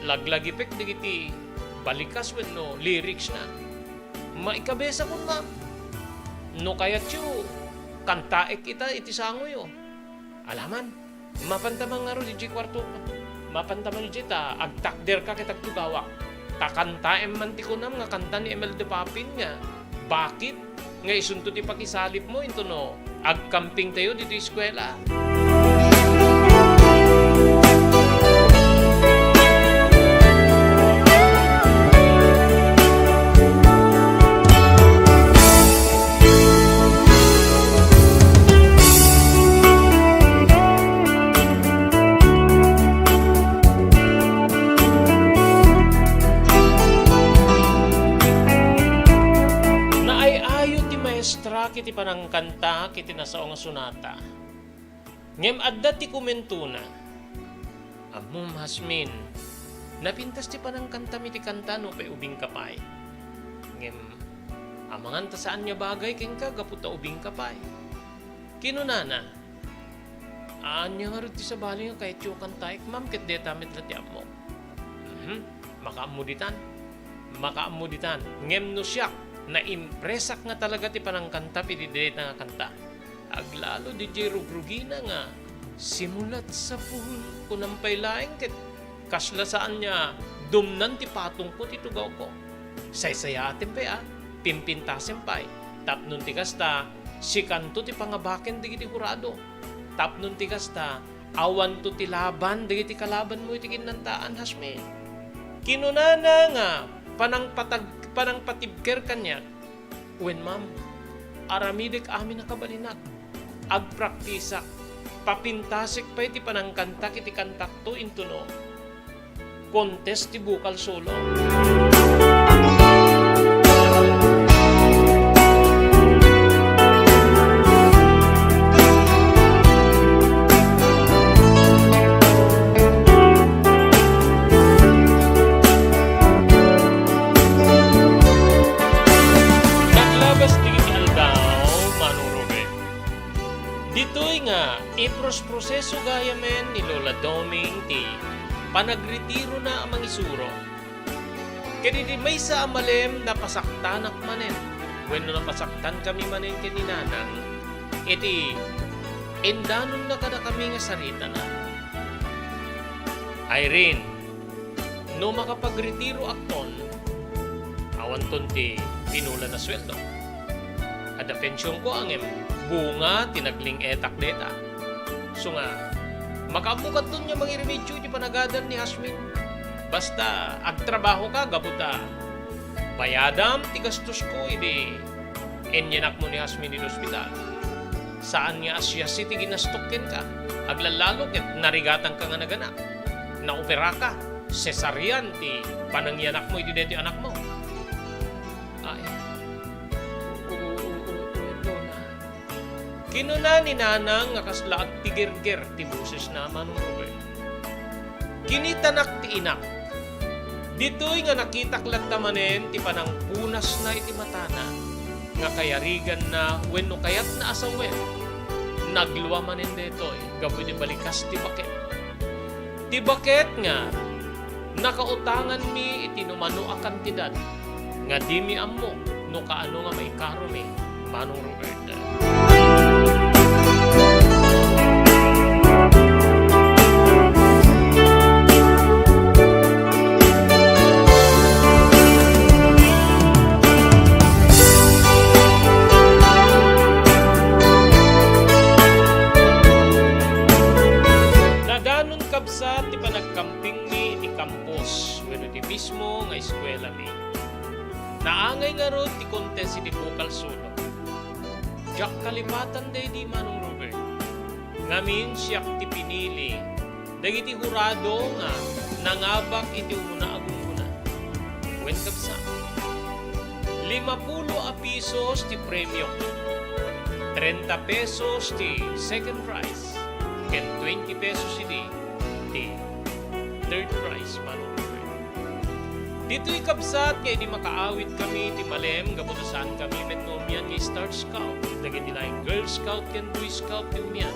Laglagipek dagiti balikas wenno lyrics na. Maikabesakon, ma'am. No kayatyo, kantaek ita iti sangoyo. Alaman, mapanta man ngarud idiay kuartok. Mapanta man idiay ta agtakderka ket agtugawak. Ta kantaem man ti kunam nga kanta ni Imelda Papin nga, Bakit? Nga isunto ti pakisalipmo intono agkampingtayo ditoy eskuela. Naay-ayo ti maestra iti panangkanta iti nasao nga sonata. Ngem adda ti komentona. Ammom, Hasmin, napintas ti panangkantam iti kanta nupay ubingka pay. Ngem amangan ta saan nga bagay kenka gapu ta ubingka pay. Kinunana, ania ngarud ti sabali nga kayatyo a kantaek, ma'am, ket deta met la ti ammok? Mhm. Makaammo ditan. Makaammo ditan. Ngem no siak, naimpresak nga talaga ti panangkantam iti dayta nga kanta. Aglalo diay rugrugina nga, "Simulat sapul," kunam pay laeng ket kasla saan nga dumnan ti patongko ti tugawko. Saysayaatem pay a, pimpintasem pay, tapno ti kasta, sikanto ti pangabaken dagiti hurado. Tapno ti kasta, awanto ti laban dagiti kalabanmo iti kinnantaan, Hasmin. Kinunana nga panangpatag-, panangpatibker kaniak, wen, ma'am, aramidek amin a kabalinak. Agpraktisak. Papintasek pay ti panangkantak iti kantakto intono contest ti vocal solo. Naglabas dagiti aldaw, Manong Ruben. Ditoy nga, iprosproseso gayamen ni Lola Doming ti panagritirona a mangisuro. Ket idi maysa a malem, napasaktanak manen, wenno napasaktankami manen ken ni Nanang, iti indanonna kadakami nga saritana. Irene, no makapagritiro akton, awanton ti pinulan a sueldo. Adda pensionko, ngem bunga ti nagling-etak deta. Isu nga, makaammo kadton nga mangiremedio iti panagadal ni Hasmin. Basta agtrabahoka gapu ta bayadam ti gastosko idi inyanakmo ni Hasmin iti ospital. Saan nga asyasi ti ginastok kenka. Aglallalo ket narigatanka nga naganak. Naoperaka. Cesarean ti panangyanakmo iti daytoy anakmo. Ay. Kinuna ni Nanang nga kasla agtigerger ti bosesna, Manong Ruben. Kinitanak ti inak. Ditoy nga nakitak latta manen ti panangpunasna iti matana nga kayariganna wenno kayatna a sawen. Naglua manen daytoy gapu iti balikas ti baket. Ti baket nga nakautanganmi iti numano a kantidad nga dimi ammo no kaano nga maikaromi, Manong Robert. Nadanon kabsat ti panagkampingmi iti kampus wenno iti mismo nga eskuelami. Naangay ngarud ti contest iti vocal solo. Diak kalipatan daydi, Manong Robert. Ngamin, siak ti pinili dagiti hurado nga nangabak iti umuna a gunggona. Wen, kabsat, limapulo a pesos ti premio, trenta pesos ti second prize, ken twenty pesos idi ti third prize, Manong Robert. Ditoy, kabsat, nga idi makaawit kami iti malem gapu ta saan kami met nga umian nga Star Scout, dagiti laeng Girl Scout ken Boy Scout ti umian.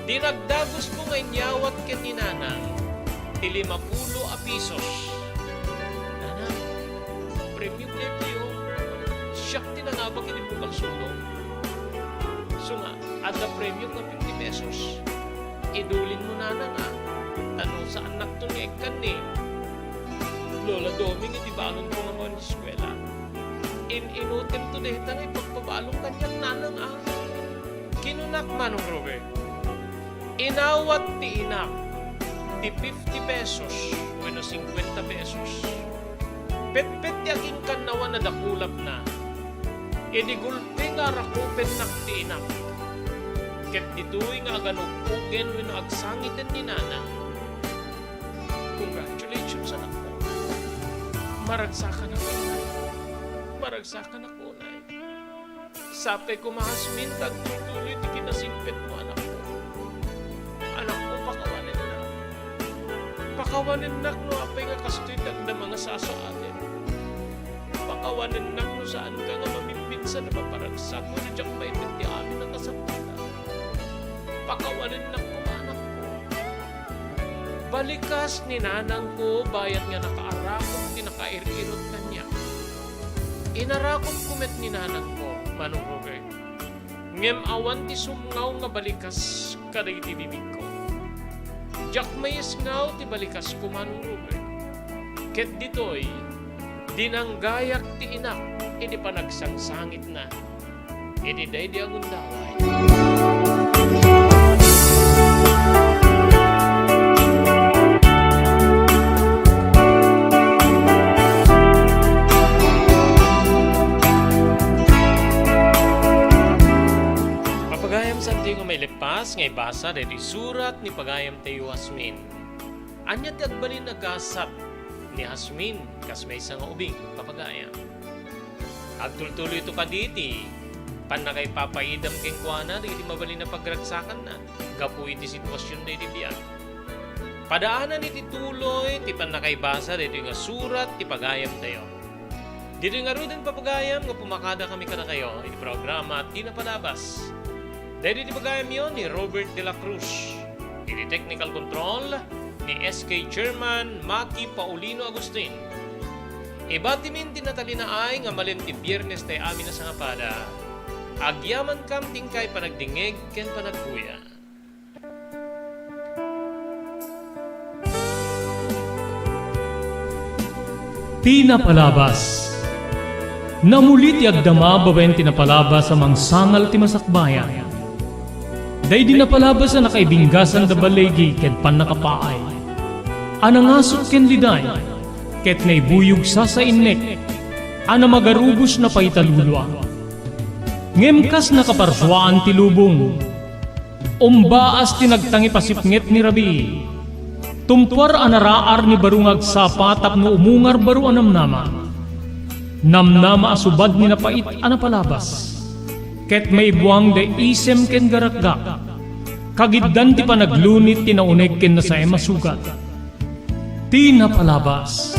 Dinagdagusko nga inyawat ken ni Nanang ti limapulo a pesos. "Nanang, premio daytoy, o. Siak ti nangabak iti bukal solo. Isu nga, adda premio nga fifty pesos. Idulinmo, Nanang, a. Ta no saannakton nga ikkan ni Lola Doming iti balonko nga maeskuela, in-inutemto dayta nga ipagpabalon kaniak, Nanang, a." Kinunak, Manong Robert, inawat ti inak ti fifty pesos wenno cincuenta pesos. Petpet ti aginkannawan a dakulapna. Idi gulpi nga arakupennak ti inak, ket ditoy nga aganugkugen wenno agsangiten ni Nanang, "Congratulations, anakko. Maragsakanak. Maragsakanak unay. Sapay koma, Hasmin, ta agtultuloy ti kinasingpetmo, anakko. Anakko, pakawanennak. Pakawanennak no apay nga kastoy ti adda nga sasaatem. Pakawanennak no saanka nga mamimpinsan a maparagsak wenno diak maited ti amin a kasapulan. Pakawanennak koma, anakko." Balikas ni nanangko bayat nga nakaarakup ti nakair-irot kaniak. Inarakupko met ni nanangko, Manong Robert. Ngem awan ti sumngaw nga balikas kadagiti bibigko. Diak maisngaw ti balikasko, Manong Robert. Ket ditoy, dinanggayak ti inak idi panagsangsangitna iti daydi a gundaway. Papagayam, saantayo nga maileppas nga ibasa daytoy surat ni pagayamtayo, Hasmin. Ania ti agbalin a gasat ni Hasmin kas maysa nga ubing, papagayam? Agtultuloyto kadi ti pannakaipapaidam kenkuana dagiti mabalin a pagragsakanna gapu iti situasion daydi biag. Padaanan iti tuloy ti pannakaibasa daytoy nga surat ti pagayamtayo. Ditoy ngaruden, papagayam, nga pumakadakami kadakayo iti programa Ti Napalabas. Daydi ti pagayamyo ni Robert de la Cruz. Iti technical control ni S K Chairman Maki Paulino Agustin. Ibatimin ti natalinaay nga malem ti Biernes tayo amin a sangapada. Agyamankam ti inkay panagdingngeg ken panagkuya. Ti napalabas. Namuli ti agdama babaen ti napalabas a mangsangal ti masakbayan. Daydi napalabas a nakaibinggasan da baligi ken pannakapaay, a nangasut ken liday, ket naibuyog sasainnek, a namagarubos napaitalulua. Ngem kas nakaparsuaan ti lubong, umbaas ti nagtangipasipnget ni rabii. Tumpuar a naraar ni baro nga agsapa tapno umungar baro a namnama. Namnama a subad ni napait a napalabas, ket maibuang da isem ken garakgak. Kagiddan ti panaglunit ti nauneg ken nasaem a sugat. Ti napalabas.